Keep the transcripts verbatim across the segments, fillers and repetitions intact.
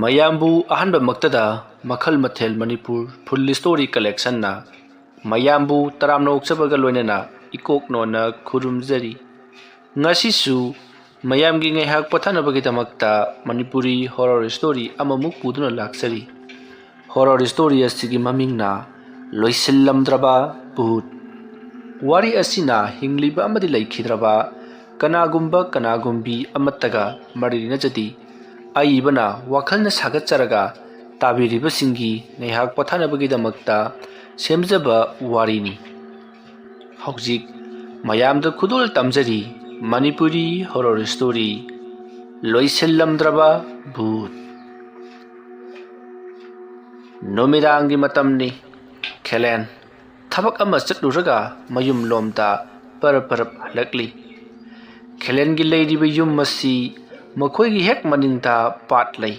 ꯃꯌꯥꯝꯕꯨ ꯑꯍꯥꯟꯕꯃꯛꯇꯗ ꯃꯈꯜ ꯃꯊꯦꯜ ꯃꯅꯤꯄꯨꯔ ꯐꯨꯜ ꯁ꯭ꯇꯣꯔꯤ ꯀꯂꯦꯛꯁꯟꯅ ꯃꯌꯥꯝꯕꯨ ꯇꯔꯥꯝꯅ ꯑꯣꯛꯆꯕꯒ ꯂꯣꯏꯅꯅ ꯏꯀꯣꯛ ꯅꯣꯟꯅ ꯈꯨꯔꯨꯝꯖꯔꯤ꯫ ꯉꯁꯤꯁꯨ ꯃꯌꯥꯝꯒꯤ ꯉꯥꯏꯍꯥꯛ ꯄꯣꯊꯥꯅꯕꯒꯤꯗꯃꯛꯇ ꯃꯅꯤꯄꯨꯔꯤ ꯍꯣꯔꯣꯔ ꯁ꯭ꯇꯣꯔꯤ ꯑꯃꯃꯨꯛ ꯄꯨꯗꯨꯅ ꯂꯥꯛꯆꯔꯤ꯫ ꯍꯣꯔꯣꯔ ꯁ꯭ꯇꯣꯔꯤ ꯑꯁꯤꯒꯤ ꯃꯃꯤꯡꯅ ꯂꯣꯏꯁꯤꯜꯂꯝꯗ꯭ꯔꯕ ꯚꯨꯠ꯫ ꯋꯥꯔꯤ ꯑꯁꯤꯅ ꯍꯤꯡꯂꯤꯕ ꯑꯃꯗꯤ ꯂꯩꯈꯤꯗ꯭ꯔꯕ ꯀꯅꯥꯒꯨꯝꯕ ꯀꯅꯥꯒꯨꯝꯕꯤ ꯑꯃꯠꯇꯒ ꯃꯔꯤ ꯂꯩꯅꯖꯗꯦ꯫ ꯑꯏꯕꯅ ꯋꯥꯈꯜꯅ ꯁꯥꯒꯠꯆꯔꯒ ꯇꯥꯕꯤꯔꯤꯕꯁꯤꯡꯒꯤ ꯉꯥꯏꯍꯥꯛ ꯄꯣꯊꯥꯅꯕꯒꯤꯗꯃꯛꯇ ꯁꯦꯝꯖꯕ ꯋꯥꯔꯤꯅꯤ꯫ ꯍꯧꯖꯤꯛ ꯃꯌꯥꯝꯗ ꯈꯨꯗꯣꯜ ꯇꯝꯖꯔꯤ ꯃꯅꯤꯄꯨꯔꯤ ꯍꯣꯔꯣꯔ ꯁ꯭ꯇꯣꯔꯤ, ꯂꯣꯏꯁꯤꯜꯂꯝꯗ꯭ꯔꯕ ꯚꯨꯠ꯫ ꯅꯨꯃꯤꯗꯥꯡꯒꯤ ꯃꯇꯝꯅꯤ꯫ ꯈꯦꯂꯦꯟ ꯊꯕꯛ ꯑꯃ ꯆꯠꯂꯨꯔꯒ ꯃꯌꯨꯝ ꯂꯣꯝꯗ ꯄꯔꯞ ꯄꯔꯞ ꯍꯜꯂꯛꯂꯤ꯫ ꯈꯦꯂꯦꯟꯒꯤ ꯂꯩꯔꯤꯕ ꯌꯨꯝ ꯑꯁꯤ ꯃꯈꯣꯏꯒꯤ ꯍꯦꯛ ꯃꯅꯤꯡꯗ ꯄꯥꯠ ꯂꯩ꯫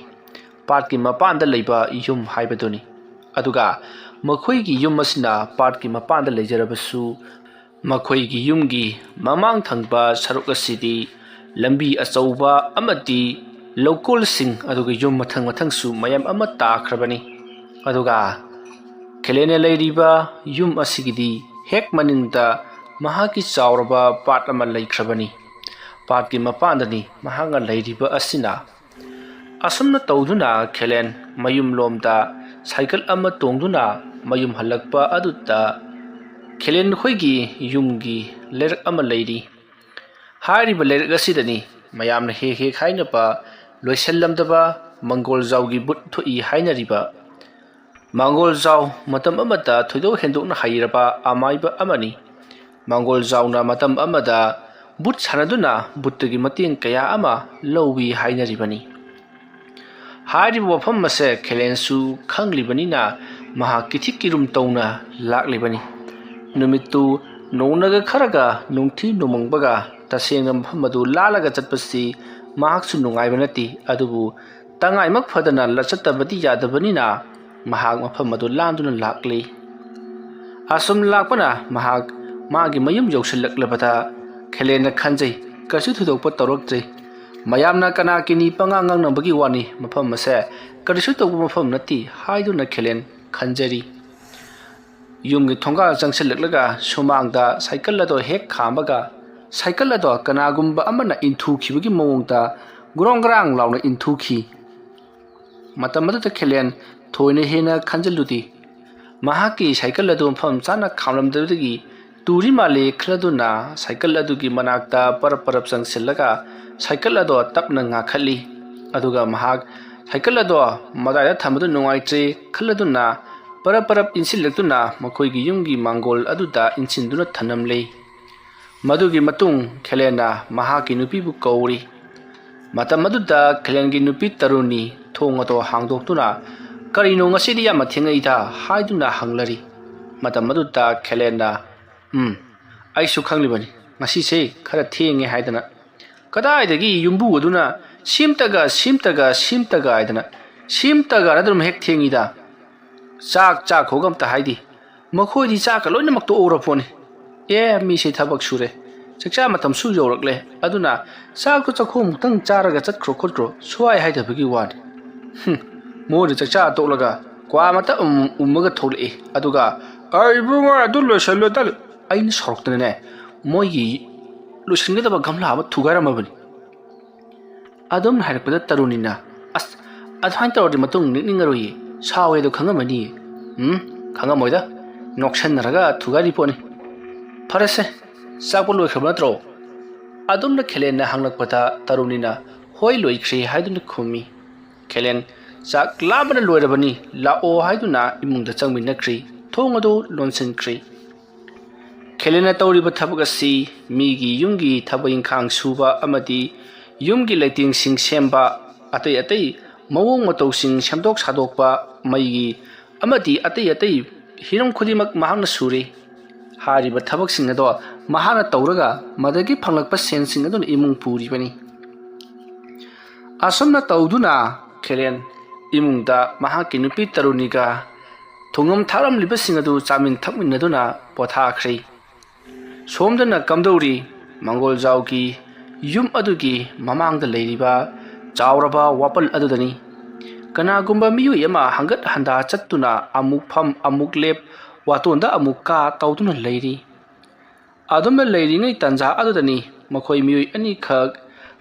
ꯄꯥꯠꯀꯤ ꯃꯄꯥꯟꯗ ꯂꯩꯕ ꯌꯨꯝ ꯍꯥꯏꯕꯗꯨꯅꯤ꯫ ꯑꯗꯨꯒ ꯃꯈꯣꯏꯒꯤ ꯌꯨꯝ ꯑꯁꯤꯅ ꯄꯥꯠꯀꯤ ꯃꯄꯥꯟꯗ ꯂꯩꯖꯔꯕꯁꯨ, ꯃꯈꯣꯏꯒꯤ ꯌꯨꯝꯒꯤ ꯃꯃꯥꯡ ꯊꯪꯕ ꯁꯔꯨꯛ ꯑꯁꯤꯗꯤ ꯂꯝꯕꯤ ꯑꯆꯧꯕ ꯑꯃꯗꯤ ꯂꯧꯀꯣꯜꯁꯤꯡ, ꯑꯗꯨꯒ ꯌꯨꯝ ꯃꯊꯪ ꯃꯊꯪꯁꯨ ꯃꯌꯥꯝ ꯑꯃ ꯇꯥꯈ꯭ꯔꯕꯅꯤ꯫ ꯑꯗꯨꯒ ꯈꯦꯂꯦꯟꯅ ꯂꯩꯔꯤꯕ ꯌꯨꯝ ꯑꯁꯤꯒꯤꯗꯤ ꯍꯦꯛ ꯃꯅꯤꯡꯗ ꯃꯍꯥꯛꯀꯤ ꯆꯥꯎꯔꯕ ꯄꯥꯠ ꯑꯃ ꯂꯩꯈ꯭ꯔꯕꯅꯤ꯫ ꯄꯥꯠꯀꯤ ꯃꯄꯥꯟꯗꯅꯤ ꯃꯍꯥꯛꯅ ꯂꯩꯔꯤꯕ ꯑꯁꯤꯅ꯫ ꯑꯁꯨꯝꯅ ꯇꯧꯗꯨꯅ ꯈꯦꯂꯦꯟ ꯃꯌꯨꯝꯂꯣꯝꯗ ꯁꯥꯏꯀꯜ ꯑꯃ ꯇꯣꯡꯗꯨꯅ ꯃꯌꯨꯝ ꯍꯜꯂꯛꯄ ꯑꯗꯨꯗ ꯈꯦꯂꯦꯟ ꯈꯣꯏꯒꯤ ꯌꯨꯝꯒꯤ ꯂꯩꯔꯛ ꯑꯃ ꯂꯩꯔꯤ꯫ ꯍꯥꯏꯔꯤꯕ ꯂꯩꯔꯛ ꯑꯁꯤꯗꯅꯤ ꯃꯌꯥꯝꯅ ꯍꯦꯛ ꯍꯦꯛ ꯍꯥꯏꯅꯕ ꯂꯣꯏꯁꯤꯜꯂꯝꯗꯕ ꯃꯪꯒꯣꯜꯖꯥꯎꯒꯤ ꯚꯨꯠ ꯊꯣꯛꯏ ꯍꯥꯏꯅꯔꯤꯕ꯫ ꯃꯪꯒꯣꯜꯖꯥꯎ ꯃꯇꯝ ꯑꯃꯗ ꯊꯣꯏꯗꯣꯛ ꯍꯦꯟꯗꯣꯛꯅ ꯍꯩꯔꯕ ꯑꯃꯥꯏꯕ ꯑꯃꯅꯤ꯫ ꯃꯪꯒꯣꯜꯖꯥꯎꯅ ꯃꯇꯝ ꯑꯃꯗ ꯚꯨꯠ ꯁꯥꯟꯅꯗꯨꯅ ꯚꯨꯠꯇꯒꯤ ꯃꯇꯦꯡ ꯀꯌꯥ ꯑꯃ ꯂꯧꯏ ꯍꯥꯏꯅꯔꯤꯕꯅꯤ꯫ ꯍꯥꯏꯔꯤꯕ ꯋꯥꯐꯝ ꯑꯁꯦ ꯈꯦꯂꯦꯟꯁꯨ ꯈꯪꯂꯤꯕꯅꯤꯅ ꯃꯍꯥꯛ ꯀꯤꯊꯤ ꯀꯤꯔꯨꯝ ꯇꯧꯅ ꯂꯥꯛꯂꯤꯕꯅꯤ꯫ ꯅꯨꯃꯤꯠꯇꯨ ꯅꯣꯡꯅꯒ ꯈꯔꯒ ꯅꯨꯡꯊꯤ ꯅꯣꯡꯃꯪꯕꯒ ꯇꯁꯦꯡꯅ ꯃꯐꯝ ꯑꯗꯨ ꯂꯥꯜꯂꯒ ꯆꯠꯄꯁꯤ ꯃꯍꯥꯛꯁꯨ ꯅꯨꯡꯉꯥꯏꯕ ꯅꯠꯇꯦ꯫ ꯑꯗꯨꯕꯨ ꯇꯉꯥꯏꯃꯛ ꯐꯗꯅ ꯂ-, ꯆꯠꯇꯕꯗꯤ ꯌꯥꯗꯕꯅꯤꯅ ꯃꯍꯥꯛ ꯃꯐꯝ ꯑꯗꯨ ꯂꯥꯟꯗꯨꯅ ꯂꯥꯛꯂꯤ꯫ ꯑꯁꯨꯝ ꯂꯥꯛꯄꯅ ꯃꯍꯥꯛ ꯃꯥꯒꯤ ꯃꯌꯨꯝ ꯌꯧꯁꯤꯜꯂꯛꯂꯕꯗ ꯈꯦꯂꯦꯟꯅ ꯈꯟꯖꯩ, ꯀꯩꯁꯨ ꯊꯣꯏꯗꯣꯛꯄ ꯇꯧꯔꯛꯇ꯭ꯔꯤ꯫ ꯃꯌꯥꯝꯅ ꯀꯅꯥ ꯀꯤꯅꯤ ꯄꯉꯥꯡ ꯉꯥꯡꯅꯕꯒꯤ ꯋꯥꯅꯤ, ꯃꯐꯝ ꯑꯁꯦ ꯀꯔꯤꯁꯨ ꯇꯧꯕ ꯃꯐꯝ ꯅꯠꯇꯦ ꯍꯥꯏꯗꯨꯅ ꯈꯦꯂꯦꯟ ꯈꯟꯖꯔꯤ꯫ ꯌꯨꯝꯒꯤ ꯊꯣꯡꯒꯥꯜ ꯆꯪꯁꯤꯜꯂꯛꯂꯒ ꯁꯨꯃꯥꯡꯗ ꯁꯥꯏꯀꯜ ꯑꯗꯣ ꯍꯦꯛ ꯈꯥꯝꯕꯒ, ꯁꯥꯏꯀꯜ ꯑꯗꯣ ꯀꯅꯥꯒꯨꯝꯕ ꯑꯃꯅ ꯏꯟꯊꯨꯈꯤꯕꯒꯤ ꯃꯑꯣꯡꯗ ꯒ꯭ꯔꯣꯡ ꯒ꯭ꯔꯥꯡ ꯂꯥꯎꯅ ꯏꯟꯊꯨꯈꯤ꯫ ꯃꯇꯝ ꯑꯗꯨꯗ ꯈꯦꯂꯦꯟ ꯊꯣꯏꯅ ꯍꯦꯟꯅ ꯈꯟꯖꯤꯜꯂꯨꯗꯦ꯫ ꯃꯍꯥꯛꯀꯤ ꯁꯥꯏꯀꯜ ꯑꯗꯨ ꯃꯐꯝ ꯆꯥꯅ ꯈꯥꯝꯂꯝꯗꯕꯗꯒꯤ ꯇꯨꯔꯤ ꯃꯥꯜꯂꯦ ꯈꯜꯂꯗꯨꯅ ꯁꯥꯏꯀꯜ ꯑꯗꯨꯒꯤ ꯃꯅꯥꯛꯇ ꯄꯔꯞ ꯄꯔꯞ ꯆꯪꯁꯤꯜꯂꯒ ꯁꯥꯏꯀꯜ ꯑꯗꯣ ꯇꯞꯅ ꯉꯥꯈꯠꯂꯤ꯫ ꯑꯗꯨꯒ ꯃꯍꯥꯛ ꯁꯥꯏꯀꯜ ꯑꯗꯣ ꯃꯇꯥꯏꯗ ꯊꯝꯕꯗꯨ ꯅꯨꯡꯉꯥꯏꯇ꯭ꯔꯦ ꯈꯜꯂꯗꯨꯅ ꯄꯔꯞ ꯄꯔꯞ ꯏꯟꯁꯤꯜꯂꯛꯇꯨꯅ ꯃꯈꯣꯏꯒꯤ ꯌꯨꯝꯒꯤ ꯃꯥꯡꯒꯣꯜ ꯑꯗꯨꯗ ꯏꯟꯁꯤꯟꯗꯨꯅ ꯊꯅꯝꯂꯦ꯫ ꯃꯗꯨꯒꯤ ꯃꯇꯨꯡ ꯈꯦꯂꯦꯟꯅ ꯃꯍꯥꯛꯀꯤ ꯅꯨꯄꯤꯕꯨ ꯀꯧꯔꯤ꯫ ꯃꯇꯝ ꯑꯗꯨꯗ ꯈꯦꯂꯦꯟꯒꯤ ꯅꯨꯄꯤ ꯇꯔꯨꯅꯤ ꯊꯣꯡ ꯑꯗꯣ ꯍꯥꯡꯗꯣꯛꯇꯨꯅ, "ꯀꯔꯤꯅꯣ ꯉꯁꯤꯗꯤ ꯌꯥꯝꯅ ꯊꯦꯡꯉꯛꯏꯗ?" ꯍꯥꯏꯗꯨꯅ ꯍꯪꯂꯔꯤ꯫ ꯃꯇꯝ ꯑꯗꯨꯗ ꯈꯦꯂꯦꯟꯅ, "ꯎꯝ, ꯑꯩꯁꯨ ꯈꯪꯂꯤꯕꯅꯤ, ꯉꯁꯤꯁꯦ ꯈꯔ ꯊꯦꯡꯉꯦ ꯍꯥꯏꯗꯅ꯫ ꯀꯗꯥꯏꯗꯒꯤ ꯌꯨꯝꯕꯨ ꯑꯗꯨꯅ ꯁꯤꯝꯇꯒ, ꯁꯤꯝꯇꯒ, ꯁꯤꯝꯇꯒ ꯍꯥꯏꯗꯅ, ꯁꯤꯝꯇꯒ ꯍꯥꯏꯗꯅ ꯑꯗꯨꯝ ꯍꯦꯛ ꯊꯦꯡꯉꯤꯗ꯫ ꯆꯥꯛ ꯆꯥꯈꯣꯒ ꯑꯝꯇ ꯍꯥꯏꯗꯦ꯫ ꯃꯈꯣꯏꯗꯤ ꯆꯥꯛꯀ ꯂꯣꯏꯅꯃꯛ ꯇꯣꯛꯍꯧꯔ ꯄꯣꯠꯅꯤ꯫ ꯑꯦ, ꯃꯤꯁꯦ ꯊꯕꯛ ꯁꯨꯔꯦ, ꯆꯥꯛꯆꯥ ꯃꯇꯝꯁꯨ ꯌꯧꯔꯛꯂꯦ, ꯑꯗꯨꯅ ꯆꯥꯛꯇꯣ ꯆꯥꯛꯈꯣꯝꯃꯨꯛꯇꯪ ꯆꯥꯔꯒ ꯆꯠꯈ꯭ꯔꯣ ꯈꯣꯠꯈ꯭ꯔꯣ ꯁꯨꯍꯥꯏ ꯍꯥꯏꯗꯕꯒꯤ ꯋꯥꯅꯤ꯫ ꯍꯨꯝ, ꯃꯣꯏꯅ ꯆꯥꯛꯆꯥ ꯇꯣꯛꯂꯒ ꯀ꯭ꯋꯥ ꯃꯇꯞ ꯑꯃꯃꯝ ꯎꯝꯃꯒ ꯊꯣꯛꯂꯛꯏ꯫ ꯑꯗꯨꯒ, "ꯑ, ꯏꯕꯨꯡꯉꯣ, ꯑꯗꯨ ꯂꯣꯏꯁꯜꯂꯣ, ꯇꯜꯂꯨ꯫" ꯑꯩꯅ ꯁꯥꯎꯔꯛꯇꯅꯅꯦ, ꯃꯣꯏꯒꯤ ꯂꯣꯏꯁꯤꯟꯒꯗꯕ ꯒꯝꯂꯥ ꯑꯃ ꯊꯨꯒꯥꯏꯔꯝꯃꯕꯅꯤ꯫ ꯑꯗꯨꯝ ꯍꯥꯏꯔꯛꯄꯗ ꯇꯔꯨꯅꯤꯅ, "ꯑꯁ, ꯑꯗꯨꯃꯥꯏꯅ ꯇꯧꯔꯗꯤ ꯃꯇꯨꯡ ꯅꯤꯡꯅꯤꯡꯉꯔꯣꯏꯌꯦ, ꯁꯥꯎꯋꯦꯗꯣ ꯈꯪꯉꯝꯃꯅꯤꯌꯦ꯫" "ꯎꯝ, ꯈꯪꯉꯝꯃꯣꯏꯗ, ꯅꯣꯛꯁꯟꯅꯔꯒ ꯊꯨꯒꯥꯏꯔꯤ ꯄꯣꯠꯅꯤ꯫ ꯐꯔꯦꯁꯦ, ꯆꯥꯛꯄꯨ ꯂꯣꯏꯈ꯭ꯔꯕ ꯅꯠꯇ꯭ꯔꯣ?" ꯑꯗꯨꯝꯅ ꯈꯦꯂꯦꯟꯅ ꯍꯪꯂꯛꯄꯗ ꯇꯔꯨꯅꯤꯅ, "ꯍꯣꯏ, ꯂꯣꯏꯈ꯭ꯔꯦ" ꯍꯥꯏꯗꯨꯅ ꯈꯨꯝꯃꯤ꯫ ꯈꯦꯂꯦꯟ, "ꯆꯥꯛ ꯂꯥꯝꯕꯅ ꯂꯣꯏꯔꯕꯅꯤ, ꯂꯥꯛꯑꯣ" ꯍꯥꯏꯗꯨꯅ ꯏꯃꯨꯡꯗ ꯆꯪꯃꯤꯟꯅꯈ꯭ꯔꯤ꯫ ꯊꯣꯡ ꯑꯗꯨ ꯂꯣꯟꯁꯤꯟꯈ꯭ꯔꯤ꯫ ꯈꯦꯂꯦꯟꯅ ꯇꯧꯔꯤꯕ ꯊꯕꯛ ꯑꯁꯤ ꯃꯤꯒꯤ ꯌꯨꯝꯒꯤ ꯊꯕꯛ ꯏꯪꯈꯥꯡ ꯁꯨꯕ ꯑꯃꯗꯤ ꯌꯨꯝꯒꯤ ꯂꯩꯇꯦꯡꯁꯤꯡ ꯁꯦꯝꯕ, ꯑꯇꯩ ꯑꯇꯩ ꯃꯑꯣꯡ ꯃꯇꯧꯁꯤꯡ ꯁꯦꯝꯗꯣꯛ ꯁꯥꯗꯣꯛꯄ, ꯃꯩꯒꯤ ꯑꯃꯗꯤ ꯑꯇꯩ ꯑꯇꯩ ꯍꯤꯔꯝ ꯈꯨꯗꯤꯡꯃꯛ ꯃꯍꯥꯛꯅ ꯁꯨꯔꯤ꯫ ꯍꯥꯏꯔꯤꯕ ꯊꯕꯛꯁꯤꯡ ꯑꯗꯣ ꯃꯍꯥꯛꯅ ꯇꯧꯔꯒ ꯃꯗꯒꯤ ꯐꯪꯂꯛꯄ ꯁꯦꯟꯁꯤꯡ ꯑꯗꯨꯅ ꯏꯃꯨꯡ ꯄꯨꯔꯤꯕꯅꯤ꯫ ꯑꯁꯨꯝꯅ ꯇꯧꯗꯨꯅ ꯈꯦꯂꯦꯟ ꯏꯃꯨꯡꯗ ꯃꯍꯥꯛꯀꯤ ꯅꯨꯄꯤ ꯇꯔꯨꯅꯤꯒ ꯊꯣꯡꯉꯝ ꯊꯥꯛꯂꯝꯂꯤꯕꯁꯤꯡ ꯑꯗꯨ ꯆꯥꯃꯤꯟ ꯊꯛꯃꯤꯟꯅꯗꯨꯅ ꯄꯣꯊꯥꯈ꯭ꯔꯦ꯫ ꯁꯣꯝꯗꯅ ꯀꯝꯗꯧꯔꯤ? ꯃꯪꯒꯣꯜꯖꯥꯎꯒꯤ ꯌꯨꯝ ꯑꯗꯨꯒꯤ ꯃꯃꯥꯡꯗ ꯂꯩꯔꯤꯕ ꯆꯥꯎꯔꯕ ꯋꯥꯄꯜ ꯑꯗꯨꯗꯅꯤ꯫ ꯀꯅꯥꯒꯨꯝꯕ ꯃꯤꯑꯣꯏ ꯑꯃ ꯍꯪꯒꯠ ꯍꯟꯗꯥ ꯆꯠꯇꯨꯅ ꯑꯃꯨꯛ ꯐꯝ ꯑꯃꯨꯛ ꯂꯦꯞ, ꯋꯥꯇꯣꯟꯗ ꯑꯃꯨꯛ ꯀꯥ ꯇꯧꯗꯨꯅ ꯂꯩꯔꯤ꯫ ꯑꯗꯨꯝꯅ ꯂꯩꯔꯤꯉꯩ ꯇꯥꯟꯖꯥ ꯑꯗꯨꯗꯅꯤ ꯃꯈꯣꯏ ꯃꯤꯑꯣꯏ ꯑꯅꯤꯈꯛ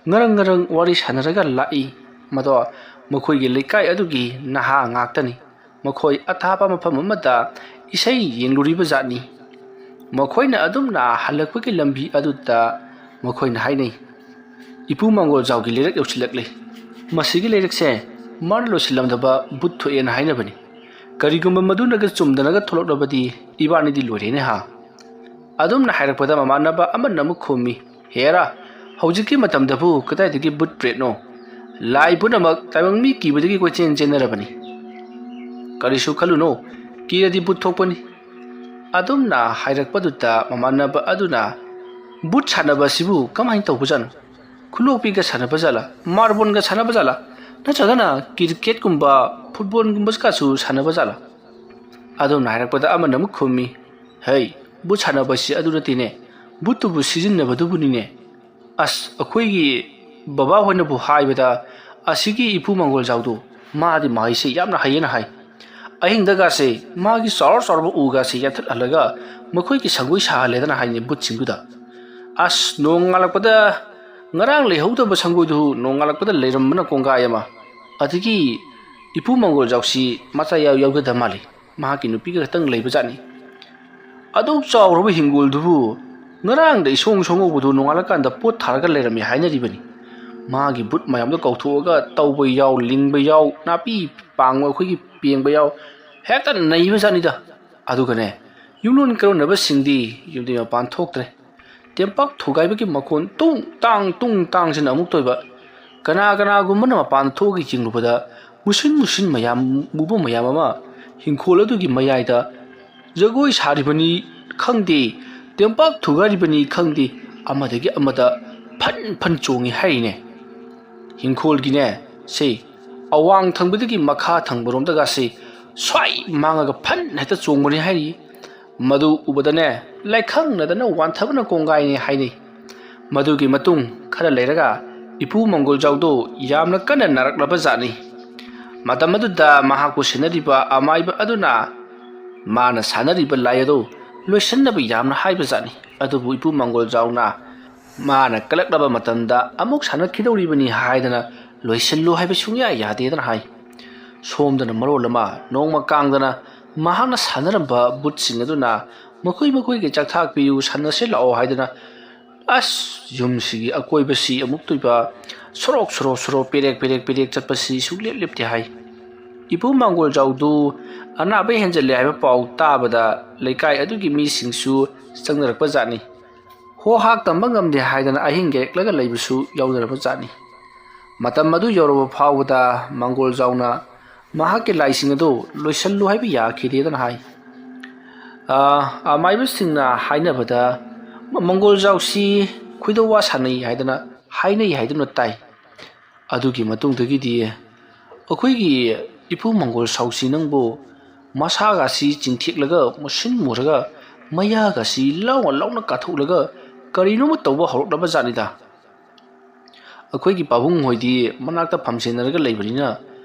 ꯉꯔꯪ ꯉꯔꯪ ꯋꯥꯔꯤ ꯁꯥꯟꯅꯔꯒ ꯂꯥꯛꯏ꯫ ꯃꯗꯣ ꯃꯈꯣꯏꯒꯤ ꯂꯩꯀꯥꯏ ꯑꯗꯨꯒꯤ ꯅꯍꯥ ꯉꯥꯛꯇꯅꯤ꯫ ꯃꯈꯣꯏ ꯑꯊꯥꯞꯄ ꯃꯐꯝ ꯑꯃꯗ ꯏꯁꯩ ꯌꯦꯡꯂꯨꯔꯤꯕ ꯖꯥꯠꯅꯤ꯫ ꯃꯈꯣꯏꯅ ꯑꯗꯨꯝꯅ ꯍꯜꯂꯛꯄꯒꯤ ꯂꯝꯕꯤ ꯑꯗꯨꯗ ꯃꯈꯣꯏꯅ ꯍꯥꯏꯅꯩ, "ꯏꯄꯨ ꯃꯪꯒꯣꯜꯖꯥꯎꯒꯤ ꯂꯩꯔꯛ ꯌꯧꯁꯤꯜꯂꯛꯂꯦ꯫ ꯃꯁꯤꯒꯤ ꯂꯩꯔꯛꯁꯦ ꯃꯥꯅ ꯂꯣꯏꯁꯤꯜꯂꯝꯗꯕ ꯕꯨꯠ ꯊꯣꯛꯑꯦꯅ ꯍꯥꯏꯅꯕꯅꯤ꯫ ꯀꯔꯤꯒꯨꯝꯕ ꯃꯗꯨꯅꯒ ꯆꯨꯝꯗꯅꯒ ꯊꯣꯛꯂꯛꯂꯕꯗꯤ ꯏꯕꯥꯅꯤꯗꯤ ꯂꯣꯏꯔꯦꯅꯦ ꯍꯥ?" ꯑꯗꯨꯝꯅ ꯍꯥꯏꯔꯛꯄꯗ ꯃꯃꯥꯟꯅꯕ ꯑꯃꯅ ꯑꯃꯨꯛ ꯈꯨꯝꯃꯤ, "ꯍꯦꯔꯥ, ꯍꯧꯖꯤꯛꯀꯤ ꯃꯇꯝꯗꯕꯨ ꯀꯗꯥꯏꯗꯒꯤ ꯕꯨꯠ ꯄ꯭ꯔꯦꯠꯅꯣ? ꯂꯥꯏ ꯄꯨꯝꯅꯃꯛ ꯇꯥꯏꯕꯪ ꯃꯤ ꯀꯤꯕꯗꯒꯤ ꯀꯣꯏꯆꯦꯟ ꯆꯦꯟꯅꯔꯕꯅꯤ꯫ ꯀꯔꯤꯁꯨ ꯈꯜꯂꯨꯅꯨ, ꯀꯤꯔꯗꯤ ꯕꯨꯠ ꯊꯣꯛꯄꯅꯤ꯫" ꯑꯗꯨꯝꯅ ꯍꯥꯏꯔꯛꯄꯗꯨꯗ ꯃꯃꯥꯟꯅꯕ ꯑꯗꯨꯅ, "ꯕꯨꯠ ꯁꯥꯟꯅꯕ ꯑꯁꯤꯕꯨ ꯀꯃꯥꯏꯅ ꯇꯧꯕꯖꯥꯠꯅꯣ? ꯈꯨꯂꯣꯛꯄꯤꯒ ꯁꯥꯟꯅꯕ ꯖꯥꯠꯂꯥ? ꯃꯥꯔꯕꯣꯜꯒ ꯁꯥꯟꯅꯕ ꯖꯥꯠꯂꯥ? ꯅꯠꯇ꯭ꯔꯒꯅ ꯀ꯭ꯔꯤꯛꯀꯦꯠꯀꯨꯝꯕ, ꯐꯨꯠꯕꯣꯜꯒꯨꯝꯕꯒꯁꯨ ꯁꯥꯟꯅꯕ ꯖꯥꯠꯂꯥ?" ꯑꯗꯨꯝꯅ ꯍꯥꯏꯔꯛꯄꯗ ꯑꯃꯅ ꯑꯃꯨꯛ ꯈꯨꯝꯃꯤ, "ꯍꯩ, ꯕꯨꯠ ꯁꯥꯟꯅꯕꯁꯤ ꯑꯗꯨ ꯅꯠꯇꯦꯅꯦ, ꯕꯨꯠꯇꯨꯕꯨ ꯁꯤꯖꯤꯟꯅꯕꯗꯨꯕꯨꯅꯤꯅꯦ꯫ ꯑꯁ, ꯑꯩꯈꯣꯏꯒꯤ ꯕꯕꯥ ꯍꯣꯏꯅꯕꯨ ꯍꯥꯏꯕꯗ ꯑꯁꯤꯒꯤ ꯏꯄꯨ ꯃꯪꯒꯣꯜꯖꯥꯎꯗꯣ ꯃꯥꯗꯤ ꯃꯍꯩꯁꯦ ꯌꯥꯝꯅ ꯍꯩꯌꯦꯅ ꯍꯥꯏ꯫ ꯑꯍꯤꯡꯗꯒꯥꯁꯦ ꯃꯥꯒꯤ ꯆꯥꯎꯔ ꯆꯥꯎꯔꯕ ꯎꯒꯥꯁꯦ ꯌꯥꯟꯊꯠꯍꯜꯂꯒ ꯃꯈꯣꯏꯒꯤ ꯁꯪꯒꯣꯏ ꯁꯥꯍꯜꯂꯦꯗꯅ ꯍꯥꯏꯅꯦ ꯕꯨꯠꯁꯤꯡꯗꯨꯗ꯫ ꯑꯁ, ꯅꯣꯡꯉꯥꯜꯂꯛꯄꯗ ꯉꯔꯥꯡ ꯂꯩꯍꯧꯗꯕ ꯁꯪꯒꯣꯏꯗꯨ ꯅꯣꯡꯉꯥꯜꯂꯛꯄꯗ ꯂꯩꯔꯝꯕꯅ ꯀꯣꯡꯒꯥꯏ ꯑꯃ꯫ ꯑꯗꯒꯤ ꯏꯄꯨ ꯃꯪꯒꯣꯜꯖꯥꯎꯁꯤ ꯃꯆꯥ ꯌꯥꯎ ꯌꯥꯎꯖꯗ ꯃꯥꯜꯂꯤ꯫ ꯃꯍꯥꯛꯀꯤ ꯅꯨꯄꯤꯒ ꯈꯛꯇꯪ ꯂꯩꯕꯖꯥꯠꯅꯤ꯫ ꯑꯗꯨꯛ ꯆꯥꯎꯔꯕ ꯍꯤꯡꯒꯣꯜꯗꯨꯕꯨ ꯉꯔꯥꯡꯗ ꯏꯁꯣꯡ ꯁꯣꯡꯍꯧꯕꯗꯨ ꯅꯣꯡꯉꯥꯜꯂꯀꯥꯟꯗ ꯄꯣꯠ ꯊꯥꯔꯒ ꯂꯩꯔꯝꯃꯤ ꯍꯥꯏꯅꯔꯤꯕꯅꯤ꯫ ꯃꯥꯒꯤ ꯕꯨꯠ ꯃꯌꯥꯝꯗꯣ ꯀꯧꯊꯣꯛꯑꯒ ꯇꯧꯕ ꯌꯥꯎ, ꯂꯤꯡꯕ ꯌꯥꯎ, ꯅꯥꯄꯤ ꯄꯥꯡꯕ ꯑꯩꯈꯣꯏꯒꯤ ꯄꯦꯡꯕ ꯌꯥꯎ, ꯍꯦꯛꯇ ꯅꯩꯕꯖꯥꯠꯅꯤꯗ꯫ ꯑꯗꯨꯒꯅꯦ, ꯌꯨꯝꯂꯣꯟ ꯀꯩꯔꯣꯟꯅꯕꯁꯤꯡꯗꯤ ꯌꯨꯝꯗꯩ ꯃꯄꯥꯟ ꯊꯣꯛꯇ꯭ꯔꯦ꯫ ꯇꯦꯝꯄꯥꯛ ꯊꯨꯒꯥꯏꯕꯒꯤ ꯃꯈꯣꯟ ꯇꯨꯡ ꯇꯥꯡ ꯇꯨꯡ ꯇꯥꯡꯁꯤꯅ ꯑꯃꯨꯛ ꯇꯣꯏꯕ꯫ ꯀꯅꯥ ꯀꯅꯥꯒꯨꯝꯕꯅ ꯃꯄꯥꯟ ꯊꯣꯛꯑꯒ ꯌꯦꯡꯂꯨꯕꯗ ꯃꯨꯁꯤꯟ ꯃꯨꯁꯤꯟ ꯃꯌꯥꯝ ꯎꯕ ꯃꯌꯥꯝ ꯑꯃ ꯍꯤꯡꯈꯣꯜ ꯑꯗꯨꯒꯤ ꯃꯌꯥꯏꯗ ꯖꯒꯣꯏ ꯁꯥꯔꯤꯕꯅꯤ ꯈꯪꯗꯦ, ꯇꯦꯝꯄꯥꯛ ꯊꯨꯒꯥꯏꯔꯤꯕꯅꯤ ꯈꯪꯗꯦ, ꯑꯃꯗꯒꯤ ꯑꯃꯗ ꯐꯟ ꯐꯟ ꯆꯣꯡꯉꯤ ꯍꯥꯏꯔꯤꯅꯦ꯫ ꯍꯤꯡꯈꯣꯜꯒꯤꯅꯦ, ꯁꯦ, ꯑꯋꯥꯡ ꯊꯪꯕꯗꯒꯤ ꯃꯈꯥ ꯊꯪꯕꯔꯣꯝꯗꯒꯁꯦ ꯁ꯭ꯋꯥꯏ ꯃꯥꯡꯉꯒ ꯐꯟ ꯍꯦꯛꯇ ꯆꯣꯡꯕꯅꯤ ꯍꯥꯏꯔꯤ꯫ ꯃꯗꯨ ꯎꯕꯗꯅꯦ, ꯂꯥꯏꯈꯪꯅꯗꯅ ꯋꯥꯟꯊꯕꯅ ꯀꯣꯡꯒꯥꯏꯅꯤ ꯍꯥꯏꯅꯩ꯫ ꯃꯗꯨꯒꯤ ꯃꯇꯨꯡ ꯈꯔ ꯂꯩꯔꯒ ꯏꯄꯨ ꯃꯪꯒꯣꯜꯖꯥꯎꯗꯨ ꯌꯥꯝꯅ ꯀꯟꯅ ꯅꯥꯔꯛꯂꯕ ꯖꯥꯠꯅꯤ꯫ ꯃꯇꯝ ꯑꯗꯨꯗ ꯃꯍꯥꯛꯄꯨ ꯁꯦꯟꯅꯔꯤꯕ ꯑꯃꯥꯏꯕ ꯑꯗꯨꯅ ꯃꯥꯅ ꯁꯥꯟꯅꯔꯤꯕ ꯂꯥꯏ ꯑꯗꯨ ꯂꯣꯏꯁꯤꯟꯅꯕ ꯌꯥꯝꯅ ꯍꯥꯏꯕ ꯖꯥꯠꯅꯤ꯫ ꯑꯗꯨꯕꯨ ꯏꯄꯨ ꯃꯪꯒꯣꯜꯖꯥꯎꯅ ꯃꯥꯅ ꯀꯜꯂꯛꯂꯕ ꯃꯇꯝꯗ ꯑꯃꯨꯛ ꯁꯥꯟꯅꯈꯤꯗꯧꯔꯤꯕꯅꯤ ꯍꯥꯏꯗꯅ ꯂꯣꯏꯁꯤꯜꯂꯨ ꯍꯥꯏꯕ ꯁꯨꯡꯌꯥ ꯌꯥꯗꯦꯗꯅ ꯍꯥꯏ꯫ ꯁꯣꯝꯗꯅ ꯃꯔꯣꯜ ꯑꯃ ꯅꯣꯡꯃ ꯀꯥꯡꯗꯅ ꯃꯍꯥꯛꯅ ꯁꯥꯟꯅꯔꯝꯕ ꯕꯨꯠꯁꯤꯡ ꯑꯗꯨꯅ ꯃꯈꯣꯏ ꯃꯈꯣꯏꯒꯤ ꯆꯥꯛꯊꯥꯛ ꯄꯤꯌꯨ, ꯁꯥꯟꯅꯁꯤ ꯂꯥꯛꯑꯣ ꯍꯥꯏꯗꯅ ꯑꯁ ꯌꯨꯝꯁꯤꯒꯤ ꯑꯀꯣꯏꯕꯁꯤ ꯑꯃꯨꯛꯇꯣꯏꯕ ꯁꯣꯔꯣꯛ ꯁꯣꯔꯣꯛ ꯁꯣꯔꯣꯛ ꯄꯦꯔꯦꯛ ꯄꯦꯔꯦꯛ ꯄꯦꯔꯦꯛ ꯆꯠꯄꯁꯤ ꯁꯨꯡꯂꯦꯞ ꯂꯦꯞꯇꯦ ꯍꯥꯏ꯫ ꯏꯄꯨ ꯃꯥꯡꯒꯣꯜꯖꯥꯎꯗꯨ ꯑꯅꯥꯕ ꯍꯦꯟꯖꯜꯂꯦ ꯍꯥꯏꯕ ꯄꯥꯎ ꯇꯥꯕꯗ ꯂꯩꯀꯥꯏ ꯑꯗꯨꯒꯤ ꯃꯤꯁꯤꯡꯁꯨ ꯆꯪꯅꯔꯛꯄ ꯖꯥꯠꯅꯤ꯫ ꯍꯣ ꯍꯥꯛ ꯇꯝꯕ ꯉꯝꯗꯦ ꯍꯥꯏꯗꯅ ꯑꯍꯤꯡ ꯂꯦꯛꯂꯒ ꯂꯩꯕꯁꯨ ꯌꯥꯎꯅꯔꯕ ꯖꯥꯠꯅꯤ꯫ ꯃꯇꯝ ꯑꯗꯨ ꯌꯧꯔꯕ ꯐꯥꯎꯕꯗ ꯃꯪꯒꯣꯜꯖꯥꯎꯅ ꯃꯍꯥꯛꯀꯤ ꯂꯥꯏꯁꯤꯡ ꯑꯗꯨ ꯂꯣꯏꯁꯤꯜꯂꯨ ꯍꯥꯏꯕ ꯌꯥꯈꯤꯗꯦꯗꯅ ꯍꯥꯏ꯫ ꯑ, ꯑꯃꯥꯏꯕꯁꯤꯡꯅ ꯍꯥꯏꯅꯕꯗ ꯃꯪꯒꯣꯜꯖꯥꯎꯁꯤ ꯈꯣꯏꯗꯧ ꯋꯥ ꯁꯥꯟꯅꯩ ꯍꯥꯏꯗꯅ ꯍꯥꯏꯅꯩ ꯍꯥꯏꯗꯨꯅ ꯇꯥꯏ꯫ ꯑꯗꯨꯒꯤ ꯃꯇꯨꯡꯗꯒꯤꯗꯤ ꯑꯩꯈꯣꯏꯒꯤ ꯏꯄꯨ ꯃꯪꯒꯣꯜ ꯁꯥꯎꯁꯤ ꯅꯪꯕꯨ ꯃꯁꯥꯒꯁꯤ ꯆꯤꯡꯊꯦꯛꯂꯒ ꯃꯨꯁꯤꯟ ꯃꯨꯔꯒ ꯃꯌꯥꯒꯁꯤ ꯂꯥꯎꯅ ꯂꯥꯎꯅ ꯀꯥꯊꯣꯛꯂꯒ ꯀꯔꯤꯅꯣꯃ ꯇꯧꯕ ꯍꯧꯔꯛꯂꯕ ꯖꯥꯠꯅꯤꯗ꯫ ꯑꯩꯈꯣꯏꯒꯤ ꯄꯥꯕꯨꯡ ꯍꯣꯏꯗꯤ ꯃꯅꯥꯛꯇ ꯐꯝꯁꯦꯟꯅꯔꯒ ꯂꯩꯕꯅꯤꯅ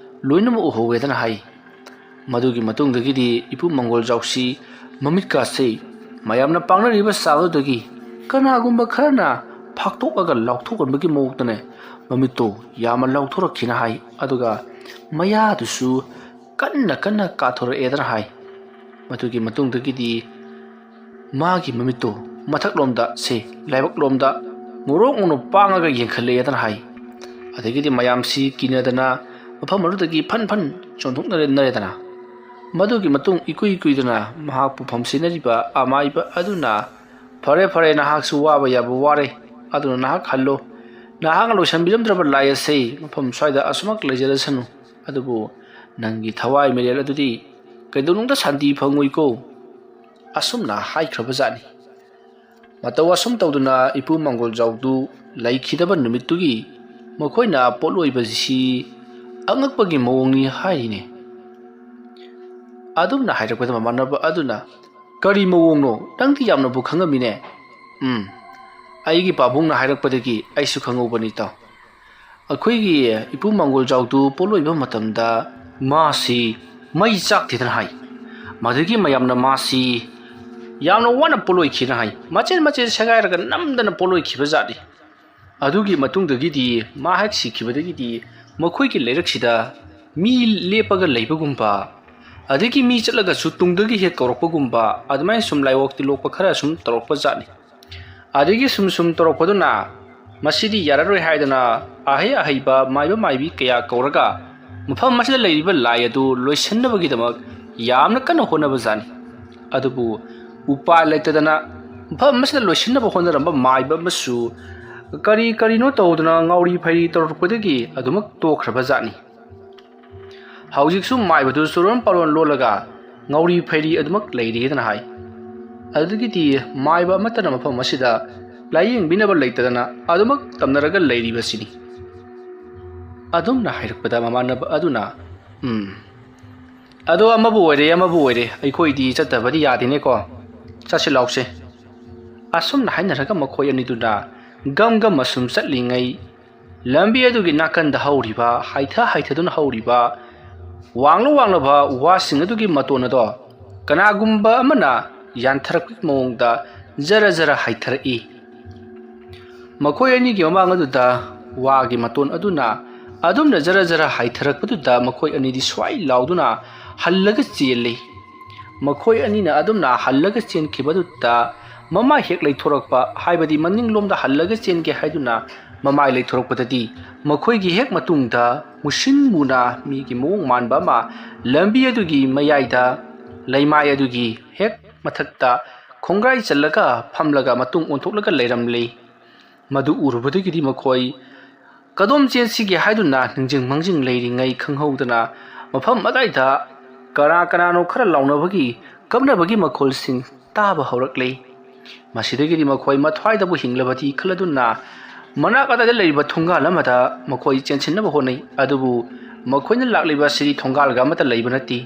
ꯂꯣꯏꯅꯃꯛ ꯎꯍꯧꯋꯦꯗꯅ ꯍꯥꯏ꯫ ꯃꯗꯨꯒꯤ ꯃꯇꯨꯡꯗꯒꯤꯗꯤ ꯏꯄꯨ ꯃꯪꯒꯣꯜꯖꯥꯎꯁꯤ ꯃꯃꯤꯠꯀꯥꯁꯦ ꯃꯌꯥꯝꯅ ꯄꯥꯡꯅꯔꯤꯕ ꯆꯥꯡꯗꯨꯗꯒꯤ ꯀꯅꯥꯒꯨꯝꯕ ꯈꯔꯅ ꯐꯥꯛꯇꯣꯛꯑꯒ ꯂꯥꯎꯊꯣꯛꯀꯟꯕꯒꯤ ꯃꯑꯣꯡꯗꯅꯦ ꯃꯃꯤꯠꯇꯣ ꯌꯥꯝꯅ ꯂꯥꯎꯊꯣꯔꯛꯈꯤꯅ ꯍꯥꯏ꯫ ꯑꯗꯨꯒ ꯃꯌꯥꯗꯨꯁꯨ ꯀꯟꯅ ꯀꯟꯅ ꯀꯥꯊꯣꯔꯛꯑꯦꯗꯅ ꯍꯥꯏ꯫ ꯃꯗꯨꯒꯤ ꯃꯇꯨꯡꯗꯒꯤꯗꯤ ꯃꯥꯒꯤ ꯃꯃꯤꯠꯇꯨ ꯃꯊꯛꯂꯣꯝꯗ ꯁꯦ ꯂꯥꯏꯕꯛꯂꯣꯝꯗ ꯉꯧꯔꯣꯛ ꯉꯧꯅ ꯄꯥꯡꯉꯒ ꯌꯦꯡꯈꯠꯂꯛꯑꯦꯗꯅ ꯍꯥꯏ꯫ ꯑꯗꯒꯤꯗꯤ ꯃꯌꯥꯝꯁꯤ ꯀꯤꯅꯗꯅ ꯃꯐꯝ ꯑꯗꯨꯗꯒꯤ ꯐꯟ ꯐꯟ ꯆꯣꯡꯊꯣꯛꯅꯔꯦꯗꯅ꯫ ꯃꯗꯨꯒꯤ ꯃꯇꯨꯡ ꯏꯀꯨꯏ ꯀꯨꯏꯗꯅ ꯃꯍꯥꯛꯄꯨ ꯐꯝꯁꯤꯟꯅꯔꯤꯕ ꯑꯃꯥꯏꯕ ꯑꯗꯨꯅ, "ꯐꯔꯦ ꯐꯔꯦ, ꯅꯍꯥꯛꯁꯨ ꯋꯥꯕ ꯌꯥꯕ ꯋꯥꯔꯦ, ꯑꯗꯨꯅ ꯅꯍꯥꯛ ꯍꯜꯂꯣ꯫ ꯅꯍꯥꯛꯅ ꯂꯣꯏꯁꯤꯟꯕꯤꯔꯝꯗ꯭ꯔꯕ ꯂꯥꯏ ꯑꯁꯦ ꯃꯐꯝ ꯁ꯭ꯋꯥꯏꯗ ꯑꯁꯨꯃꯛ ꯂꯩꯖꯔꯁꯅꯨ, ꯑꯗꯨꯕꯨ ꯅꯪꯒꯤ ꯊꯋꯥꯏ ꯃꯤꯔꯦꯜ ꯑꯗꯨꯗꯤ ꯀꯩꯗꯧꯅꯨꯡꯗ ꯁꯥꯟꯇꯤ ꯐꯪꯉꯣꯏꯀꯣ꯫ ꯑꯁꯨꯝꯅ ꯍꯥꯏꯈ꯭ꯔꯕꯖꯥꯠꯅꯤ꯫ ꯃꯇꯧ ꯑꯁꯨꯝ ꯇꯧꯗꯨꯅ ꯏꯄꯨ ꯃꯪꯒꯣꯜꯖꯥꯎꯗꯨ ꯂꯩꯈꯤꯗꯕ ꯅꯨꯃꯤꯠꯇꯨꯒꯤ ꯃꯈꯣꯏꯅ ꯄꯣꯠꯂꯣꯏꯕꯁꯤ ꯑꯉꯛꯄꯒꯤ ꯃꯑꯣꯡꯅꯤ ꯍꯥꯏꯔꯤꯅꯦ꯫ ꯑꯗꯨꯝꯅ ꯍꯥꯏꯔꯛꯄꯗ ꯃꯃꯥꯟꯅꯕ ꯑꯗꯨꯅ, "ꯀꯔꯤ ꯃꯑꯣꯡꯅꯣ? ꯅꯪꯗꯤ ꯌꯥꯝꯅꯕꯨ ꯈꯪꯉꯝꯃꯤꯅꯦ꯫" "ꯎꯝ, ꯑꯩꯒꯤ ꯄꯥꯕꯨꯡꯅ ꯍꯥꯏꯔꯛꯄꯗꯒꯤ ꯑꯩꯁꯨ ꯈꯪꯍꯧꯕꯅꯤ, ꯏꯇꯥꯎ꯫ ꯑꯩꯈꯣꯏꯒꯤ ꯏꯄꯨ ꯃꯪꯒꯣꯜꯖꯥꯎꯗꯨ ꯄꯣꯠꯂꯣꯏꯕ ꯃꯇꯝꯗ ꯃꯥꯁꯤ ꯃꯩ ꯆꯥꯛꯇꯦꯗꯅ ꯍꯥꯏ꯫ ꯃꯗꯨꯒꯤ ꯃꯌꯥꯝꯅ ꯃꯥꯁꯤ ꯌꯥꯝꯅ ꯋꯥꯅ ꯄꯣꯠꯂꯣꯏꯈꯤꯅ ꯍꯥꯏ꯫ ꯃꯆꯦꯠ ꯃꯆꯦꯠ ꯁꯦꯒꯥꯏꯔꯒ ꯅꯝꯗꯅ ꯄꯣꯠꯂꯣꯏꯈꯤꯕ ꯖꯥꯠꯅꯤ꯫ ꯑꯗꯨꯒꯤ ꯃꯇꯨꯡꯗꯒꯤꯗꯤ, ꯃꯥ ꯍꯦꯛ ꯁꯤꯈꯤꯕꯗꯒꯤꯗꯤ, ꯃꯈꯣꯏꯒꯤ ꯂꯩꯔꯛꯁꯤꯗ ꯃꯤ ꯂꯦꯞꯄꯒ ꯂꯩꯕꯒꯨꯝꯕ, ꯑꯗꯒꯤ ꯃꯤ ꯆꯠꯂꯒꯁꯨ ꯇꯨꯡꯗꯒꯤ ꯍꯦꯛ ꯀꯧꯔꯛꯄꯒꯨꯝꯕ, ꯑꯗꯨꯃꯥꯏꯅ ꯁꯨꯝ ꯂꯥꯏꯑꯣꯛ ꯇꯤꯜꯂꯣꯛꯄ ꯈꯔ ꯁꯨꯝ ꯇꯧꯔꯛꯄ ꯖꯥꯠꯅꯤ꯫ ꯑꯗꯒꯤ ꯁꯨꯝ ꯁꯨꯝ ꯇꯧꯔꯛꯄꯗꯨꯅ, ꯃꯁꯤꯗꯤ ꯌꯥꯔꯔꯣꯏ ꯍꯥꯏꯗꯅ, ꯑꯍꯩ ꯑꯍꯩꯕ ꯃꯥꯏꯕ ꯃꯥꯏꯕꯤ ꯀꯌꯥ ꯀꯧꯔꯒ ꯃꯐꯝ ꯑꯁꯤꯗ ꯂꯩꯔꯤꯕ ꯂꯥꯏ ꯑꯗꯨ ꯂꯣꯏꯁꯤꯟꯅꯕꯒꯤꯗꯃꯛ ꯌꯥꯝꯅ ꯀꯟꯅ ꯍꯣꯠꯅꯕ ꯖꯥꯠꯅꯤ꯫ ꯑꯗꯨꯕꯨ ꯎꯄꯥꯏ ꯂꯩꯇꯗꯅ, ꯃꯐꯝ ꯑꯁꯤꯗ ꯂꯣꯏꯁꯤꯟꯅꯕ ꯍꯣꯠꯅꯔꯝꯕ ꯃꯥꯏꯕ ꯑꯃꯁꯨ ꯀꯔꯤ ꯀꯔꯤꯅꯣ ꯇꯧꯗꯨꯅ ꯉꯥꯎꯔꯤ ꯐꯩꯔꯤ ꯇꯧꯔꯛꯄꯗꯒꯤ ꯑꯗꯨꯃꯛ ꯇꯣꯛꯈ꯭ꯔꯕ ꯖꯥꯠꯅꯤ꯫ ꯍꯧꯖꯤꯛꯁꯨ ꯃꯥꯏꯕꯗꯨ ꯆꯨꯔꯣꯟ ꯄꯥꯔꯣꯟ ꯂꯣꯜꯂꯒ ꯉꯥꯎꯔꯤ ꯐꯩꯔꯤ ꯑꯗꯨꯃꯛ ꯂꯩꯔꯤꯗꯅ ꯍꯥꯏ꯫ ꯑꯗꯨꯗꯒꯤꯗꯤ ꯃꯥꯏꯕ ꯑꯃꯠꯇꯅ ꯃꯐꯝ ꯑꯁꯤꯗ ꯂꯥꯏꯌꯦꯡꯕꯤꯅꯕ ꯂꯩꯇꯗꯅ ꯑꯗꯨꯃꯛ ꯇꯝꯅꯔꯒ ꯂꯩꯔꯤꯕꯁꯤꯅꯤ꯫ ꯑꯗꯨꯝꯅ ꯍꯥꯏꯔꯛꯄꯗ ꯃꯃꯥꯟꯅꯕ ꯑꯗꯨꯅ, "ꯎꯝ, ꯑꯗꯣ ꯑꯃꯕꯨ ꯑꯣꯏꯔꯦ, ꯑꯃꯕꯨ ꯑꯣꯏꯔꯦ, ꯑꯩꯈꯣꯏꯗꯤ ꯆꯠꯇꯕꯗꯤ ꯌꯥꯗꯦꯅꯦꯀꯣ, ꯆꯠꯁꯤ ꯂꯥꯎꯁꯦ"꯫ ꯑꯁꯨꯝꯅ ꯍꯥꯏꯅꯔꯒ ꯃꯈꯣꯏ ꯑꯅꯤꯗꯨꯅ ꯒꯝ ꯒꯝ ꯑꯁꯨꯝ ꯆꯠꯂꯤꯉꯩ, ꯂꯝꯕꯤ ꯑꯗꯨꯒꯤ ꯅꯥꯀꯟꯗ ꯍꯧꯔꯤꯕ ꯍꯥꯏꯊ ꯍꯥꯏꯊꯗꯨꯅ ꯍꯧꯔꯤꯕ ꯋꯥꯡꯂ ꯋꯥꯡꯂꯕ ꯋꯥꯁꯤꯡ ꯑꯗꯨꯒꯤ ꯃꯇꯣꯟ ꯑꯗꯣ ꯀꯅꯥꯒꯨꯝꯕ ꯑꯃꯅ ꯌꯥꯟꯊꯔꯛꯄꯒꯤ ꯃꯑꯣꯡꯗ ꯖꯔ ꯖꯔ ꯍꯥꯏꯊꯔꯛꯏ꯫ ꯃꯈꯣꯏ ꯑꯅꯤꯒꯤ ꯃꯃꯥꯡ ꯑꯗꯨꯗ ꯋꯥꯒꯤ ꯃꯇꯣꯟ ꯑꯗꯨꯅ ꯑꯗꯨꯝꯅ ꯖꯔ ꯖꯔ ꯍꯥꯏꯊꯔꯛꯄꯗꯨꯗ ꯃꯈꯣꯏ ꯑꯅꯤꯗꯤ ꯁ꯭ꯋꯥꯏ ꯂꯥꯎꯗꯨꯅ ꯍꯜꯂꯒ ꯆꯦꯜꯂꯤ꯫ ꯃꯈꯣꯏ ꯑꯅꯤꯅ ꯑꯗꯨꯝꯅ ꯍꯜꯂꯒ ꯆꯦꯟꯈꯤꯕꯗꯨꯗ ꯃꯃꯥꯏ ꯍꯦꯛ ꯂꯩꯊꯣꯔꯛꯄ, ꯍꯥꯏꯕꯗꯤ ꯃꯅꯤꯡꯂꯣꯝꯗ ꯍꯜꯂꯒ ꯆꯦꯟꯒꯦ ꯍꯥꯏꯗꯨꯅ ꯃꯃꯥꯏ ꯂꯩꯊꯣꯔꯛꯄꯗꯗꯤ, ꯃꯈꯣꯏꯒꯤ ꯍꯦꯛ ꯃꯇꯨꯡꯗ ꯃꯨꯁꯤꯟ ꯃꯨꯅ ꯃꯤꯒꯤ ꯃꯑꯣꯡ ꯃꯥꯟꯕ ꯑꯃ ꯂꯝꯕꯤ ꯑꯗꯨꯒꯤ ꯃꯌꯥꯏꯗ, ꯂꯩꯃꯥꯏ ꯑꯗꯨꯒꯤ ꯍꯦꯛ ꯃꯊꯛꯇ ꯈꯣꯡꯒ꯭ꯔꯥꯏ ꯆꯜꯂꯒ ꯐꯝꯂꯒ ꯃꯇꯨꯡ ꯑꯣꯟꯊꯣꯛꯂꯒ ꯂꯩꯔꯝꯂꯤ꯫ ꯃꯗꯨ ꯎꯔꯨꯕꯗꯒꯤꯗꯤ ꯃꯈꯣꯏ ꯀꯗꯣꯝ ꯆꯦꯟꯁꯤꯒꯦ ꯍꯥꯏꯗꯨꯅ ꯅꯤꯡꯖꯤꯡ ꯃꯥꯡꯖꯤꯡ ꯂꯩꯔꯤꯉꯩ ꯈꯪꯍꯧꯗꯅ ꯃꯐꯝ ꯑꯗꯥꯏꯗ ꯀꯅꯥ ꯀꯅꯥꯅꯣ ꯈꯔ ꯂꯥꯎꯅꯕꯒꯤ, ꯀꯞꯅꯕꯒꯤ ꯃꯈꯣꯜꯁꯤꯡ ꯇꯥꯕ ꯍꯧꯔꯛꯂꯦ꯫ ꯃꯁꯤꯗꯒꯤꯗꯤ ꯃꯈꯣꯏ ꯃꯊ꯭ꯋꯥꯏꯗꯕꯨ ꯍꯤꯡꯂꯕꯗꯤ ꯈꯜꯂꯗꯨꯅ ꯃꯅꯥꯛ ꯑꯗꯥꯏꯗ ꯂꯩꯔꯤꯕ ꯊꯣꯡꯒꯥꯜ ꯑꯃꯗ ꯃꯈꯣꯏ ꯆꯦꯟꯁꯤꯟꯅꯕ ꯍꯣꯠꯅꯩ꯫ ꯑꯗꯨꯕꯨ ꯃꯈꯣꯏꯅ ꯂꯥꯛꯂꯤꯕ ꯑꯁꯤꯗꯤ ꯊꯣꯡꯒꯥꯜꯒ ꯑꯃꯠꯇ ꯂꯩꯕ ꯅꯠꯇꯦ꯫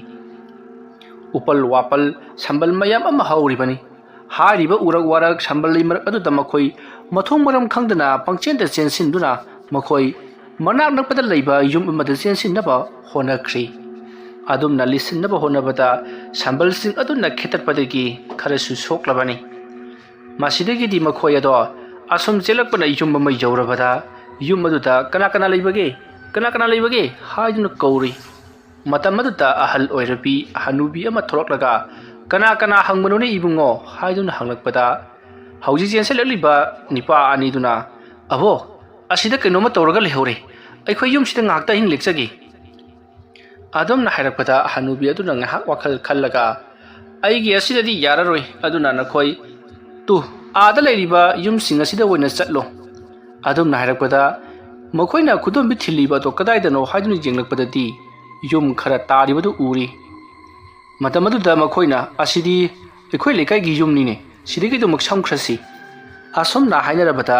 ꯎꯄꯜ ꯋꯥꯄꯜ ꯁꯝꯕꯜ ꯃꯌꯥꯝ ꯑꯃ ꯍꯧꯔꯤꯕꯅꯤ꯫ ꯍꯥꯏꯔꯤꯕ ꯎꯔꯛ ꯋꯥꯔꯛ ꯁꯝꯕꯜ ꯂꯩꯃꯔꯛ ꯑꯗꯨꯗ ꯃꯈꯣꯏ ꯃꯊꯣꯡ ꯃꯔꯝ ꯈꯪꯗꯅ ꯄꯪꯆꯦꯟꯗ ꯆꯦꯟꯁꯤꯟꯗꯨꯅ ꯃꯈꯣꯏ ꯃꯅꯥꯛ ꯅꯛꯄꯗ ꯂꯩꯕ ꯌꯨꯝ ꯑꯃꯗ ꯆꯦꯟꯁꯤꯟꯅꯕ ꯍꯣꯠꯅꯈ꯭ꯔꯤ꯫ ꯑꯗꯨꯝꯅ ꯂꯤꯁꯤꯟꯅꯕ ꯍꯣꯠꯅꯕꯗ ꯁꯝꯕꯜꯁꯤꯡ ꯑꯗꯨꯅ ꯈꯦꯠꯇꯠꯄꯗꯒꯤ ꯈꯔꯁꯨ ꯁꯣꯛꯂꯕꯅꯤ꯫ ꯃꯁꯤꯗꯒꯤꯗꯤ ꯃꯈꯣꯏ ꯑꯗꯣ ꯑꯁꯨꯝ ꯆꯦꯜꯂꯛꯄꯅ ꯌꯨꯝ ꯑꯃ ꯌꯧꯔꯕꯗ ꯌꯨꯝ ꯑꯗꯨꯗ "ꯀꯅꯥ ꯀꯅꯥ ꯂꯩꯕꯒꯦ? ꯀꯅꯥ ꯀꯅꯥ ꯂꯩꯕꯒꯦ?" ꯍꯥꯏꯗꯨꯅ ꯀꯧꯔꯤ꯫ ꯃꯇꯝ ꯑꯗꯨꯗ ꯑꯍꯜ ꯑꯣꯏꯔꯕꯤ ꯍꯅꯨꯕꯤ ꯑꯃ ꯊꯣꯛꯂꯛꯂꯒ "ꯀꯅꯥ ꯀꯅꯥ ꯍꯪꯕꯅꯣꯅꯦ ꯏꯕꯨꯡꯉꯣ?" ꯍꯥꯏꯗꯨꯅ ꯍꯪꯂꯛꯄꯗ ꯍꯧꯖꯤꯛ ꯆꯦꯟꯁꯤꯜꯂꯛꯂꯤꯕ ꯅꯤꯄꯥ ꯑꯅꯤꯗꯨꯅ "ꯑꯕꯣ, ꯑꯁꯤꯗ ꯀꯩꯅꯣꯝꯃ ꯇꯧꯔꯒ ꯂꯩꯍꯧꯔꯦ꯫ ꯑꯩꯈꯣꯏ ꯌꯨꯝꯁꯤꯗ ꯉꯥꯏꯍꯥꯛꯇ ꯑꯍꯤꯡ ꯂꯦꯛꯆꯒꯦ" ꯑꯗꯨꯝꯅ ꯍꯥꯏꯔꯛꯄꯗ ꯍꯅꯨꯕꯤ ꯑꯗꯨꯅ ꯉꯥꯏꯍꯥꯛ ꯋꯥꯈꯜ ꯈꯜꯂꯒ "ꯑꯩꯒꯤ ꯑꯁꯤꯗꯗꯤ ꯌꯥꯔꯔꯣꯏ, ꯑꯗꯨꯅ ꯅꯈꯣꯏ ꯇꯨ ꯑꯥꯗ ꯂꯩꯔꯤꯕ ꯌꯨꯝꯁꯤꯡ ꯑꯁꯤꯗ ꯑꯣꯏꯅ ꯆꯠꯂꯣ" ꯑꯗꯨꯝꯅ ꯍꯥꯏꯔꯛꯄꯗ ꯃꯈꯣꯏꯅ ꯈꯨꯗꯣꯝꯕꯤ ꯊꯤꯜꯂꯤꯕ ꯑꯗꯣ ꯀꯗꯥꯏꯗꯅꯣ ꯍꯥꯏꯗꯨꯅ ꯌꯦꯡꯂꯛꯄꯗꯗꯤ ꯌꯨꯝ ꯈꯔ ꯇꯥꯔꯤꯕꯗꯨ ꯎꯔꯤ꯫ ꯃꯇꯝ ꯑꯗꯨꯗ ꯃꯈꯣꯏꯅ "ꯑꯁꯤꯗꯤ ꯑꯩꯈꯣꯏ ꯂꯩꯀꯥꯏꯒꯤ ꯌꯨꯝꯅꯤꯅꯦ, ꯁꯤꯗꯒꯤ ꯑꯗꯨꯃꯛ ꯁꯝꯈ꯭ꯔꯁꯤ" ꯑꯁꯨꯝꯅ ꯍꯥꯏꯅꯔꯕꯗ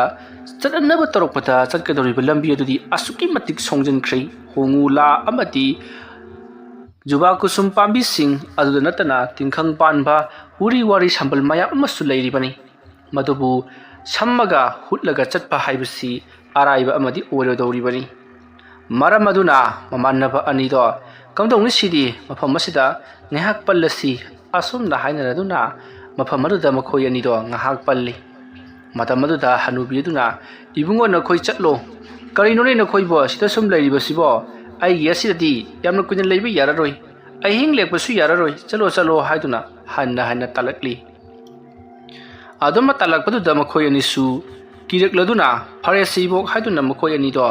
ꯆꯠꯅꯅꯕ ꯇꯧꯔꯛꯄꯗ ꯆꯠꯀꯗꯧꯔꯤꯕ ꯂꯝꯕꯤ ꯑꯗꯨꯗꯤ ꯑꯁꯨꯛꯀꯤ ꯃꯇꯤꯛ ꯁꯣꯡꯖꯤꯟꯈ꯭ꯔꯦ꯫ ꯍꯣꯡꯉꯨ ꯂꯥ ꯑꯃꯗꯤ ꯖꯨꯕꯥ ꯀꯨꯁꯨꯝ ꯄꯥꯝꯕꯤꯁꯤꯡ ꯑꯗꯨꯗ ꯅꯠꯇꯅ ꯇꯤꯡꯈꯪ ꯄꯥꯟꯕ ꯎꯔꯤ ꯋꯥꯔꯤ ꯁꯝꯕꯜ ꯃꯌꯥꯝ ꯑꯃꯁꯨ ꯂꯩꯔꯤꯕꯅꯤ꯫ ꯃꯗꯨꯕꯨ ꯁꯝꯃꯒ ꯍꯨꯠꯂꯒ ꯆꯠꯄ ꯍꯥꯏꯕꯁꯤ ꯑꯔꯥꯏꯕ ꯑꯃꯗꯤ ꯑꯣꯏꯔꯣꯏꯗꯧꯔꯤꯕꯅꯤ꯫ ꯃꯔꯝ ꯑꯗꯨꯅ ꯃꯃꯥꯟꯅꯕ ꯑꯅꯤꯗꯣ "ꯀꯝꯗꯧꯅꯤ ꯁꯤꯗꯤ, ꯃꯐꯝ ꯑꯁꯤꯗ ꯉꯥꯏꯍꯥꯛ ꯄꯜꯂꯁꯤ" ꯑꯁꯨꯝꯅ ꯍꯥꯏꯅꯔꯗꯨꯅ ꯃꯐꯝ ꯑꯗꯨꯗ ꯃꯈꯣꯏ ꯑꯅꯤꯗꯣ ꯉꯥꯏꯍꯥꯛ ꯄꯜꯂꯤ꯫ ꯃꯇꯝ ꯑꯗꯨꯗ ꯍꯅꯨꯕꯤ ꯑꯗꯨꯅ "ꯏꯕꯨꯡꯉꯣ, ꯅꯈꯣꯏ ꯆꯠꯂꯣ꯫ ꯀꯔꯤꯅꯣꯅꯦ ꯅꯈꯣꯏꯕꯨ ꯑꯁꯤꯗ ꯁꯨꯝ ꯂꯩꯔꯤꯕꯁꯤꯕꯣ? ꯑꯩꯒꯤ ꯑꯁꯤꯗꯗꯤ ꯌꯥꯝꯅ ꯀꯨꯏꯅ ꯂꯩꯕ ꯌꯥꯔꯔꯣꯏ꯫ ꯑꯍꯤꯡ ꯂꯦꯛꯄꯁꯨ ꯌꯥꯔꯔꯣꯏ꯫ ꯆꯠꯂꯣ, ꯆꯠꯂꯣ" ꯍꯥꯏꯗꯨꯅ ꯍꯟꯅ ꯍꯟꯅ ꯇꯥꯜꯂꯛꯂꯤ꯫ ꯑꯗꯨꯝ ꯇꯥꯜꯂꯛꯄꯗꯨꯗ ꯃꯈꯣꯏ ꯑꯅꯤꯁꯨ ꯀꯤꯔꯛꯂꯗꯨꯅ "ꯐꯔꯦꯁꯦ ꯏꯕꯣꯛ" ꯍꯥꯏꯗꯨꯅ ꯃꯈꯣꯏ ꯑꯅꯤꯗꯣ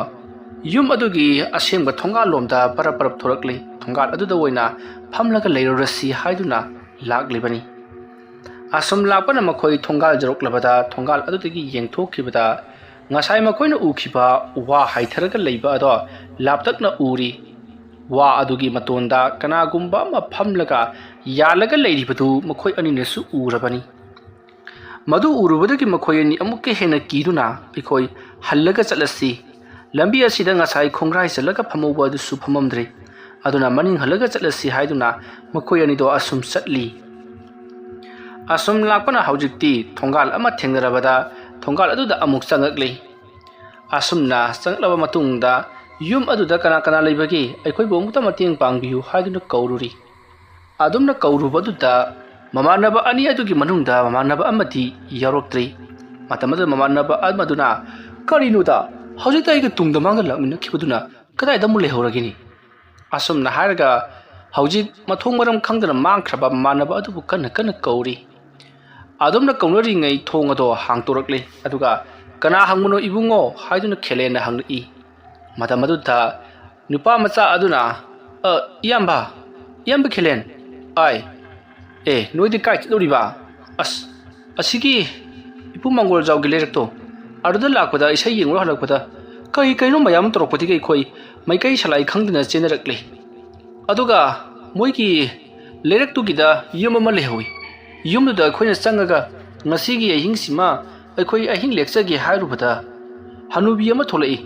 ꯌꯨꯝ ꯑꯗꯨꯒꯤ ꯑꯁꯦꯡꯕ ꯊꯣꯡꯒꯥꯜꯂꯣꯝꯗ ꯄꯔꯞ ꯄꯔꯞ ꯊꯣꯔꯛꯂꯤ꯫ ꯊꯣꯡꯒꯥꯜ ꯑꯗꯨꯗ ꯑꯣꯏꯅ ꯐꯝꯂꯒ ꯂꯩꯔꯨꯔꯁꯤ ꯍꯥꯏꯗꯨꯅ ꯂꯥꯛꯂꯤꯕꯅꯤ꯫ ꯑꯁꯨꯝ ꯂꯥꯛꯄꯅ ꯃꯈꯣꯏ ꯊꯣꯡꯒꯥꯜ ꯌꯧꯔꯛꯂꯕꯗ ꯊꯣꯡꯒꯥꯜ ꯑꯗꯨꯗꯒꯤ ꯌꯦꯡꯊꯣꯛꯈꯤꯕꯗ ꯉꯁꯥꯏ ꯃꯈꯣꯏꯅ ꯎꯈꯤꯕ ꯋꯥ ꯍꯥꯏꯊꯔꯒ ꯂꯩꯕ ꯑꯗꯣ ꯂꯥꯞꯇꯛꯅ ꯎꯔꯤ꯫ ꯋꯥ ꯑꯗꯨꯒꯤ ꯃꯇꯣꯟꯗ ꯀꯅꯥꯒꯨꯝꯕ ꯑꯃ ꯐꯝꯂꯒ ꯌꯥꯜꯂꯒ ꯂꯩꯔꯤꯕꯗꯨ ꯃꯈꯣꯏ ꯑꯅꯤꯅꯁꯨ ꯎꯔꯕꯅꯤ꯫ ꯃꯗꯨ ꯎꯔꯨꯕꯗꯒꯤ ꯃꯈꯣꯏ ꯑꯅꯤ ꯑꯃꯨꯛꯀ ꯍꯦꯟꯅ ꯀꯤꯗꯨꯅ "ꯑꯩꯈꯣꯏ ꯍꯜꯂꯒ ꯆꯠꯂꯁꯤ꯫ ꯂꯝꯕꯤ ꯑꯁꯤꯗ ꯉꯁꯥꯏ ꯈꯣꯡꯒ꯭ꯔꯥꯏ ꯆꯜꯂꯒ ꯐꯝꯍꯧꯕ ꯑꯗꯨꯁꯨ ꯐꯝꯃꯝꯗ꯭ꯔꯦ꯫ ꯑꯗꯨꯅ ꯃꯅꯤꯡ ꯍꯜꯂꯒ ꯆꯠꯂꯁꯤ" ꯍꯥꯏꯗꯨꯅ ꯃꯈꯣꯏ ꯑꯅꯤꯗꯣ ꯑꯁꯨꯝ ꯆꯠꯂꯤ꯫ ꯑꯁꯨꯝ ꯂꯥꯛꯄꯅ ꯍꯧꯖꯤꯛꯇꯤ ꯊꯣꯡꯒꯥꯜ ꯑꯃ ꯊꯦꯡꯅꯔꯕꯗ ꯊꯣꯡꯒꯥꯜ ꯑꯗꯨꯗ ꯑꯃꯨꯛ ꯆꯪꯉꯛꯂꯤ꯫ ꯑꯁꯨꯝꯅ ꯆꯪꯂꯛꯂꯕ ꯃꯇꯨꯡꯗ ꯌꯨꯝ ꯑꯗꯨꯗ ꯀꯅꯥ ꯀꯅꯥ ꯂꯩꯕꯒꯦ? ꯑꯩꯈꯣꯏꯕꯨ ꯑꯃꯨꯛꯇ ꯃꯇꯦꯡ ꯄꯥꯡꯕꯤꯌꯨ ꯍꯥꯏꯗꯨꯅ ꯀꯧꯔꯨꯔꯤ꯫ ꯑꯗꯨꯝꯅ ꯀꯧꯔꯨꯕꯗꯨꯗ ꯃꯃꯥꯟꯅꯕ ꯑꯅꯤ ꯑꯗꯨꯒꯤ ꯃꯅꯨꯡꯗ ꯃꯃꯥꯟꯅꯕ ꯑꯃꯗꯤ ꯌꯥꯎꯔꯛꯇ꯭ꯔꯤ꯫ ꯃꯇꯝ ꯑꯗꯨꯗ ꯃꯃꯥꯟꯅꯕ ꯑꯃꯗꯨꯅ, "ꯀꯔꯤꯅꯣꯗ, ꯍꯧꯖꯤꯛꯇ ꯑꯩꯒ ꯇꯨꯡꯗ ꯃꯥꯡꯗ ꯂꯥꯛꯃꯤꯟꯅꯈꯤꯕꯗꯨꯅ ꯀꯗꯥꯏꯗ ꯑꯃꯨꯛ ꯂꯩꯍꯧꯔꯒꯦꯅꯦ?" ꯑꯁꯨꯝꯅ ꯍꯥꯏꯔꯒ ꯍꯧꯖꯤꯛ ꯃꯊꯣꯡ ꯃꯔꯝ ꯈꯪꯗꯅ ꯃꯥꯡꯈ꯭ꯔꯕ ꯃꯃꯥꯟꯅꯕ ꯑꯗꯨꯕꯨ ꯀꯟꯅ ꯀꯟꯅ ꯀꯧꯔꯤ꯫ ꯑꯗꯨꯝꯅ ꯀꯧꯅꯔꯤꯉꯩ ꯊꯣꯡ ꯑꯗꯣ ꯍꯥꯡꯇꯣꯔꯛꯂꯦ꯫ ꯑꯗꯨꯒ, "ꯀꯅꯥ ꯍꯪꯕꯅꯣ ꯏꯕꯨꯡꯉꯣ?" ꯍꯥꯏꯗꯨꯅ ꯈꯦꯂꯦꯟꯅ ꯍꯪꯂꯛꯏ꯫ ꯃꯇꯝ ꯑꯗꯨꯗ ꯅꯨꯄꯥ ꯃꯆꯥ ꯑꯗꯨꯅ, "ꯑ, ꯏꯌꯥꯝꯕ, ꯏꯌꯥꯝꯕ ꯈꯦꯂꯦꯟ, ꯑꯥꯏ, ꯑꯦ, ꯅꯣꯏꯗꯤ ꯀꯥꯏ ꯆꯠꯂꯨꯔꯤꯕ? ꯑꯁ, ꯑꯁꯤꯒꯤ ꯏꯄꯨ ꯃꯪꯒꯣꯜꯖꯥꯎꯒꯤ ꯂꯩꯔꯛꯇꯣ, ꯑꯗꯨꯗ ꯂꯥꯛꯄꯗ ꯏꯁꯩ ꯌꯦꯡꯂꯨ ꯍꯜꯂꯛꯄꯗ ꯀꯔꯤ ꯀꯔꯤꯅꯣ ꯃꯌꯥꯝ ꯑꯃ ꯇꯧꯔꯛꯄꯗꯒꯤ ꯑꯩꯈꯣꯏ ꯃꯩꯀꯩ ꯁꯂꯥꯏ ꯈꯪꯗꯅ ꯆꯦꯟꯅꯔꯛꯂꯦ꯫ ꯑꯗꯨꯒ ꯃꯣꯏꯒꯤ ꯂꯩꯔꯛꯇꯨꯒꯤꯗ ꯌꯨꯝ ꯑꯃ ꯂꯩꯍꯧꯋꯤ꯫ ꯌꯨꯝꯗꯨꯗ ꯑꯩꯈꯣꯏꯅ ꯆꯪꯉꯒ ꯉꯁꯤꯒꯤ ꯑꯍꯤꯡꯁꯤꯃ ꯑꯩꯈꯣꯏ ꯑꯍꯤꯡ ꯂꯦꯛꯆꯒꯦ ꯍꯥꯏꯔꯨꯕꯗ ꯍꯅꯨꯕꯤ ꯑꯃ ꯊꯣꯛꯂꯛꯏ꯫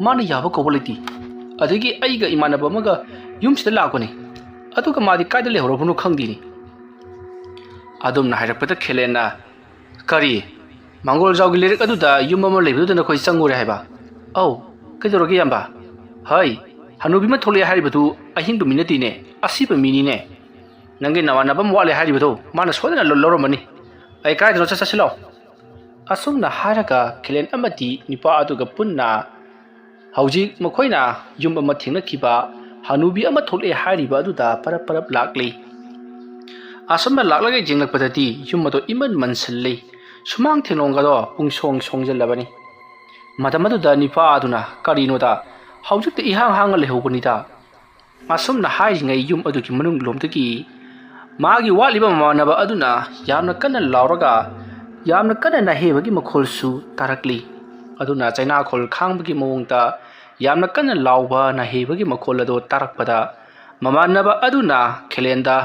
ꯃꯥꯅ ꯌꯥꯕ ꯀꯧꯕ ꯂꯩꯇꯦ꯫ ꯑꯗꯒꯤ ꯑꯩꯒ ꯏꯃꯥꯟꯅꯕ ꯑꯃꯒ ꯌꯨꯝꯁꯤꯗ ꯂꯥꯛꯄꯅꯤ꯫ ꯑꯗꯨꯒ ꯃꯥꯗꯤ ꯀꯥꯏꯗ ꯂꯩꯍꯧꯔꯕꯅꯣ ꯈꯪꯗꯦꯅꯦ꯫" ꯑꯗꯨꯝꯅ ꯍꯥꯏꯔꯛꯄꯗ ꯈꯦꯂꯦꯟꯅ, "ꯀꯔꯤ? ꯃꯪꯒꯣꯜꯖꯥꯎꯒꯤ ꯂꯩꯔꯛ ꯑꯗꯨꯗ ꯌꯨꯝ ꯑꯃ ꯂꯩꯕꯗꯨꯗ ꯅꯈꯣꯏ ꯆꯪꯉꯨꯔꯦ ꯍꯥꯏꯕ?" "ꯑꯧ, ꯀꯩꯗꯧꯔꯒꯦ ꯏꯌꯥꯝꯕ?" "ꯍꯩ, ꯍꯅꯨꯕꯤ ꯑꯃ ꯊꯣꯛꯂꯛꯑꯦ ꯍꯥꯏꯔꯤꯕꯗꯨ ꯑꯍꯤꯡꯕ ꯃꯤ ꯅꯠꯇꯦꯅꯦ, ꯑꯁꯤꯕ ꯃꯤꯅꯤꯅꯦ꯫ ꯅꯪꯒꯤ ꯅꯃꯥꯟꯅꯕ ꯑꯃ ꯋꯥꯠꯂꯦ ꯍꯥꯏꯔꯤꯕꯗꯣ ꯃꯥꯅ ꯁꯣꯏꯗꯅ ꯂꯧ-, ꯂꯧꯔꯝꯃꯅꯤ꯫ ꯑꯩ ꯀꯥꯏꯗꯅꯣ ꯆꯠ ꯆꯠꯁꯤꯜꯂꯣ꯫" ꯑꯁꯨꯝꯅ ꯍꯥꯏꯔꯒ ꯈꯦꯂꯦꯟ ꯑꯃꯗꯤ ꯅꯨꯄꯥ ꯑꯗꯨꯒ ꯄꯨꯟꯅ ꯍꯧꯖꯤꯛ ꯃꯈꯣꯏꯅ ꯌꯨꯝ ꯑꯃ ꯊꯦꯡꯅꯈꯤꯕ ꯍꯅꯨꯕꯤ ꯑꯃ ꯊꯣꯛꯂꯛꯑꯦ ꯍꯥꯏꯔꯤꯕ ꯑꯗꯨꯗ ꯄꯔꯞ ꯄꯔꯞ ꯂꯥꯛꯂꯤ꯫ ꯑꯁꯨꯝꯅ ꯂꯥꯛꯂꯒ ꯌꯦꯡꯂꯛꯄꯗꯗꯤ ꯌꯨꯝ ꯑꯗꯣ ꯏꯃꯟ ꯃꯟꯁꯤꯜꯂꯤ꯫ ꯁꯨꯃꯥꯡ ꯊꯦꯂꯣꯡꯒꯗꯣ ꯄꯨꯡꯁꯣꯡ ꯁꯣꯡꯖꯜꯂꯕꯅꯤ꯫ ꯃꯇꯝ ꯑꯗꯨꯗ ꯅꯨꯄꯥ ꯑꯗꯨꯅ, "ꯀꯔꯤꯅꯣꯗ, ꯍꯧꯖꯤꯛꯇ ꯏꯍꯥꯡ ꯍꯥꯡꯅ ꯂꯩꯍꯧꯕꯅꯤꯗ꯫" ꯑꯁꯨꯝꯅ ꯍꯥꯏꯔꯤꯉꯩ ꯌꯨꯝ ꯑꯗꯨꯒꯤ ꯃꯅꯨꯡ ꯂꯣꯝꯗꯒꯤ ꯃꯥꯒꯤ ꯋꯥꯠꯂꯤꯕ ꯃꯃꯥꯟꯅꯕ ꯑꯗꯨꯅ ꯌꯥꯝꯅ ꯀꯟꯅ ꯂꯥꯎꯔꯒ ꯌꯥꯝꯅ ꯀꯟꯅ ꯅꯥꯍꯦꯕꯒꯤ ꯃꯈꯣꯜꯁꯨ ꯇꯥꯔꯛꯂꯤ꯫ ꯑꯗꯨꯅ ꯆꯩꯅꯥꯈꯣꯜ ꯈꯥꯡꯕꯒꯤ ꯃꯑꯣꯡꯗ ꯌꯥꯝꯅ ꯀꯟꯅ ꯂꯥꯎꯕ ꯅꯥꯍꯦꯕꯒꯤ ꯃꯈꯣꯜ ꯑꯗꯨ ꯇꯥꯔꯛꯄꯗ ꯃꯃꯥꯟꯅꯕ ꯑꯗꯨꯅ ꯈꯦꯂꯦꯟꯗ,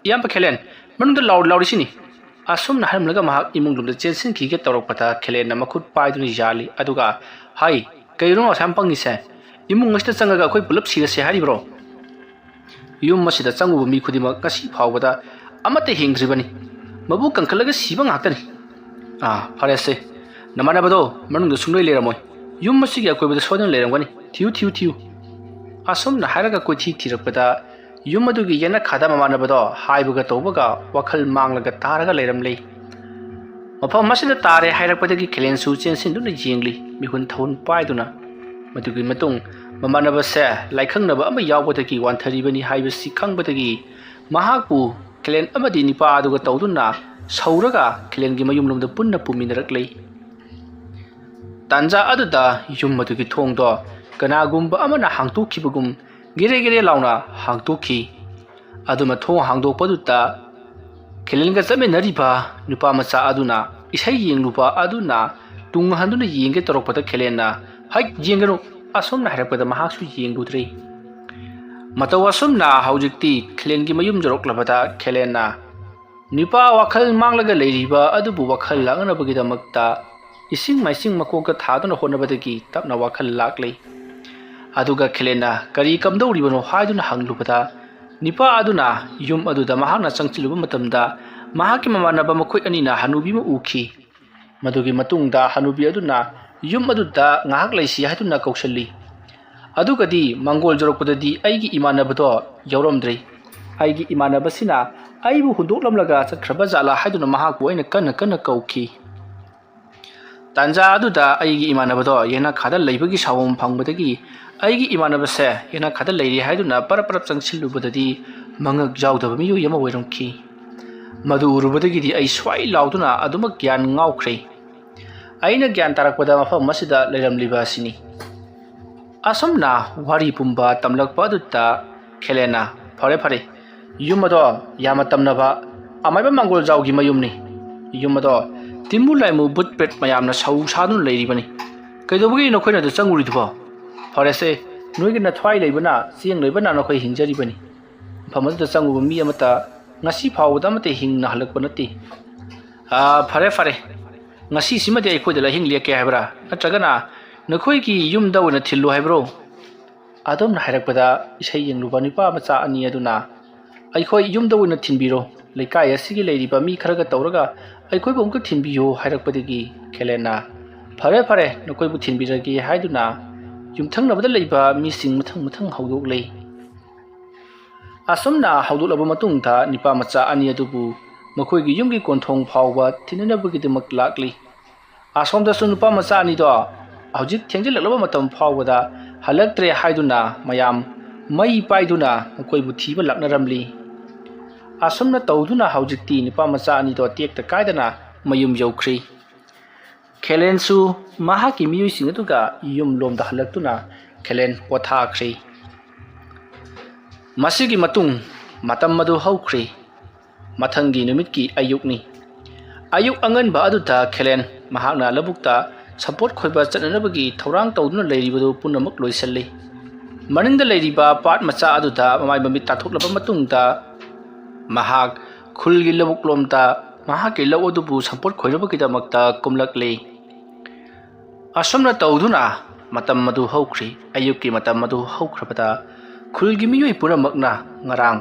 "ꯏꯌꯥꯝꯕ ꯈꯦꯂꯦꯟ, ꯃꯅꯨꯡꯗ ꯂꯥꯎ-, ꯂꯥꯎꯔꯤꯁꯤꯅꯤ꯫" ꯑꯁꯨꯝꯅ ꯍꯥꯏꯔꯝꯂꯒ ꯃꯍꯥꯛ ꯏꯃꯨꯡ ꯂꯣꯝꯗ ꯆꯦꯟꯁꯤꯟꯈꯤꯒꯦ ꯇꯧꯔꯛꯄꯗ ꯈꯦꯂꯦꯟꯅ ꯃꯈꯨꯠ ꯄꯥꯏꯗꯨꯅ ꯌꯥꯜꯂꯤ꯫ ꯑꯗꯨꯒ, "ꯍꯩ, ꯀꯩꯅꯣ ꯑꯁꯨꯛ ꯌꯥꯝ ꯄꯪꯉꯤꯁꯦ? ꯏꯃꯨꯡ ꯑꯁꯤꯗ ꯆꯪꯉꯒ ꯑꯩꯈꯣꯏ ꯄꯨꯂꯞ ꯁꯤꯔꯁꯦ ꯍꯥꯏꯔꯤꯕ꯭ꯔꯣ? ꯌꯨꯝ ꯑꯁꯤꯗ ꯆꯪꯉꯨꯕ ꯃꯤ ꯈꯨꯗꯤꯡꯃꯛ ꯉꯁꯤ ꯐꯥꯎꯕꯗ ꯑꯃꯠꯇ ꯍꯤꯡꯗ꯭ꯔꯤꯕꯅꯤ꯫ ꯃꯕꯨ ꯀꯪꯈꯠꯂꯒ ꯁꯤꯕ ꯉꯥꯛꯇꯅꯤ꯫ ꯑꯥ, ꯐꯔꯦꯁꯦ, ꯅꯃꯥꯟꯅꯕꯗꯣ ꯃꯅꯨꯡꯗ ꯁꯨꯡꯂꯩ ꯂꯩꯔꯝꯃꯣꯏ꯫ ꯌꯨꯝ ꯑꯁꯤꯒꯤ ꯑꯀꯣꯏꯕꯗ ꯁꯣꯏꯗꯅ ꯂꯩꯔꯝꯒꯅꯤ꯫ ꯊꯤꯌꯨ, ꯊꯤꯌꯨ, ꯊꯤꯌꯨ꯫ ꯑꯁꯨꯝꯅ ꯍꯥꯏꯔꯒ ꯀꯣꯏꯊꯤ ꯊꯤꯔꯛꯄꯗ ꯌꯨꯝ ꯑꯗꯨꯒꯤ ꯌꯦꯅꯈꯥꯗ ꯃꯃꯥꯟꯅꯕꯗꯣ ꯍꯥꯏꯕꯒ ꯇꯧꯕꯒ ꯋꯥꯈꯜ ꯃꯥꯡꯂꯒ ꯇꯥꯔꯒ ꯂꯩꯔꯝꯂꯦ꯫ ꯃꯐꯝ ꯑꯁꯤꯗ ꯇꯥꯔꯦ ꯍꯥꯏꯔꯛꯄꯗꯒꯤ ꯈꯦꯂꯦꯟꯁꯨ ꯆꯦꯟꯁꯤꯟꯗꯨꯅ ꯌꯦꯡꯂꯤ, ꯃꯤꯍꯨꯟ ꯊꯥꯍꯨꯟ ꯄꯥꯏꯗꯨꯅ꯫ ꯃꯗꯨꯒꯤ ꯃꯇꯨꯡ ꯃꯃꯥꯟꯅꯕꯁꯦ ꯂꯥꯏꯈꯪꯅꯕ ꯑꯃ ꯌꯥꯎꯕꯗꯒꯤ ꯋꯥꯟꯊꯔꯤꯕꯅꯤ ꯍꯥꯏꯕꯁꯤ ꯈꯪꯕꯗꯒꯤ ꯃꯍꯥꯛꯄꯨ ꯈꯦꯂꯦꯟ ꯑꯃꯗꯤ ꯅꯤꯄꯥ ꯑꯗꯨꯒ ꯇꯧꯗꯨꯅ ꯁꯧꯔꯒ ꯈꯦꯂꯦꯟꯒꯤ ꯃꯌꯨꯝꯂꯣꯝꯗ ꯄꯨꯟꯅ ꯄꯨꯃꯤꯟꯅꯔꯛꯂꯤ꯫ ꯇꯥꯟꯖꯥ ꯑꯗꯨꯗ ꯌꯨꯝ ꯑꯗꯨꯒꯤ ꯊꯣꯡꯗꯣ ꯀꯅꯥꯒꯨꯝꯕ ꯑꯃꯅ ꯍꯥꯡꯇꯣꯛꯈꯤꯕꯒꯨꯝ ꯒꯦꯔꯦ ꯒꯦꯔꯦ ꯂꯥꯎꯅ ꯍꯥꯡꯇꯣꯛꯈꯤ꯫ ꯑꯗꯨꯅ ꯊꯣꯡ ꯍꯥꯡꯗꯣꯛꯄꯗꯨꯗ ꯈꯦꯂꯦꯟꯒ ꯆꯠꯃꯤꯟꯅꯔꯤꯕ ꯅꯨꯄꯥ ꯃꯆꯥ ꯑꯗꯨꯅ ꯏꯁꯩ ꯌꯦꯡꯂꯨꯕ ꯑꯗꯨꯅ ꯇꯨꯡ ꯍꯟꯗꯨꯅ ꯌꯦꯡꯒꯦ ꯇꯧꯔꯛꯄꯗ ꯈꯦꯂꯦꯟꯅ, "ꯍꯩꯠ, ꯌꯦꯡꯒꯅꯨ!" ꯑꯁꯨꯝꯅ ꯍꯥꯏꯔꯛꯄꯗ ꯃꯍꯥꯛꯁꯨ ꯌꯦꯡꯂꯨꯗ꯭ꯔꯦ꯫ ꯃꯇꯧ ꯑꯁꯨꯝꯅ ꯍꯧꯖꯤꯛꯇꯤ ꯈꯦꯂꯦꯟꯒꯤ ꯃꯌꯨꯝ ꯌꯧꯔꯛꯂꯕꯗ ꯈꯦꯂꯦꯟꯅ ꯅꯤꯄꯥ ꯋꯥꯈꯜ ꯃꯥꯡꯂꯒ ꯂꯩꯔꯤꯕ ꯑꯗꯨꯕꯨ ꯋꯥꯈꯜ ꯂꯥꯛꯅꯕꯒꯤꯗꯃꯛꯇ ꯏꯁꯤꯡ ꯃꯥꯏꯁꯤꯡ ꯃꯀꯣꯛꯇ ꯊꯥꯗꯨꯅ ꯍꯣꯠꯅꯕꯗꯒꯤ ꯇꯞꯅ ꯋꯥꯈꯜ ꯂꯥꯛꯂꯦ꯫ ꯑꯗꯨꯒ ꯈꯦꯂꯦꯟꯅ ꯀꯔꯤ ꯀꯝꯗꯧꯔꯤꯕꯅꯣ ꯍꯥꯏꯗꯨꯅ ꯍꯪꯂꯨꯕꯗ, ꯅꯤꯄꯥ ꯑꯗꯨꯅ ꯌꯨꯝ ꯑꯗꯨꯗ ꯃꯍꯥꯛꯅ ꯆꯪꯁꯤꯜꯂꯨꯕ ꯃꯇꯝꯗ ꯃꯍꯥꯛꯀꯤ ꯃꯃꯥꯟꯅꯕ ꯃꯈꯣꯏ ꯑꯅꯤꯅ ꯍꯅꯨꯕꯤ ꯑꯃ ꯎꯈꯤ꯫ ꯃꯗꯨꯒꯤ ꯃꯇꯨꯡꯗ ꯍꯅꯨꯕꯤ ꯑꯗꯨꯅ ꯌꯨꯝ ꯑꯗꯨꯗ ꯉꯥꯏꯍꯥꯛ ꯂꯩꯁꯤ ꯍꯥꯏꯗꯨꯅ ꯀꯧꯁꯤꯜꯂꯤ꯫ ꯑꯗꯨꯒꯗꯤ ꯃꯪꯒꯣꯜ ꯌꯧꯔꯛꯄꯗꯗꯤ ꯑꯩꯒꯤ ꯏꯃꯥꯟꯅꯕꯗꯣ ꯌꯥꯎꯔꯝꯗ꯭ꯔꯦ꯫ ꯑꯩꯒꯤ ꯏꯃꯥꯟꯅꯕꯁꯤꯅ ꯑꯩꯕꯨ ꯍꯨꯟꯗꯣꯛꯂꯝꯂꯒ ꯆꯠꯈ꯭ꯔꯕ ꯖꯥꯠꯂꯥ ꯍꯥꯏꯗꯨꯅ ꯃꯍꯥꯛꯄꯨ ꯑꯩꯅ ꯀꯟꯅ ꯀꯟꯅ ꯀꯧꯈꯤ꯫ ꯇꯥꯟꯖꯥ ꯑꯗꯨꯗ ꯑꯩꯒꯤ ꯏꯃꯥꯟꯅꯕꯗꯣ ꯌꯦꯅꯈꯥꯗ ꯂꯩꯕꯒꯤ ꯁꯥꯑꯣꯝ ꯐꯪꯕꯗꯒꯤ ꯑꯩꯒꯤ ꯏꯃꯥꯟꯅꯕꯁꯦ ꯌꯦꯅꯈꯥꯗ ꯂꯩꯔꯤ ꯍꯥꯏꯗꯨꯅ ꯄꯔꯞ ꯄꯔꯞ ꯆꯪꯁꯤꯜꯂꯨꯕꯗꯗꯤ ꯃꯉꯛ ꯌꯥꯎꯗꯕ ꯃꯤꯑꯣꯏ ꯑꯃ ꯑꯣꯏꯔꯝꯈꯤ꯫ ꯃꯗꯨ ꯎꯔꯨꯕꯗꯒꯤꯗꯤ ꯑꯩ ꯁ꯭ꯋꯥꯏ ꯂꯥꯎꯗꯨꯅ ꯑꯗꯨꯃꯛ ꯒ꯭ꯌꯥꯟ ꯉꯥꯎꯈ꯭ꯔꯦ꯫ ꯑꯩꯅ ꯒ꯭ꯌꯥꯟ ꯇꯥꯔꯛꯄꯗ ꯃꯐꯝ ꯑꯁꯤꯗ ꯂꯩꯔꯝꯂꯤꯕ ꯑꯁꯤꯅꯤ꯫ ꯑꯁꯨꯝꯅ ꯋꯥꯔꯤ ꯄꯨꯝꯕ ꯇꯝꯂꯛꯄ ꯑꯗꯨꯗ ꯈꯦꯂꯦꯟꯅ, "ꯐꯔꯦ, ꯐꯔꯦ, ꯌꯨꯝ ꯑꯗꯣ ꯌꯥꯝꯅ ꯇꯝꯅꯕ ꯑꯃꯥꯏꯕ ꯃꯪꯒꯣꯜꯖꯥꯎꯒꯤ ꯃꯌꯨꯝꯅꯤ꯫ ꯌꯨꯝ ꯑꯗꯣ ꯇꯤꯟꯃꯨ ꯂꯥꯏꯃꯨ ꯕꯨꯠ ꯄ꯭ꯔꯦꯠ ꯃꯌꯥꯝꯅ ꯁꯧ ꯁꯥꯗꯨꯅ ꯂꯩꯔꯤꯕꯅꯤ꯫ ꯀꯩꯗꯧꯕꯒꯤ ꯅꯈꯣꯏꯅ ꯑꯗꯨ ꯆꯪꯉꯨꯔꯤꯗꯨꯕꯣ? ꯐꯔꯦꯁꯦ, ꯅꯣꯏꯒꯤ ꯅꯊ꯭ꯋꯥꯏ ꯂꯩꯕꯅ ꯆꯦꯡ ꯂꯩꯕꯅ ꯅꯈꯣꯏ ꯍꯤꯡꯖꯔꯤꯕꯅꯤ꯫ ꯃꯐꯝ ꯑꯗꯨꯗ ꯆꯪꯉꯨꯕ ꯃꯤ ꯑꯃꯠꯇ ꯉꯁꯤ ꯐꯥꯎꯕꯗ ꯑꯃꯠꯇ ꯍꯤꯡꯅ ꯍꯜꯂꯛꯄ ꯅꯠꯇꯦ꯫ ꯑꯥ, ꯐꯔꯦ, ꯐꯔꯦ, ꯉꯁꯤꯁꯤꯃꯗꯤ ꯑꯩꯈꯣꯏꯗ ꯂꯥꯏꯍꯤꯡ ꯂꯦꯛꯀꯦ ꯍꯥꯏꯕ꯭ꯔꯥ? ꯅꯠꯇ꯭ꯔꯒꯅ ꯅꯈꯣꯏꯒꯤ ꯌꯨꯝꯗ ꯑꯣꯏꯅ ꯊꯤꯜꯂꯨ ꯍꯥꯏꯕ꯭ꯔꯣ?" ꯑꯗꯨꯝꯅ ꯍꯥꯏꯔꯛꯄꯗ ꯏꯁꯩ ꯌꯦꯡꯂꯨꯕ ꯅꯨꯄꯥ ꯃꯆꯥ ꯑꯅꯤ ꯑꯗꯨꯅ, "ꯑꯩꯈꯣꯏ ꯌꯨꯝꯗ ꯑꯣꯏꯅ ꯊꯤꯟꯕꯤꯔꯣ, ꯂꯩꯀꯥꯏ ꯑꯁꯤꯒꯤ ꯂꯩꯔꯤꯕ ꯃꯤ ꯈꯔꯒ ꯇꯧꯔꯒ ꯑꯩꯈꯣꯏꯕꯨ ꯑꯃꯨꯛꯇ ꯊꯤꯟꯕꯤꯌꯨ ꯍꯥꯏꯔꯛꯄꯗꯒꯤ ꯈꯦꯂꯦꯟꯅ "ꯐꯔꯦ ꯐꯔꯦ, ꯅꯈꯣꯏꯕꯨ ꯊꯤꯟꯕꯤꯔꯒꯦ" ꯍꯥꯏꯗꯨꯅ ꯌꯨꯝꯊꯪꯅꯕꯗ ꯂꯩꯕ ꯃꯤꯁꯤꯡ ꯃꯊꯪ ꯃꯊꯪ ꯍꯧꯗꯣꯛꯂꯦ꯫ ꯑꯁꯨꯝꯅ ꯍꯧꯗꯣꯛꯂꯕ ꯃꯇꯨꯡꯗ ꯅꯨꯄꯥ ꯃꯆꯥ ꯑꯅꯤ ꯑꯗꯨꯕꯨ ꯃꯈꯣꯏꯒꯤ ꯌꯨꯝꯒꯤ ꯀꯣꯟꯊꯣꯡ ꯐꯥꯎꯕ ꯊꯤꯟꯅꯅꯕꯒꯤꯗꯃꯛ ꯂꯥꯛꯂꯤ꯫ ꯑꯁꯣꯝꯗꯁꯨ ꯅꯨꯄꯥ ꯃꯆꯥ ꯑꯅꯤꯗꯣ ꯍꯧꯖꯤꯛ ꯊꯦꯡꯖꯤꯜꯂꯛꯂꯕ ꯃꯇꯝ ꯐꯥꯎꯕꯗ ꯍꯜꯂꯛꯇ꯭ꯔꯦ ꯍꯥꯏꯗꯨꯅ ꯃꯌꯥꯝ ꯃꯩ ꯄꯥꯏꯗꯨꯅ ꯃꯈꯣꯏꯕꯨ ꯊꯤꯕ ꯂꯥꯛꯅꯔꯝꯂꯤ꯫ ꯑꯁꯨꯝꯅ ꯇꯧꯗꯨꯅ ꯍꯧꯖꯤꯛꯇꯤ ꯅꯨꯄꯥ ꯃꯆꯥ ꯑꯅꯤꯗꯣ ꯇꯦꯛꯇ ꯀꯥꯏꯗꯅ ꯃꯌꯨꯝ ꯌꯧꯈ꯭ꯔꯤ꯫ ꯈꯦꯂꯦꯟꯁꯨ ꯃꯍꯥꯛꯀꯤ ꯃꯤꯑꯣꯏꯁꯤꯡ ꯑꯗꯨꯒ ꯌꯨꯝ ꯂꯣꯝꯗ ꯍꯜꯂꯛꯇꯨꯅ ꯈꯦꯂꯦꯟ ꯄꯣꯊꯥꯈ꯭ꯔꯤ꯫ ꯃꯁꯤꯒꯤ ꯃꯇꯨꯡ ꯃꯇꯝ ꯑꯗꯨ ꯍꯧꯈ꯭ꯔꯤ꯫ ꯃꯊꯪꯒꯤ ꯅꯨꯃꯤꯠꯀꯤ ꯑꯌꯨꯛꯅꯤ꯫ ꯑꯌꯨꯛ ꯑꯉꯟꯕ ꯑꯗꯨꯗ ꯈꯦꯂꯦꯟ ꯃꯍꯥꯛꯅ ꯂꯧꯕꯨꯛꯇ ꯁꯝꯄꯣꯠ ꯈꯣꯏꯕ ꯆꯠꯅꯅꯕꯒꯤ ꯊꯧꯔꯥꯡ ꯇꯧꯗꯨꯅ ꯂꯩꯔꯤꯕꯗꯨ ꯄꯨꯝꯅꯃꯛ ꯂꯣꯏꯁꯤꯜꯂꯤ꯫ ꯃꯅꯤꯡꯗ ꯂꯩꯔꯤꯕ ꯄꯥꯠ ꯃꯆꯥ ꯑꯗꯨꯗ ꯃꯃꯥꯏ ꯃꯃꯤꯠ ꯇꯥꯊꯣꯛꯂꯕ ꯃꯇꯨꯡꯗ ꯃꯍꯥꯛ ꯈꯨꯜꯒꯤ ꯂꯧꯕꯨꯛ ꯂꯣꯝꯗ ꯃꯍꯥꯛꯀꯤ ꯂꯧ ꯑꯗꯨꯕꯨ ꯁꯝꯄꯣꯠ ꯈꯣꯏꯅꯕꯒꯤꯗꯃꯛꯇ ꯀꯨꯝꯂꯛꯂꯤ꯫ ꯑꯁꯨꯝꯅ ꯇꯧꯗꯨꯅ ꯃꯇꯝ ꯑꯗꯨ ꯍꯧꯈ꯭ꯔꯤ꯫ ꯑꯌꯨꯛꯀꯤ ꯃꯇꯝ ꯑꯗꯨ ꯍꯧꯈ꯭ꯔꯕꯗ ꯈꯨꯜꯒꯤ ꯃꯤꯑꯣꯏ ꯄꯨꯝꯅꯃꯛꯅ ꯉꯔꯥꯡ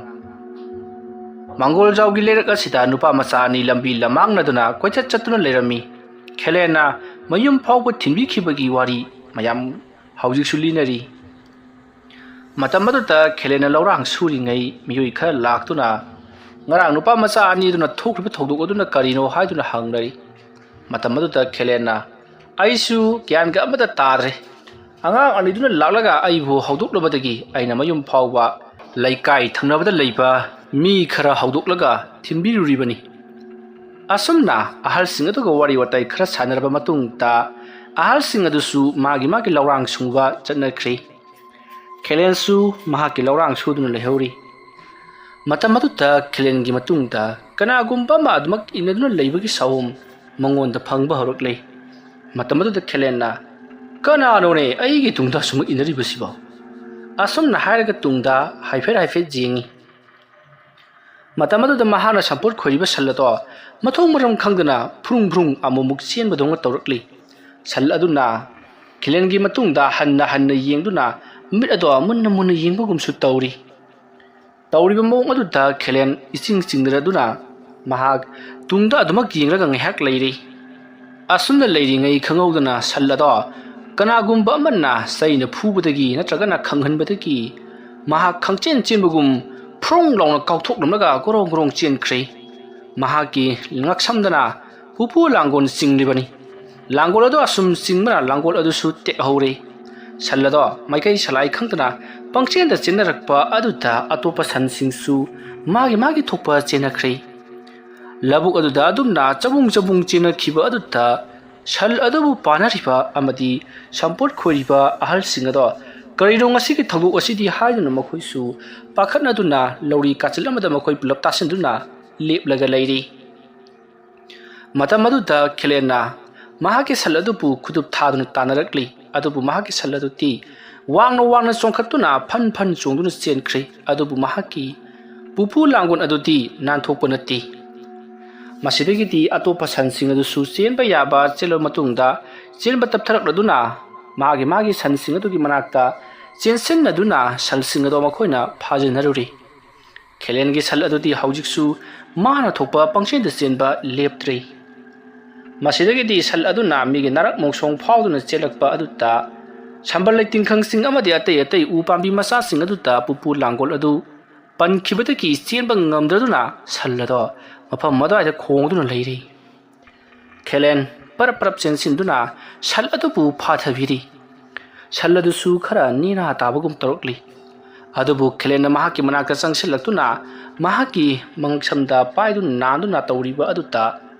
ꯃꯪꯒꯣꯜꯖꯥꯎꯒꯤ ꯂꯩꯔꯛ ꯑꯁꯤꯗ ꯅꯨꯄꯥ ꯃꯆꯥ ꯑꯅꯤ ꯂꯝꯕꯤ ꯂꯃꯥꯡꯅꯗꯨꯅ ꯀꯣꯏꯆꯠ ꯆꯠꯇꯨꯅ ꯂꯩꯔꯝꯃꯤ꯫ ꯈꯦꯂꯦꯟꯅ ꯃꯌꯨꯝ ꯐꯥꯎꯕ ꯊꯤꯟꯕꯤꯈꯤꯕꯒꯤ ꯋꯥꯔꯤ ꯃꯌꯥꯝ ꯍꯧꯖꯤꯛꯁꯨ ꯂꯤꯅꯔꯤ꯫ ꯃꯇꯝ ꯑꯗꯨꯗ ꯈꯦꯂꯦꯟꯅ ꯂꯧꯔꯥꯡ ꯁꯨꯔꯤꯉꯩ ꯃꯤꯑꯣꯏ ꯈꯔ ꯂꯥꯛꯇꯨꯅ ꯉꯔꯥꯡ ꯅꯨꯄꯥ ꯃꯆꯥ ꯑꯅꯤꯗꯨꯅ ꯊꯣꯛꯈ꯭ꯔꯤꯕ ꯊꯧꯗꯣꯛ ꯑꯗꯨꯅ ꯀꯔꯤꯅꯣ ꯍꯥꯏꯗꯨꯅ ꯍꯪꯅꯔꯤ꯫ ꯃꯇꯝ ꯑꯗꯨꯗ ꯈꯦꯂꯦꯟꯅ "ꯑꯩꯁꯨ ꯒ꯭ꯌꯥꯟꯒ ꯑꯃꯠꯇ ꯇꯥꯗ꯭ꯔꯦ꯫ ꯑꯉꯥꯡ ꯑꯅꯤꯗꯨꯅ ꯂꯥꯛꯂꯒ ꯑꯩꯕꯨ ꯍꯧꯗꯣꯛꯂꯕꯗꯒꯤ ꯑꯩꯅ ꯃꯌꯨꯝ ꯐꯥꯎꯕ ꯂꯩꯀꯥꯏ ꯊꯪꯅꯕꯗ ꯂꯩꯕ ꯃꯤ ꯈꯔ ꯍꯧꯗꯣꯛꯂꯒ ꯊꯤꯟꯕꯤꯔꯨꯔꯤꯕꯅꯤ꯫" ꯑꯁꯨꯝꯅ ꯑꯍꯜꯁꯤꯡ ꯑꯗꯨꯒ ꯋꯥꯔꯤ ꯋꯥꯇꯥꯏ ꯈꯔ ꯁꯥꯟꯅꯔꯕ ꯃꯇꯨꯡꯗ ꯑꯍꯜꯁꯤꯡ ꯑꯗꯨꯁꯨ ꯃꯥꯒꯤ ꯃꯥꯒꯤ ꯂꯧꯔꯥꯡ ꯁꯨꯕ ꯆꯠꯅꯈ꯭ꯔꯤ꯫ ꯈꯦꯂꯦꯟꯁꯨ ꯃꯍꯥꯛꯀꯤ ꯂꯧꯔꯥꯡ ꯁꯨꯗꯨꯅ ꯂꯩꯍꯧꯔꯤ꯫ ꯃꯇꯝ ꯑꯗꯨꯗ ꯈꯦꯂꯦꯟꯒꯤ ꯃꯇꯨꯡꯗ ꯀꯅꯥꯒꯨꯝꯕ ꯑꯃ ꯑꯗꯨꯃꯛ ꯏꯟꯅꯗꯨꯅ ꯂꯩꯕꯒꯤ ꯁꯥꯑꯣꯝ ꯃꯉꯣꯟꯗ ꯐꯪꯕ ꯍꯧꯔꯛꯂꯦ꯫ ꯃꯇꯝ ꯑꯗꯨꯗ ꯈꯦꯂꯦꯟꯅ "ꯀꯅꯥꯅꯣꯅꯦ ꯑꯩꯒꯤ ꯇꯨꯡꯗ ꯁꯨꯝ ꯏꯟꯅꯔꯤꯕꯁꯤꯕꯣ?" ꯑꯁꯨꯝꯅ ꯍꯥꯏꯔꯒ ꯇꯨꯡꯗ ꯍꯥꯏꯐꯦꯠ ꯍꯥꯏꯐꯦꯠ ꯌꯦꯡꯉꯤ꯫ ꯃꯇꯝ ꯑꯗꯨꯗ ꯃꯍꯥꯛꯅ ꯁꯝꯄꯣꯠ ꯈꯣꯏꯔꯤꯕ ꯁꯟ ꯑꯗꯣ ꯃꯊꯣꯡ ꯃꯔꯝ ꯈꯪꯗꯅ ꯐ꯭ꯔꯨꯡ ꯐ꯭ꯔꯨꯡ ꯑꯃꯨꯛꯃꯨꯛ ꯆꯦꯟꯕꯗꯧꯅ ꯇꯧꯔꯛꯂꯤ꯫ ꯁꯟ ꯑꯗꯨꯅ ꯈꯦꯂꯦꯟꯒꯤ ꯃꯇꯨꯡꯗ ꯍꯟꯅ ꯍꯟꯅ ꯌꯦꯡꯗꯨꯅ ꯃꯤꯠ ꯑꯗꯣ ꯃꯨꯟꯅ ꯃꯨꯟꯅ ꯌꯦꯡꯕꯒꯨꯝꯁꯨ ꯇꯧꯔꯤ꯫ ꯇꯧꯔꯤꯕ ꯃꯑꯣꯡ ꯑꯗꯨꯗ ꯈꯦꯂꯦꯟ ꯏꯆꯤꯡ ꯆꯤꯡꯅꯔꯗꯨꯅ ꯃꯍꯥꯛ ꯇꯨꯡꯗ ꯑꯗꯨꯃꯛ ꯌꯦꯡꯂꯒ ꯉꯥꯏꯍꯥꯛ ꯂꯩꯔꯤ꯫ ꯑꯁꯨꯝꯅ ꯂꯩꯔꯤꯉꯩ ꯈꯪꯍꯧꯗꯅ ꯁꯟ ꯑꯗꯣ ꯀꯅꯥꯒꯨꯝꯕ ꯑꯃꯅ ꯆꯩꯅ ꯐꯨꯕꯗꯒꯤ ꯅꯠꯇ꯭ꯔꯒꯅ ꯈꯪꯍꯟꯕꯗꯒꯤ ꯃꯍꯥꯛ ꯈꯪꯆꯦꯟ ꯆꯦꯟꯕꯒꯨꯝ ꯐ꯭ꯔꯣꯡ ꯂꯥꯎꯅ ꯀꯥꯎꯊꯣꯛꯂꯝꯂꯒ ꯒꯣꯔꯣꯡ ꯒꯣꯔꯣꯡ ꯆꯦꯟꯈ꯭ꯔꯦ꯫ ꯃꯍꯥꯛꯀꯤ ꯉꯛꯁꯝꯗꯅ ꯄꯨꯄꯨ ꯂꯥꯡꯒꯣꯜ ꯆꯤꯡꯂꯤꯕꯅꯤ꯫ ꯂꯥꯡꯒꯣꯜ ꯑꯗꯨ ꯑꯁꯨꯝ ꯆꯤꯡꯕꯅ ꯂꯥꯡꯒꯣꯜ ꯑꯗꯨꯁꯨ ꯇꯦꯛꯍꯧꯔꯦ꯫ ꯁꯟ ꯑꯗꯣ ꯃꯥꯏꯀꯩ ꯁꯂꯥꯏ ꯈꯪꯗꯅ ꯄꯪꯆꯦꯟꯗ ꯆꯦꯟꯅꯔꯛꯄ ꯑꯗꯨꯗ ꯑꯇꯣꯞꯄ ꯁꯟꯁꯤꯡꯁꯨ ꯃꯥꯒꯤ ꯃꯥꯒꯤ ꯊꯣꯛꯄ ꯆꯦꯟꯅꯈ꯭ꯔꯦ꯫ ꯂꯧꯕꯨꯛ ꯑꯗꯨꯗ ꯑꯗꯨꯝꯅ ꯆꯕꯨꯡ ꯆꯕꯨꯡ ꯆꯦꯟꯅꯈꯤꯕ ꯑꯗꯨꯗ ꯁꯟ ꯑꯗꯨꯕꯨ ꯄꯥꯅꯔꯤꯕ ꯑꯃꯗꯤ ꯁꯝꯄꯣꯠ ꯈꯣꯏꯔꯤꯕ ꯑꯍꯜꯁꯤꯡ ꯑꯗꯣ "ꯀꯔꯤꯅꯣ ꯉꯁꯤꯒꯤ ꯊꯧꯗꯣꯛ ꯑꯁꯤꯗꯤ?" ꯍꯥꯏꯗꯨꯅ ꯃꯈꯣꯏꯁꯨ ꯄꯥꯈꯠꯅꯗꯨꯅ ꯂꯧꯔꯤ ꯀꯥꯆꯤꯜ ꯑꯃꯗ ꯃꯈꯣꯏ ꯄꯨꯂꯞ ꯇꯥꯁꯤꯟꯗꯨꯅ ꯂꯦꯞꯂꯒ ꯂꯩꯔꯤ꯫ ꯃꯇꯝ ꯑꯗꯨꯗ ꯈꯦꯂꯦꯟꯅ ꯃꯍꯥꯛꯀꯤ ꯁꯟ ꯑꯗꯨꯕꯨ ꯈꯨꯗꯨꯞ ꯊꯥꯗꯨꯅ ꯇꯥꯟꯅꯔꯛꯂꯤ꯫ ꯑꯗꯨꯕꯨ ꯃꯍꯥꯛꯀꯤ ꯁꯟ ꯑꯗꯨꯗꯤ ꯋꯥꯡꯅ ꯋꯥꯡꯅ ꯆꯣꯡꯈꯠꯇꯨꯅ ꯐꯟ ꯐꯟ ꯆꯣꯡꯗꯨꯅ ꯆꯦꯟꯈ꯭ꯔꯦ꯫ ꯑꯗꯨꯕꯨ ꯃꯍꯥꯛꯀꯤ ꯄꯨꯄꯨ ꯂꯥꯡꯒꯣꯜ ꯑꯗꯨꯗꯤ ꯅꯥꯟꯊꯣꯛꯄ ꯅꯠꯇꯦ꯫ ꯃꯁꯤꯗꯒꯤꯗꯤ ꯑꯇꯣꯞꯄ ꯁꯟꯁꯤꯡ ꯑꯗꯨꯁꯨ ꯆꯦꯟꯕ ꯌꯥꯕ ꯆꯦꯜꯂꯕ ꯃꯇꯨꯡꯗ ꯆꯦꯟꯕ ꯇꯞꯊꯔꯛꯂꯗꯨꯅ ꯃꯥꯒꯤ ꯃꯥꯒꯤ ꯁꯟꯁꯤꯡ ꯑꯗꯨꯒꯤ ꯃꯅꯥꯛꯇ ꯆꯦꯟꯁꯤꯟꯅꯗꯨꯅ ꯁꯟꯁꯤꯡ ꯑꯗꯣ ꯃꯈꯣꯏꯅ ꯐꯥꯖꯤꯟꯅꯔꯨꯔꯤ꯫ ꯈꯦꯂꯦꯟꯒꯤ ꯁꯟ ꯑꯗꯨꯗꯤ ꯍꯧꯖꯤꯛꯁꯨ ꯃꯥꯅ ꯊꯣꯛꯄ ꯄꯪꯆꯦꯟꯗ ꯆꯦꯟꯕ ꯂꯦꯞꯇ꯭ꯔꯤ꯫ ꯃꯁꯤꯗꯒꯤꯗꯤ ꯁꯟ ꯑꯗꯨꯅ ꯃꯤꯒꯤ ꯅꯥꯔꯛ ꯃꯣꯡꯁꯣꯡ ꯐꯥꯎꯗꯨꯅ ꯆꯦꯜꯂꯛꯄ ꯑꯗꯨꯗ ꯁꯝꯕꯜ ꯂꯩꯇꯤꯡꯈꯪꯁꯤꯡ ꯑꯃꯗꯤ ꯑꯇꯩ ꯑꯇꯩ ꯎ ꯄꯥꯝꯕꯤ ꯃꯆꯥꯁꯤꯡ ꯑꯗꯨꯗ ꯄꯨꯄꯨ ꯂꯥꯡꯒꯣꯜ ꯑꯗꯨ ꯄꯟꯈꯤꯕꯗꯒꯤ ꯆꯦꯟꯕ ꯉꯝꯗ꯭ꯔꯗꯨꯅ ꯁꯟ ꯑꯗꯣ ꯃꯐꯝ ꯑꯗꯨꯋꯥꯏꯗ ꯈꯣꯡꯗꯨꯅ ꯂꯩꯔꯤ꯫ ꯈꯦꯂꯦꯟ ꯄꯔꯞ ꯄꯔꯞ ꯆꯦꯟꯁꯤꯟꯗꯨꯅ ꯁꯟ ꯑꯗꯨꯕꯨ ꯐꯥꯊꯕꯤꯔꯤ꯫ ꯁꯟ ꯑꯗꯨꯁꯨ ꯈꯔ ꯅꯦꯅꯥ ꯇꯥꯕꯒꯨꯝ ꯇꯧꯔꯛꯂꯤ꯫ ꯑꯗꯨꯕꯨ ꯈꯦꯂꯦꯟꯅ ꯃꯍꯥꯛꯀꯤ ꯃꯅꯥꯛꯇ ꯆꯪꯁꯤꯜꯂꯛꯇꯨꯅ ꯃꯍꯥꯛꯀꯤ ꯃꯉꯛꯁꯝꯗ ꯄꯥꯏꯗꯨꯅ ꯅꯥꯟꯗꯨꯅ ꯇꯧꯔꯤꯕ ꯑꯗꯨꯗ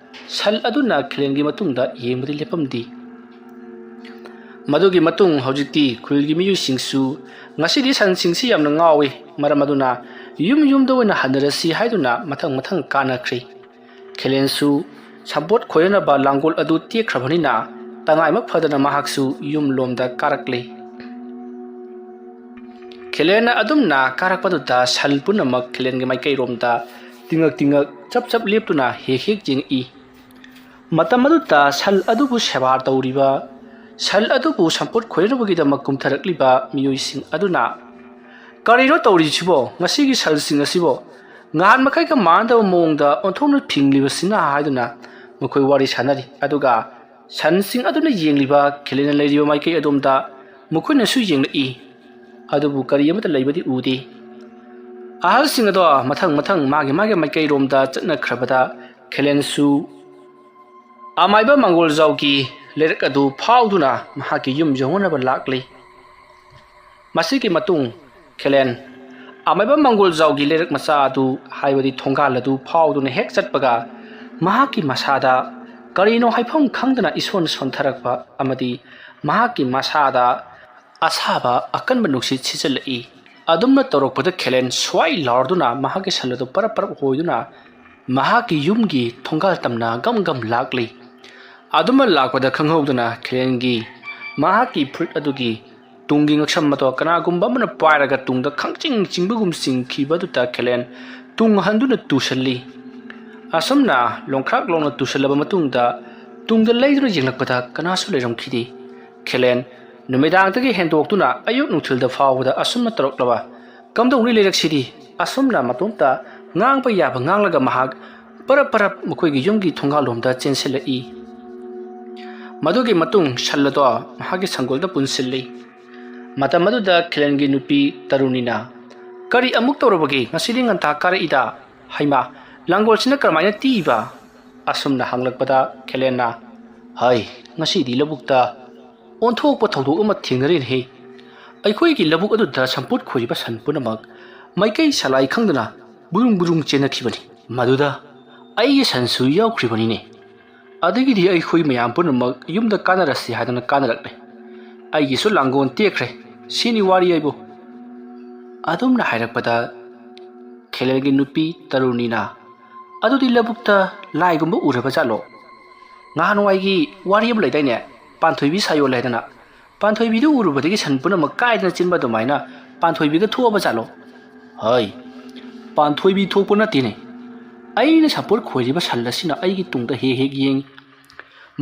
ꯁꯟ ꯑꯗꯨꯅ ꯈꯦꯂꯦꯟꯒꯤ ꯃꯇꯨꯡꯗ ꯌꯦꯡꯕꯗꯤ ꯂꯦꯞꯄꯝꯗꯦ꯫ ꯃꯗꯨꯒꯤ ꯃꯇꯨꯡ ꯍꯧꯖꯤꯛꯇꯤ ꯈꯨꯜꯒꯤ ꯃꯤꯑꯣꯏꯁꯤꯡꯁꯨ ꯉꯁꯤꯗꯤ ꯁꯟꯁꯤꯡꯁꯤ ꯌꯥꯝꯅ ꯉꯥꯎꯏ, ꯃꯔꯝ ꯑꯗꯨꯅ ꯌꯨꯝ ꯌꯨꯝꯗ ꯑꯣꯏꯅ ꯍꯟꯅꯔꯁꯤ ꯍꯥꯏꯗꯨꯅ ꯃꯊꯪ ꯃꯊꯪ ꯀꯥꯅꯈ꯭ꯔꯦ꯫ ꯈꯦꯂꯦꯟꯁꯨ ꯁꯝꯄꯣꯠ ꯈꯣꯏꯅꯅꯕ ꯂꯥꯡꯒꯣꯜ ꯑꯗꯨ ꯇꯦꯛꯈ꯭ꯔꯕꯅꯤꯅ ꯇꯉꯥꯏꯃꯛ ꯐꯗꯅ ꯃꯍꯥꯛꯁꯨ ꯌꯨꯝ ꯂꯣꯝꯗ ꯀꯥꯔꯛꯂꯦ꯫ ꯈꯦꯂꯦꯟꯅ ꯑꯗꯨꯝꯅ ꯀꯥꯔꯛꯄꯗꯨꯗ ꯁꯟ ꯄꯨꯝꯅꯃꯛ ꯈꯦꯂꯦꯟꯒꯤ ꯃꯥꯏꯀꯩꯔꯣꯝꯗ ꯇꯤꯡꯉꯛ ꯇꯤꯡꯉꯛ ꯆꯞ ꯆꯞ ꯂꯦꯞꯇꯨꯅ ꯍꯦꯛ ꯍꯦꯛ ꯌꯦꯡꯉꯛꯏ꯫ ꯃꯇꯝ ꯑꯗꯨꯗ ꯁꯟ ꯑꯗꯨꯕꯨ ꯁꯦꯕꯥ ꯇꯧꯔꯤꯕ, ꯁꯟ ꯑꯗꯨꯕꯨ ꯁꯝꯄꯣꯠ ꯈꯣꯏꯅꯕꯒꯤꯗꯃꯛ ꯀꯨꯝꯊꯔꯛꯂꯤꯕ ꯃꯤꯑꯣꯏꯁꯤꯡ ꯑꯗꯨꯅ "ꯀꯔꯤꯅꯣ ꯇꯧꯔꯤꯁꯤꯕꯣ? ꯉꯁꯤꯒꯤ ꯁꯟꯁꯤꯡ ꯑꯁꯤꯕꯣ ꯉꯍꯥꯟ ꯃꯈꯩꯒ ꯃꯥꯟꯅꯗꯕ ꯃꯑꯣꯡꯗ ꯑꯣꯟꯊꯣꯛꯅ ꯐꯤꯡꯂꯤꯕꯁꯤꯅ?" ꯍꯥꯏꯗꯨꯅ ꯃꯈꯣꯏ ꯋꯥꯔꯤ ꯁꯥꯟꯅꯔꯤ꯫ ꯑꯗꯨꯒ ꯁꯟꯁꯤꯡ ꯑꯗꯨꯅ ꯌꯦꯡꯂꯤꯕ ꯈꯦꯂꯦꯟꯅ ꯂꯩꯔꯤꯕ ꯃꯥꯏꯀꯩ ꯑꯗꯣꯝꯗ ꯃꯈꯣꯏꯅꯁꯨ ꯌꯦꯡꯂꯛꯏ꯫ ꯑꯗꯨꯕꯨ ꯀꯔꯤ ꯑꯃꯠꯇ ꯂꯩꯕꯗꯤ ꯎꯗꯦ꯫ ꯑꯍꯜꯁꯤꯡ ꯑꯗꯣ ꯃꯊꯪ ꯃꯊꯪ ꯃꯥꯒꯤ ꯃꯥꯒꯤ ꯃꯥꯏꯀꯩꯔꯣꯝꯗ ꯆꯠꯅꯈ꯭ꯔꯕꯗ ꯈꯦꯂꯦꯟꯁꯨ ꯑꯃꯥꯏꯕ ꯃꯪꯒꯣꯜꯖꯥꯎꯒꯤ ꯂꯩꯔꯛ ꯑꯗꯨ ꯐꯥꯎꯗꯨꯅ ꯃꯍꯥꯛꯀꯤ ꯌꯨꯝ ꯌꯧꯅꯅꯕ ꯂꯥꯛꯂꯤ꯫ ꯃꯁꯤꯒꯤ ꯃꯇꯨꯡ ꯈꯦꯂꯦꯟ ꯑꯃꯥꯏꯕ ꯃꯪꯒꯣꯜꯖꯥꯎꯒꯤ ꯂꯩꯔꯛ ꯃꯆꯥ ꯑꯗꯨ, ꯍꯥꯏꯕꯗꯤ ꯊꯣꯡꯒꯥꯜ ꯑꯗꯨ ꯐꯥꯎꯗꯨꯅ ꯍꯦꯛ ꯆꯠꯄꯒ, ꯃꯍꯥꯛꯀꯤ ꯃꯁꯥꯗ ꯀꯔꯤꯅꯣ ꯍꯥꯏꯐꯝ ꯈꯪꯗꯅ ꯏꯁꯣꯟ ꯁꯣꯟꯊꯔꯛꯄ ꯑꯃꯗꯤ ꯃꯍꯥꯛꯀꯤ ꯃꯁꯥꯗ ꯑꯁꯥꯕ ꯑꯀꯟꯕ ꯅꯨꯡꯁꯤꯠ ꯁꯤꯠꯆꯜꯂꯛꯏ꯫ ꯑꯗꯨꯝꯅ ꯇꯧꯔꯛꯄꯗ ꯈꯦꯂꯦꯟ ꯁ꯭ꯋꯥꯏ ꯂꯥꯎꯔꯗꯨꯅ ꯃꯍꯥꯛꯀꯤ ꯁꯟ ꯑꯗꯨ ꯄꯔꯞ ꯄꯔꯞ ꯍꯣꯏꯗꯨꯅ ꯃꯍꯥꯛꯀꯤ ꯌꯨꯝꯒꯤ ꯊꯣꯡꯒꯥꯜ ꯇꯝꯅ ꯒꯝ ꯒꯝ ꯂꯥꯛꯂꯤ꯫ ꯑꯗꯨꯃ ꯂꯥꯛꯄꯗ ꯈꯪꯍꯧꯗꯅ ꯈꯦꯂꯦꯟꯒꯤ ꯃꯍꯥꯛꯀꯤ ꯐꯨꯔꯤꯠ ꯑꯗꯨꯒꯤ ꯇꯨꯡꯒꯤ ꯉꯛꯁꯝ ꯑꯗꯣ ꯀꯅꯥꯒꯨꯝꯕ ꯑꯃꯅ ꯄꯥꯏꯔꯒ ꯇꯨꯡꯗ ꯈꯪꯆꯤꯡ ꯆꯤꯡꯕꯒꯨꯝ ꯆꯤꯡꯈꯤꯕ ꯑꯗꯨꯗ ꯈꯦꯂꯦꯟ ꯇꯨꯡ ꯍꯟꯗꯨꯅ ꯇꯨꯁꯜꯂꯤ꯫ ꯑꯁꯨꯝꯅ ꯂꯣꯡꯈ꯭ꯔꯥꯛ ꯂꯣꯡꯅ ꯇꯨꯁꯜꯂꯕ ꯃꯇꯨꯡꯗ ꯇꯨꯡꯗ ꯂꯩꯗꯨꯅ ꯌꯦꯡꯂꯛꯄꯗ ꯀꯅꯥꯁꯨ ꯂꯩꯔꯝꯈꯤꯗꯦ꯫ ꯈꯦꯂꯦꯟ ꯅꯨꯃꯤꯗꯥꯡꯗꯒꯤ ꯍꯦꯟꯗꯣꯛꯇꯨꯅ ꯑꯌꯨꯛ ꯅꯨꯡꯊꯤꯜꯗ ꯐꯥꯎꯕꯗ ꯑꯁꯨꯝꯅ ꯇꯧꯔꯛꯂꯕ ꯀꯝꯗꯧꯅꯤ ꯂꯩꯔꯛꯁꯤꯗꯤ? ꯑꯁꯨꯝꯅ ꯃꯇꯣꯝꯇ ꯉꯥꯡꯕ ꯌꯥꯕ ꯉꯥꯡꯂꯒ ꯃꯍꯥꯛ ꯄꯔꯞ ꯄꯔꯞ ꯃꯈꯣꯏꯒꯤ ꯌꯨꯝꯒꯤ ꯊꯣꯡꯒꯥꯜꯂꯣꯝꯗ ꯆꯦꯟꯁꯤꯜꯂꯛꯏ꯫ ꯃꯗꯨꯒꯤ ꯃꯇꯨꯡ ꯁꯟ ꯑꯗꯣ ꯃꯍꯥꯛꯀꯤ ꯁꯪꯒꯣꯜꯗ ꯄꯨꯟꯁꯤꯜꯂꯤ꯫ ꯃꯇꯝ ꯑꯗꯨꯗ ꯈꯦꯂꯦꯟꯒꯤ ꯅꯨꯄꯤ ꯇꯔꯨꯅꯤꯅ, "ꯀꯔꯤ ꯑꯃꯨꯛ ꯇꯧꯔꯕꯒꯦ? ꯉꯁꯤꯗꯤ ꯉꯟꯇꯥ ꯀꯥꯔꯛꯏꯗ꯫ ꯍꯩꯃꯥ, ꯂꯥꯡꯒꯣꯜꯁꯤꯅ ꯀꯔꯝꯍꯥꯏꯅ ꯇꯤꯛꯏꯕ?" ꯑꯁꯨꯝꯅ ꯍꯪꯂꯛꯄꯗ ꯈꯦꯂꯦꯟꯅ, "ꯍꯩ, ꯉꯁꯤꯗꯤ ꯂꯧꯕꯨꯛꯇ ꯑꯣꯟꯊꯣꯛꯄ ꯊꯧꯗꯣꯛ ꯑꯃ ꯊꯦꯡꯅꯔꯦꯅꯦꯍꯦ꯫ ꯑꯩꯈꯣꯏꯒꯤ ꯂꯧꯕꯨꯛ ꯑꯗꯨꯗ ꯁꯝꯄꯣꯠ ꯈꯣꯏꯔꯤꯕ ꯁꯟ ꯄꯨꯝꯅꯃꯛ ꯃꯥꯏꯀꯩ ꯁꯂꯥꯏ ꯈꯪꯗꯅ ꯕꯨꯔꯨꯡ ꯕꯨꯔꯨꯡ ꯆꯦꯟꯅꯈꯤꯕꯅꯤ꯫ ꯃꯗꯨꯗ ꯑꯩꯒꯤ ꯁꯟꯁꯨ ꯌꯥꯎꯈ꯭ꯔꯤꯕꯅꯤꯅꯦ꯫ ꯑꯗꯒꯤꯗꯤ ꯑꯩꯈꯣꯏ ꯃꯌꯥꯝ ꯄꯨꯝꯅꯃꯛ ꯌꯨꯝꯗ ꯀꯥꯟꯅꯔꯁꯤ ꯍꯥꯏꯗꯅ ꯀꯥꯟꯅꯔꯛꯂꯦ꯫ ꯑꯩꯒꯤꯁꯨ ꯂꯥꯡꯒꯣꯜ ꯇꯦꯛꯈ꯭ꯔꯦ꯫ ꯁꯤꯅꯤ ꯋꯥꯔꯤ ꯍꯥꯏꯕꯨ꯫" ꯑꯗꯨꯝꯅ ꯍꯥꯏꯔꯛꯄꯗ ꯈꯦꯂꯦꯟꯒꯤ ꯅꯨꯄꯤ ꯇꯔꯨꯅꯤꯅ, "ꯑꯗꯨꯗꯤ ꯂꯧꯕꯨꯛꯇ ꯂꯥꯏꯒꯨꯝꯕ ꯎꯔꯕ ꯖꯥꯠꯂꯣ? ꯉꯍꯥꯟꯋꯥꯏꯒꯤ ꯋꯥꯔꯤ ꯑꯃ ꯂꯩꯗꯥꯏꯅꯦ, ꯄꯥꯟꯊꯣꯏꯕꯤ ꯁꯥꯌꯣꯜ ꯍꯥꯏꯗꯅ꯫ ꯄꯥꯟꯊꯣꯏꯕꯤꯗꯨ ꯎꯔꯨꯕꯗꯒꯤ ꯁꯟ ꯄꯨꯝꯅꯃꯛ ꯀꯥꯏꯗꯅ ꯆꯦꯟꯕ ꯑꯗꯨꯃꯥꯏꯅ ꯄꯥꯟꯊꯣꯏꯕꯤꯒ ꯊꯣꯛꯑꯕ ꯖꯥꯠꯂꯣ?" "ꯍꯣꯏ, ꯄꯥꯟꯊꯣꯏꯕꯤ ꯊꯣꯛꯄ ꯅꯠꯇꯦꯅꯦ꯫ ꯑꯩꯅ ꯁꯝꯄꯣꯠ ꯈꯣꯏꯔꯤꯕ ꯁꯟ ꯑꯁꯤꯅ ꯑꯩꯒꯤ ꯇꯨꯡꯗ ꯍꯦꯛ ꯍꯦꯛ ꯌꯦꯡꯉꯤ꯫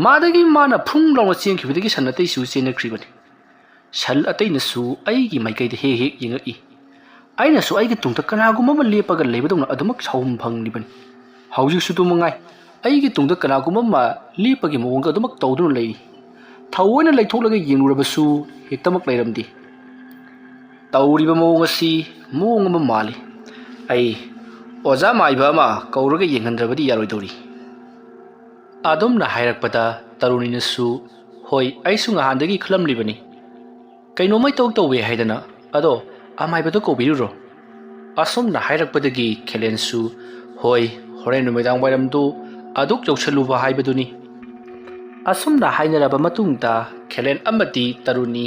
ꯃꯥꯗꯒꯤ ꯃꯥꯅ ꯐꯨꯡ ꯂꯥꯎꯅ ꯆꯦꯟꯈꯤꯕꯗꯒꯤ ꯁꯟ ꯑꯇꯩꯁꯨ ꯆꯦꯟꯅꯈ꯭ꯔꯤꯕꯅꯤ꯫ ꯁꯟ ꯑꯇꯩꯅꯁꯨ ꯑꯩꯒꯤ ꯃꯥꯏꯀꯩꯗ ꯍꯦꯛ ꯍꯦꯛ ꯌꯦꯡꯉꯛꯏ꯫ ꯑꯩꯅꯁꯨ ꯑꯩꯒꯤ ꯇꯨꯡꯗ ꯀꯅꯥꯒꯨꯝꯕ ꯑꯃ ꯂꯦꯞꯄꯒ ꯂꯩꯕꯗꯧꯅ ꯑꯗꯨꯃꯛ ꯁꯥꯎꯍꯨꯝ ꯐꯪꯂꯤꯕꯅꯤ꯫ ꯍꯧꯖꯤꯛꯁꯨ ꯑꯗꯨ ꯃꯉꯥꯏ, ꯑꯩꯒꯤ ꯇꯨꯡꯗ ꯀꯅꯥꯒꯨꯝꯕ ꯑꯃ ꯂꯦꯞꯄꯒꯤ ꯃꯑꯣꯡꯗ ꯑꯗꯨꯃꯛ ꯇꯧꯗꯨꯅ ꯂꯩꯔꯤ꯫ ꯊꯑꯣꯏꯅ ꯂꯩꯊꯣꯛꯂꯒ ꯌꯦꯡꯂꯨꯔꯕꯁꯨ ꯍꯦꯛꯇꯃꯛ ꯂꯩꯔꯝꯗꯦ꯫ ꯇꯧꯔꯤꯕ ꯃꯑꯣꯡ ꯑꯁꯤ ꯃꯑꯣꯡ ꯑꯃ ꯃꯥꯜꯂꯤ꯫ ꯑꯩ ꯑꯣꯖꯥ ꯃꯥꯏꯕ ꯑꯃ ꯀꯧꯔꯒ ꯌꯦꯡꯍꯟꯗ꯭ꯔꯕꯗꯤ ꯌꯥꯔꯣꯏꯗꯧꯔꯤ꯫ ꯑꯗꯨꯝꯅ ꯍꯥꯏꯔꯛꯄꯗ ꯇꯔꯨꯅꯤꯅꯁꯨ, "ꯍꯣꯏ, ꯑꯩꯁꯨ ꯉꯍꯥꯟꯗꯒꯤ ꯈꯜꯂꯝꯂꯤꯕꯅꯤ꯫ ꯀꯩꯅꯣꯝꯃ ꯏꯇꯧ ꯇꯧꯋꯦ ꯍꯥꯏꯗꯅ꯫ ꯑꯗꯣ ꯑꯃꯥꯏꯕꯗꯣ ꯀꯧꯕꯤꯔꯨꯔꯣ"꯫ ꯑꯁꯨꯝꯅ ꯍꯥꯏꯔꯛꯄꯗꯒꯤ ꯈꯦꯂꯦꯟꯁꯨ, "ꯍꯣꯏ, ꯍꯣꯔꯦꯟ ꯅꯨꯃꯤꯗꯥꯡ ꯋꯥꯏꯔꯝꯗꯨ ꯑꯗꯨꯛ ꯌꯧꯁꯜꯂꯨꯕ ꯍꯥꯏꯕꯗꯨꯅꯤ"꯫ ꯑꯁꯨꯝꯅ ꯍꯥꯏꯅꯔꯕ ꯃꯇꯨꯡꯗ ꯈꯦꯂꯦꯟ ꯑꯃꯗꯤ ꯇꯔꯨꯅꯤ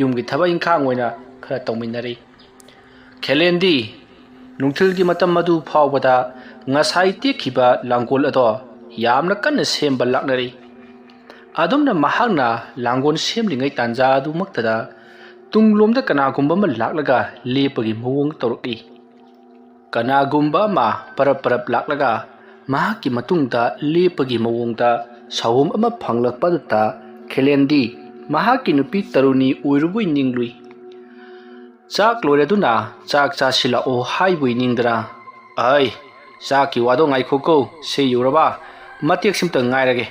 ꯌꯨꯝꯒꯤ ꯊꯕꯛ ꯏꯪꯈꯥꯡ ꯑꯣꯏꯅ ꯈꯔ ꯇꯧꯃꯤꯟꯅꯔꯤ꯫ ꯈꯦꯂꯦꯟꯗꯤ ꯅꯨꯡꯊꯤꯜꯒꯤ ꯃꯇꯝ ꯑꯗꯨ ꯐꯥꯎꯕꯗ ꯉꯁꯥꯏ ꯇꯦꯛꯈꯤꯕ ꯂꯥꯡꯒꯣꯜ ꯑꯗꯣ ꯌꯥꯝꯅ ꯀꯟꯅ ꯁꯦꯝꯕ ꯂꯥꯛꯅꯔꯤ꯫ ꯑꯗꯨꯝꯅ ꯃꯍꯥꯛꯅ ꯂꯥꯡꯒꯣꯜ ꯁꯦꯝꯂꯤꯉꯩ ꯇꯥꯟꯖꯥ ꯑꯗꯨꯃꯛꯇꯗ ꯇꯨꯡꯂꯣꯝꯗ ꯀꯅꯥꯒꯨꯝꯕ ꯑꯃ ꯂꯥꯛꯂꯒ ꯂꯦꯞꯄꯒꯤ ꯃꯑꯣꯡ ꯇꯧꯔꯛꯏ꯫ ꯀꯅꯥꯒꯨꯝꯕ ꯑꯃ ꯄꯔꯞ ꯄꯔꯞ ꯂꯥꯛꯂꯒ ꯃꯍꯥꯛꯀꯤ ꯃꯇꯨꯡꯗ ꯂꯦꯞꯄꯒꯤ ꯃꯑꯣꯡꯗ ꯁꯥꯎꯍꯨꯝ ꯑꯃ ꯐꯪꯂꯛꯄ ꯑꯗꯨꯗ ꯈꯦꯂꯦꯟꯗꯤ ꯃꯍꯥꯛꯀꯤ ꯅꯨꯄꯤ ꯇꯔꯨꯅꯤ ꯑꯣꯏꯔꯨꯕꯣꯏ ꯅꯤꯡꯂꯨꯏ꯫ ꯆꯥꯛ ꯂꯣꯏꯔꯗꯨꯅ ꯆꯥꯛ ꯆꯥꯁꯤꯜꯂꯛꯑꯣ ꯍꯥꯏꯕꯣꯏ ꯅꯤꯡꯗꯅ, "ꯑꯩ, ꯆꯥꯛꯀꯤ ꯋꯥꯗꯣ ꯉꯥꯏꯈꯣꯀꯣ, ꯁꯦ ꯌꯧꯔꯕ? ꯃꯇꯦꯛꯁꯤꯝꯇ ꯉꯥꯏꯔꯒꯦ꯫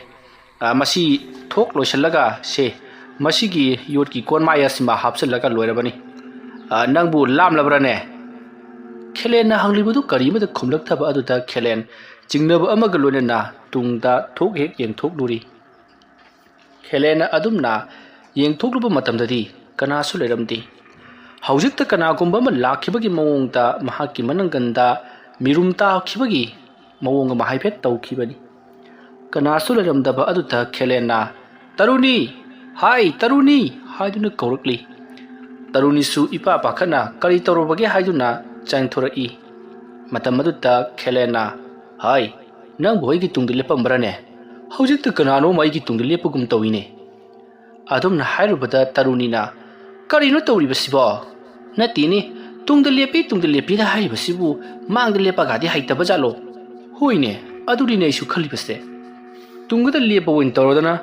ꯑ, ꯃꯁꯤ ꯊꯣꯛ ꯂꯣꯏꯁꯤꯜꯂꯒ ꯁꯦ, ꯃꯁꯤꯒꯤ ꯌꯣꯠꯀꯤ ꯀꯣꯟꯃꯥꯏ ꯑꯁꯤꯃ ꯍꯥꯞꯆꯤꯜꯂꯒ ꯂꯣꯏꯔꯕꯅꯤ꯫ ꯑ, ꯅꯪꯕꯨ ꯂꯥꯝꯂꯕ꯭ꯔꯥꯅꯦ?" ꯈꯦꯂꯦꯟꯅ ꯍꯪꯂꯤꯕꯗꯨ ꯀꯔꯤꯃꯠꯇ ꯈꯨꯝꯂꯛꯇꯕ ꯑꯗꯨꯗ ꯈꯦꯂꯦꯟ ꯆꯤꯡꯅꯕ ꯑꯃꯒ ꯂꯣꯏꯅꯅ ꯇꯨꯡꯗ ꯊꯣꯛ ꯍꯦꯛ ꯌꯦꯡꯊꯣꯛꯂꯨꯔꯤ꯫ ꯈꯦꯂꯦꯟꯅ ꯑꯗꯨꯝꯅ ꯌꯦꯡꯊꯣꯛꯂꯨꯕ ꯃꯇꯝꯗꯗꯤ ꯀꯅꯥꯁꯨ ꯂꯩꯔꯝꯗꯦ꯫ ꯍꯧꯖꯤꯛꯇ ꯀꯅꯥꯒꯨꯝꯕ ꯑꯃ ꯂꯥꯛꯈꯤꯕꯒꯤ ꯃꯑꯣꯡꯗ ꯃꯍꯥꯛꯀꯤ ꯃꯅꯪꯒꯟꯗ ꯃꯤꯔꯨꯝ ꯇꯥꯈꯤꯕꯒꯤ ꯃꯑꯣꯡ ꯑꯃ ꯍꯥꯏꯐꯦꯠ ꯇꯧꯈꯤꯕꯅꯤ꯫ ꯀꯅꯥꯁꯨ ꯂꯩꯔꯝꯗꯕ ꯑꯗꯨꯗ ꯈꯦꯂꯦꯟꯅ, "ꯇꯔꯨꯅꯤ! ꯍꯥꯏ, ꯇꯔꯨꯅꯤ!" ꯍꯥꯏꯗꯨꯅ ꯀꯧꯔꯛꯂꯤ꯫ ꯇꯔꯨꯅꯤꯁꯨ ꯏꯄꯥ ꯄꯥꯈꯠꯅ ꯀꯔꯤ ꯇꯧꯔꯨꯕꯒꯦ ꯍꯥꯏꯗꯨꯅ ꯆꯪꯊꯣꯔꯛꯏ꯫ ꯃꯇꯝ ꯑꯗꯨꯗ ꯈꯦꯂꯦꯟꯅ, "ꯍꯥꯏ, ꯅꯪꯕꯨ ꯑꯩꯒꯤ ꯇꯨꯡꯗ ꯂꯦꯞꯄꯝꯕ꯭ꯔꯅꯦ? ꯍꯧꯖꯤꯛꯇ ꯀꯅꯥꯅꯣꯝ ꯑꯩꯒꯤ ꯇꯨꯡꯗ ꯂꯦꯞꯄꯒꯨꯝ ꯇꯧꯏꯅꯦ"꯫ ꯑꯗꯨꯝꯅ ꯍꯥꯏꯔꯨꯕꯗ ꯇꯔꯨꯅꯤꯅ, "ꯀꯔꯤꯅꯣ ꯇꯧꯔꯤꯕꯁꯤꯕꯣ? ꯅꯠꯇꯦꯅꯦ, ꯇꯨꯡꯗ ꯂꯦꯞꯄꯤ, ꯇꯨꯡꯗ ꯂꯦꯞꯄꯤꯗ ꯍꯥꯏꯔꯤꯕꯁꯤꯕꯨ ꯃꯥꯡꯗ ꯂꯦꯞꯄꯒꯗꯤ ꯍꯩꯇꯕ ꯖꯥꯠꯂꯣ? ꯍꯣꯏꯅꯦ, ꯑꯗꯨꯅꯤꯅꯦ ꯑꯩꯁꯨ ꯈꯜꯂꯤꯕꯁꯦ꯫ ꯇꯨꯡꯗ ꯂꯦꯞꯄ ꯑꯣꯏꯅ ꯇꯧꯔꯗꯅ꯫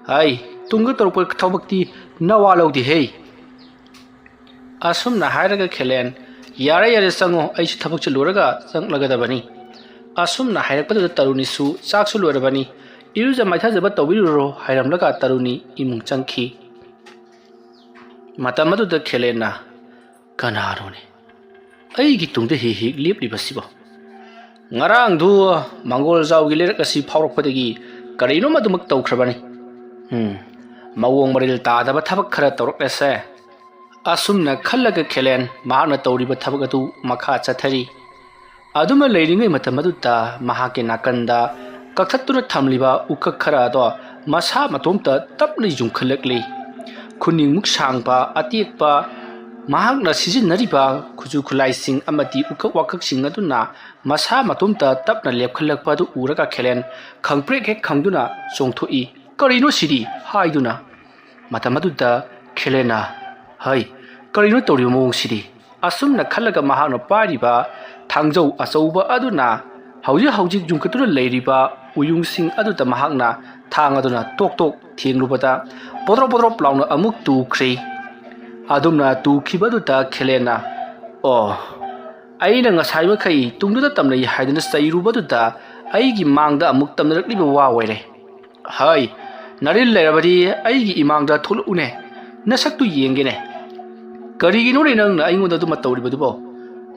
ꯍꯥꯏ, ꯇꯨꯡꯗ ꯇꯧꯔꯛꯄ ꯊꯕꯛꯇꯤ ꯅꯋꯥ ꯂꯧꯗꯦꯍꯦ"꯫ ꯑꯁꯨꯝꯅ ꯍꯥꯏꯔꯒ ꯈꯦꯂꯦꯟ "ꯌꯥꯔꯦ, ꯌꯥꯔꯦ, ꯆꯪꯉꯣ, ꯑꯩꯁꯨ ꯊꯕꯛ ꯆꯠꯂꯨꯔꯒ ꯆꯪꯂꯒꯗꯕꯅꯤ"꯫ ꯑꯁꯨꯝꯅ ꯍꯥꯏꯔꯛꯄꯗꯨꯗ ꯇꯔꯨꯅꯤꯁꯨ "ꯆꯥꯛꯁꯨ ꯂꯣꯏꯔꯕꯅꯤ, ꯏꯔꯨꯖ ꯃꯥꯏꯊꯖꯕ ꯇꯧꯕꯤꯔꯨꯔꯣ" ꯍꯥꯏꯔꯝꯂꯒ ꯇꯔꯨꯅꯤ ꯏꯃꯨꯡ ꯆꯪꯈꯤ꯫ ꯃꯇꯝ ꯑꯗꯨꯗ ꯈꯦꯂꯦꯟꯅ, "ꯀꯅꯥꯅꯣꯅꯦ ꯑꯩꯒꯤ ꯇꯨꯡꯗ ꯍꯦꯛ ꯍꯦꯛ ꯂꯦꯞꯂꯤꯕꯁꯤꯕꯣ? ꯉꯔꯥꯡꯗꯨ ꯃꯪꯒꯣꯜꯖꯥꯎꯒꯤ ꯂꯩꯔꯛ ꯑꯁꯤ ꯐꯥꯎꯔꯛꯄꯗꯒꯤ ꯀꯔꯤꯅꯣꯝ ꯑꯗꯨꯃꯛ ꯇꯧꯈ꯭ꯔꯕꯅꯤ꯫ ꯎꯝ, ꯃꯑꯣꯡ ꯃꯔꯤꯜ ꯇꯥꯗꯕ ꯊꯕꯛ ꯈꯔ ꯇꯧꯔꯛꯂꯦꯁꯦ"꯫ ꯑꯁꯨꯝꯅ ꯈꯜꯂꯒ ꯈꯦꯂꯦꯟ ꯃꯍꯥꯛꯅ ꯇꯧꯔꯤꯕ ꯊꯕꯛ ꯑꯗꯨ ꯃꯈꯥ ꯆꯠꯊꯔꯤ꯫ ꯑꯗꯨꯃ ꯂꯩꯔꯤꯉꯩ ꯃꯇꯝ ꯑꯗꯨꯗ ꯃꯍꯥꯛꯀꯤ ꯅꯥꯀꯟꯗ ꯀꯛꯊꯠꯇꯨꯅ ꯊꯝꯂꯤꯕ ꯎꯀꯛ ꯈꯔ ꯑꯗꯣ ꯃꯁꯥ ꯃꯇꯣꯝꯇ ꯇꯞꯅ ꯌꯨꯡꯈꯠꯂꯛꯂꯤ꯫ ꯈꯨꯅꯤꯡꯃꯨꯛ ꯁꯥꯡꯕ, ꯑꯇꯦꯛꯄ, ꯃꯍꯥꯛꯅ ꯁꯤꯖꯤꯟꯅꯔꯤꯕ ꯈꯨꯠꯁꯨ ꯈꯨꯠꯂꯥꯏꯁꯤꯡ ꯑꯃꯗꯤ ꯎꯀꯛ ꯋꯥꯀꯛꯁꯤꯡ ꯑꯗꯨꯅ ꯃꯁꯥ ꯃꯇꯣꯝꯇ ꯇꯞꯅ ꯂꯦꯞꯈꯠꯂꯛꯄ ꯑꯗꯨ ꯎꯔꯒ ꯈꯦꯂꯦꯟ ꯈꯪꯄ꯭ꯔꯦꯛ ꯍꯦꯛ ꯈꯪꯗꯨꯅ ꯆꯣꯡꯊꯣꯛꯏ꯫ "ꯀꯔꯤꯅꯣ ꯁꯤꯗꯤ?" ꯍꯥꯏꯗꯨꯅ꯫ ꯃꯇꯝ ꯑꯗꯨꯗ ꯈꯦꯂꯦꯟꯅ, "ꯍꯩ, ꯀꯔꯤꯅꯣ ꯇꯧꯔꯤꯕ ꯃꯑꯣꯡꯁꯤꯗꯤ?" ꯑꯁꯨꯝꯅ ꯈꯜꯂꯒ ꯃꯍꯥꯛꯅ ꯄꯥꯏꯔꯤꯕ ꯊꯥꯡꯖꯧ ꯑꯆꯧꯕ ꯑꯗꯨꯅ ꯍꯧꯖꯤꯛ ꯍꯧꯖꯤꯛ ꯌꯨꯡꯈꯠꯇꯨꯅ ꯂꯩꯔꯤꯕ ꯎꯌꯨꯡꯁꯤꯡ ꯑꯗꯨꯗ ꯃꯍꯥꯛꯅ ꯊꯥꯡ ꯑꯗꯨꯅ ꯇꯣꯛ ꯇꯣꯛ ꯊꯦꯡꯂꯨꯕꯗ ꯄꯣꯗ꯭ꯔꯣꯞ ꯄꯣꯗ꯭ꯔꯣꯞ ꯂꯥꯎꯅ ꯑꯃꯨꯛ ꯇꯨꯈ꯭ꯔꯤ꯫ ꯑꯗꯨꯝꯅ ꯇꯨꯈꯤꯕ ꯑꯗꯨꯗ ꯈꯦꯂꯦꯟꯅ, "ꯑꯣ, ꯑꯩꯅ ꯉꯁꯥꯏ ꯃꯈꯩ ꯇꯨꯡꯗꯨꯗ ꯇꯝꯅꯩ ꯍꯥꯏꯗꯨꯅ ꯆꯩꯔꯨꯕꯗꯨꯗ ꯑꯩꯒꯤ ꯃꯥꯡꯗ ꯑꯃꯨꯛ ꯇꯝꯅꯔꯛꯂꯤꯕ ꯋꯥ ꯑꯣꯏꯔꯦ꯫ ꯍꯩ, ꯅꯔꯤꯜ ꯂꯩꯔꯕꯗꯤ ꯑꯩꯒꯤ ꯏꯃꯥꯡꯗ ꯊꯣꯛꯂꯛꯎꯅꯦ, ꯅꯁꯛꯇꯨ ꯌꯦꯡꯒꯦꯅꯦ꯫ ꯀꯔꯤꯒꯤꯅꯣꯅꯦ ꯅꯪꯅ ꯑꯩꯉꯣꯟꯗ ꯑꯗꯨꯃ ꯇꯧꯔꯤꯕꯗꯨꯕꯣ?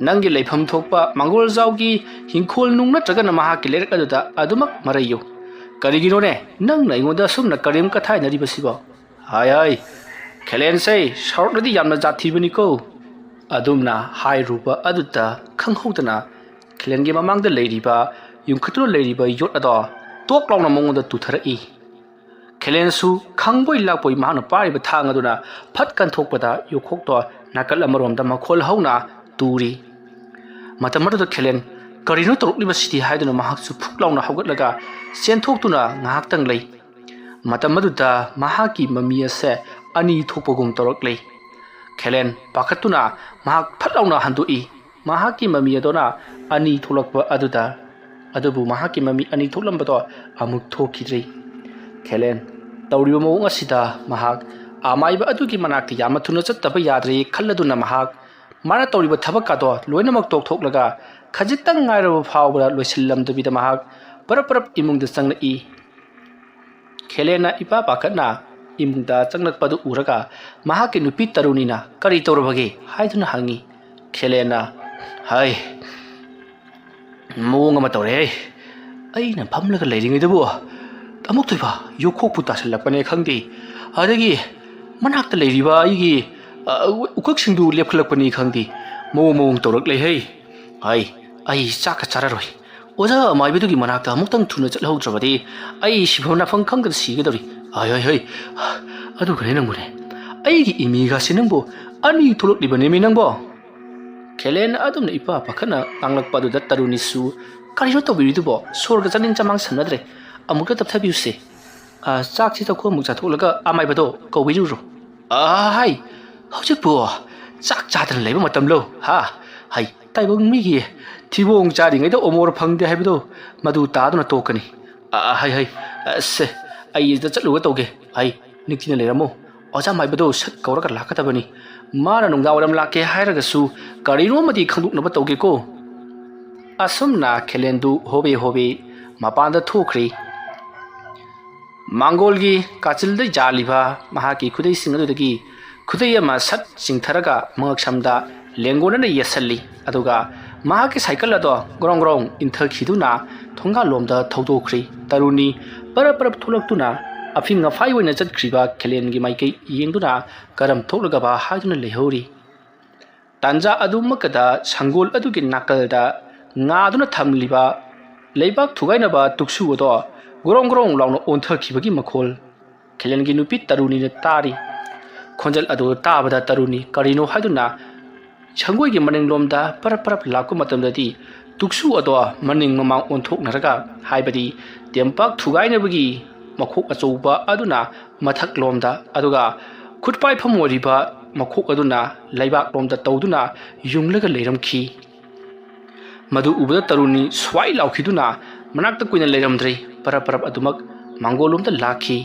ꯅꯪꯒꯤ ꯂꯩꯐꯝ ꯊꯣꯛꯄ ꯃꯪꯒꯣꯜꯖꯥꯎꯒꯤ ꯍꯤꯡꯈꯣꯜ ꯅꯨꯡ ꯅꯠꯇ꯭ꯔꯒꯅ ꯃꯍꯥꯛꯀꯤ ꯂꯩꯔꯛ ꯑꯗꯨꯗ ꯑꯗꯨꯃꯛ ꯃꯔꯩꯌꯨ꯫ ꯀꯔꯤꯒꯤꯅꯣꯅꯦ ꯅꯪꯅ ꯑꯩꯉꯣꯟꯗ ꯑꯁꯨꯝꯅ ꯀꯔꯦꯝ ꯀꯊꯥꯏꯅꯔꯤꯕꯁꯤꯕꯣ? ꯍꯥꯏ ꯍꯥꯏ, ꯈꯦꯂꯦꯟꯁꯦ ꯁꯥꯎꯔꯛꯂꯗꯤ ꯌꯥꯝꯅ ꯖꯥꯠ ꯊꯤꯕꯅꯤꯀꯣ"꯫ ꯑꯗꯨꯝꯅ ꯍꯥꯏꯔꯨꯕ ꯑꯗꯨꯗ ꯈꯪꯍꯧꯗꯅ ꯈꯦꯂꯦꯟꯒꯤ ꯃꯃꯥꯡꯗ ꯂꯩꯔꯤꯕ, ꯌꯨꯡꯈꯠꯇꯨꯅ ꯂꯩꯔꯤꯕ ꯌꯣꯠ ꯑꯗꯣ ꯇꯣꯛ ꯂꯥꯎꯅ ꯃꯉꯣꯟꯗ ꯇꯨꯊꯔꯛꯏ꯫ ꯈꯦꯂꯦꯟꯁꯨ ꯈꯪꯕꯣꯏ ꯂꯥꯛꯄꯣꯏ ꯃꯍꯥꯛꯅ ꯄꯥꯏꯔꯤꯕ ꯊꯥꯡ ꯑꯗꯨꯅ ꯐꯠ ꯀꯟꯊꯣꯛꯄꯗ ꯌꯣꯠꯈꯣꯛꯇꯣ ꯅꯥꯀꯜ ꯑꯃꯔꯣꯝꯗ ꯃꯈꯣꯜ ꯍꯧꯅ ꯇꯨꯔꯤ꯫ ꯃꯇꯝ ꯑꯗꯨꯗ ꯈꯦꯂꯦꯟ, "ꯀꯔꯤꯅꯣ ꯇꯧꯔꯛꯂꯤꯕꯁꯤꯗꯤ?" ꯍꯥꯏꯗꯨꯅ ꯃꯍꯥꯛꯁꯨ ꯐꯨꯛ ꯂꯥꯎꯅ ꯍꯧꯒꯠꯂꯒ ꯆꯦꯟꯊꯣꯛꯇꯨꯅ ꯉꯥꯏꯍꯥꯛꯇꯪ ꯂꯩ꯫ ꯃꯇꯝ ꯑꯗꯨꯗ ꯃꯍꯥꯛꯀꯤ ꯃꯃꯤ ꯑꯁꯦ ꯑꯅꯤ ꯊꯣꯛꯄꯒꯨꯝ ꯇꯧꯔꯛꯂꯦ꯫ ꯈꯦꯂꯦꯟ ꯄꯥꯈꯠꯇꯨꯅ ꯃꯍꯥꯛ ꯐꯠ ꯂꯥꯎꯅ ꯍꯟꯗꯣꯛꯏ꯫ ꯃꯍꯥꯛꯀꯤ ꯃꯃꯤ ꯑꯗꯨꯅ ꯑꯅꯤ ꯊꯣꯛꯂꯛꯄ ꯑꯗꯨꯗ, ꯑꯗꯨꯕꯨ ꯃꯍꯥꯛꯀꯤ ꯃꯃꯤ ꯑꯅꯤ ꯊꯣꯛꯂꯝꯕꯗꯣ ꯑꯃꯨꯛ ꯊꯣꯛꯈꯤꯗ꯭ꯔꯤ꯫ ꯈꯦꯂꯦꯟ ꯇꯧꯔꯤꯕ ꯃꯑꯣꯡ ꯑꯁꯤꯗ ꯃꯍꯥꯛ ꯑꯃꯥꯏꯕ ꯑꯗꯨꯒꯤ ꯃꯅꯥꯛꯇ ꯌꯥꯝꯅ ꯊꯨꯅ ꯆꯠꯇꯕ ꯌꯥꯗ꯭ꯔꯦ ꯈꯜꯂꯗꯨꯅ ꯃꯍꯥꯛ ꯃꯥꯅ ꯇꯧꯔꯤꯕ ꯊꯕꯛꯀꯗꯣ ꯂꯣꯏꯅꯃꯛ ꯇꯣꯛꯊꯣꯛꯂꯒ ꯈꯖꯤꯛꯇꯪ ꯉꯥꯏꯔꯕ ꯐꯥꯎꯕꯗ ꯂꯣꯏꯁꯤꯜꯂꯝꯗꯕꯤꯗ ꯃꯍꯥꯛ ꯄꯔꯞ ꯄꯔꯞ ꯏꯃꯨꯡꯗ ꯆꯪꯂꯛꯏ꯫ ꯈꯦꯂꯦꯟꯅ ꯏꯄꯥ ꯄꯥꯈꯠꯅ ꯏꯃꯨꯡꯗ ꯆꯪꯂꯛꯄꯗꯨ ꯎꯔꯒ ꯃꯍꯥꯛꯀꯤ ꯅꯨꯄꯤ ꯇꯔꯨꯅꯤꯅ "ꯀꯔꯤ ꯇꯧꯔꯕꯒꯦ?" ꯍꯥꯏꯗꯨꯅ ꯍꯪꯉꯤ꯫ ꯈꯦꯂꯦꯟꯅ, "ꯍꯥꯏ, ꯃꯑꯣꯡ ꯑꯃ ꯇꯧꯔꯦ꯫ ꯑꯩꯅ ꯐꯝꯂꯒ ꯂꯩꯔꯤꯉꯩꯗꯕꯨ ꯑꯃꯨꯛꯇꯣꯏꯕ ꯌꯣꯛꯈꯣꯛꯄꯨ ꯇꯥꯁꯤꯜꯂꯛꯄꯅꯦ ꯈꯪꯗꯦ, ꯑꯗꯒꯤ ꯃꯅꯥꯛꯇ ꯂꯩꯔꯤꯕ ꯑꯩꯒꯤ, ꯑ, ꯎꯈꯛꯁꯤꯡꯗꯨ ꯂꯦꯞꯈꯠꯂꯛꯄꯅꯤ ꯈꯪꯗꯦ, ꯃꯑꯣꯡ ꯃꯑꯣꯡ ꯇꯧꯔꯛꯂꯦ ꯍꯩ꯫ ꯍꯥꯏ, ꯑꯩ ꯆꯥꯛꯀ ꯆꯥꯔꯔꯣꯏ꯫ ꯑꯣꯖꯥ ꯑꯃꯥꯏꯕꯗꯨꯒꯤ ꯃꯅꯥꯛꯇ ꯑꯃꯨꯛꯇꯪ ꯊꯨꯅ ꯆꯠꯍꯧꯗ꯭ꯔꯕꯗꯤ ꯑꯩ ꯁꯤꯐꯝ ꯅꯥꯐꯝ ꯈꯪꯗꯅ ꯁꯤꯒꯗꯧꯔꯤ꯫ ꯍꯥꯏ, ꯍꯥꯏ, ꯍꯥꯏ, ꯑꯗꯨꯒꯅꯦ ꯅꯪꯕꯨꯅꯦ, ꯑꯩꯒꯤ ꯏꯃꯤꯒꯥꯁꯦ ꯅꯪꯕꯨ ꯑꯅꯤ ꯊꯣꯛꯂꯛꯂꯤꯕꯅꯦꯃꯤ ꯅꯪꯕꯣ?" ꯈꯦꯂꯦꯟ ꯑꯗꯨꯝꯅ ꯏꯄꯥ ꯄꯥꯈꯠꯅ ꯉꯥꯡꯂꯛꯄ ꯑꯗꯨꯗ ꯇꯔꯨꯅꯤꯁꯨ, "ꯀꯔꯤꯅꯣ ꯇꯧꯕꯤꯔꯤꯗꯨꯕꯣ? ꯁꯣꯔꯒ ꯆꯥꯅꯤꯡ ꯆꯃꯥꯡ ꯁꯝꯅꯗ꯭ꯔꯦ꯫ ꯑꯃꯨꯛꯇ ꯇꯞꯊꯕꯤꯌꯨꯁꯦ꯫ ꯑ, ꯆꯥꯛꯁꯤ ꯆꯥꯛꯈꯣꯝꯃꯨꯛ ꯆꯥꯊꯣꯛꯂꯒ ꯑꯃꯥꯏꯕꯗꯣ ꯀꯧꯕꯤꯔꯨꯔꯣ꯫" "ꯑꯍꯥꯏ, ꯍꯧꯖꯤꯛꯄꯨ ꯆꯥꯛ ꯆꯥꯗꯅ ꯂꯩꯕ ꯃꯇꯝꯂꯣ? ꯍꯥ? ꯍꯩ, ꯇꯥꯏꯕꯪ ꯃꯤꯒꯤ ꯊꯤꯕꯣꯡ ꯆꯥꯔꯤꯉꯩꯗ ꯑꯣꯃꯣꯔ ꯐꯪꯗꯦ ꯍꯥꯏꯕꯗꯣ ꯃꯗꯨ ꯇꯥꯗꯨꯅ ꯇꯣꯛꯀꯅꯤ꯫ ꯑ, ꯍꯩ, ꯍꯩ, ꯑ, ꯁꯦ, ꯑꯩ ꯁꯤꯗ ꯆꯠꯂꯨꯒꯦ ꯇꯧꯒꯦ꯫ ꯍꯩ, ꯅꯤꯡꯊꯤꯅ ꯂꯩꯔꯝꯃꯨ꯫ ꯑꯣꯖꯥ ꯃꯥꯏꯕꯗꯣ ꯁꯠ ꯀꯧꯔꯒ ꯂꯥꯛꯀꯗꯕꯅꯤ꯫ ꯃꯥꯅ ꯅꯨꯡꯗꯥꯡ ꯋꯥꯏꯔꯝ ꯂꯥꯛꯀꯦ ꯍꯥꯏꯔꯒꯁꯨ ꯀꯔꯤꯅꯣꯃꯗꯤ ꯈꯪꯗꯣꯛꯅꯕ ꯇꯧꯒꯦꯀꯣ꯫" ꯑꯁꯨꯝꯅ ꯈꯦꯂꯦꯟꯗꯨ ꯍꯣꯕꯦ ꯍꯣꯕꯦ ꯃꯄꯥꯟꯗ ꯊꯣꯛꯈ꯭ꯔꯦ꯫ ꯃꯥꯡꯒꯣꯜꯒꯤ ꯀꯥꯆꯤꯜꯗ ꯌꯥꯜꯂꯤꯕ ꯃꯍꯥꯛꯀꯤ ꯈꯨꯗꯩꯁꯤꯡ ꯑꯗꯨꯗꯒꯤ ꯈꯨꯗꯩ ꯑꯃ ꯁꯠ ꯆꯤꯡꯊꯔꯒ ꯃꯉꯛꯁꯝꯗ ꯂꯦꯡꯒꯣꯟꯅ ꯌꯦꯠꯁꯜꯂꯤ꯫ ꯑꯗꯨꯒ ꯃꯍꯥꯛꯀꯤ ꯁꯥꯏꯀꯜ ꯑꯗꯣ ꯒ꯭ꯔꯣꯡ ꯒ꯭ꯔꯣꯡ ꯏꯟꯊꯈꯤꯗꯨꯅ ꯊꯣꯡꯒꯥꯜꯂꯣꯝꯗ ꯊꯧꯗꯣꯛꯈ꯭ꯔꯤ꯫ ꯇꯔꯨꯅꯤ ꯄꯔꯞ ꯄꯔꯞ ꯊꯣꯛꯂꯛꯇꯨꯅ ꯑꯐꯤꯡ ꯑꯐꯥꯏ ꯑꯣꯏꯅ ꯆꯠꯈ꯭ꯔꯤꯕ ꯈꯦꯂꯦꯟꯒꯤ ꯃꯥꯏꯀꯩ ꯌꯦꯡꯗꯨꯅ ꯀꯔꯝ ꯊꯣꯛꯂꯒꯕ ꯍꯥꯏꯗꯨꯅ ꯂꯩꯍꯧꯔꯤ꯫ ꯇꯥꯟꯖꯥ ꯑꯗꯨꯃꯛꯇꯗ ꯁꯪꯒꯣꯜ ꯑꯗꯨꯒꯤ ꯅꯥꯀꯜꯗ ꯉꯥꯗꯨꯅ ꯊꯝꯂꯤꯕ ꯂꯩꯕꯥꯛ ꯊꯨꯒꯥꯏꯅꯕ ꯇꯨꯛꯁꯨ ꯑꯗꯣ ꯒ꯭ꯔꯣꯡ ꯒ꯭ꯔꯣꯡ ꯂꯥꯎꯅ ꯑꯣꯟꯊꯈꯤꯕꯒꯤ ꯃꯈꯣꯜ ꯈꯦꯂꯦꯟꯒꯤ ꯅꯨꯄꯤ ꯇꯔꯨꯅꯤꯅ ꯇꯥꯔꯤ꯫ ꯈꯣꯟꯖꯦꯜ ꯑꯗꯨ ꯇꯥꯕꯗ ꯇꯔꯨꯅꯤ ꯀꯔꯤꯅꯣ ꯍꯥꯏꯗꯨꯅ ꯁꯪꯒꯣꯏꯒꯤ ꯃꯅꯤꯡꯂꯣꯝꯗ ꯄꯔꯞ ꯄꯔꯞ ꯂꯥꯛꯄ ꯃꯇꯝꯗꯗꯤ ꯇꯨꯛꯁꯨ ꯑꯗꯣ ꯃꯅꯤꯡ ꯃꯃꯥꯡ ꯑꯣꯟꯊꯣꯛꯅꯔꯒ, ꯍꯥꯏꯕꯗꯤ ꯇꯦꯝꯄꯥꯛ ꯊꯨꯒꯥꯏꯅꯕꯒꯤ ꯃꯈꯣꯛ ꯑꯆꯧꯕ ꯑꯗꯨꯅ ꯃꯊꯛꯂꯣꯝꯗ, ꯑꯗꯨꯒ ꯈꯨꯠꯄꯥꯏꯐꯝ ꯑꯣꯏꯔꯤꯕ ꯃꯈꯣꯛ ꯑꯗꯨꯅ ꯂꯩꯕꯥꯛꯂꯣꯝꯗ ꯇꯧꯗꯨꯅ ꯌꯨꯡꯂꯒ ꯂꯩꯔꯝꯈꯤ꯫ ꯃꯗꯨ ꯎꯕꯗ ꯇꯔꯨꯅꯤ ꯁ꯭ꯋꯥꯏ ꯂꯥꯎꯈꯤꯗꯨꯅ ꯃꯅꯥꯛꯇ ꯀꯨꯏꯅ ꯂꯩꯔꯝꯗ꯭ꯔꯦ, ꯄꯔꯞ ꯄꯔꯞ ꯑꯗꯨꯃꯛ ꯃꯥꯡꯒꯣꯜꯂꯣꯝꯗ ꯂꯥꯛꯈꯤ꯫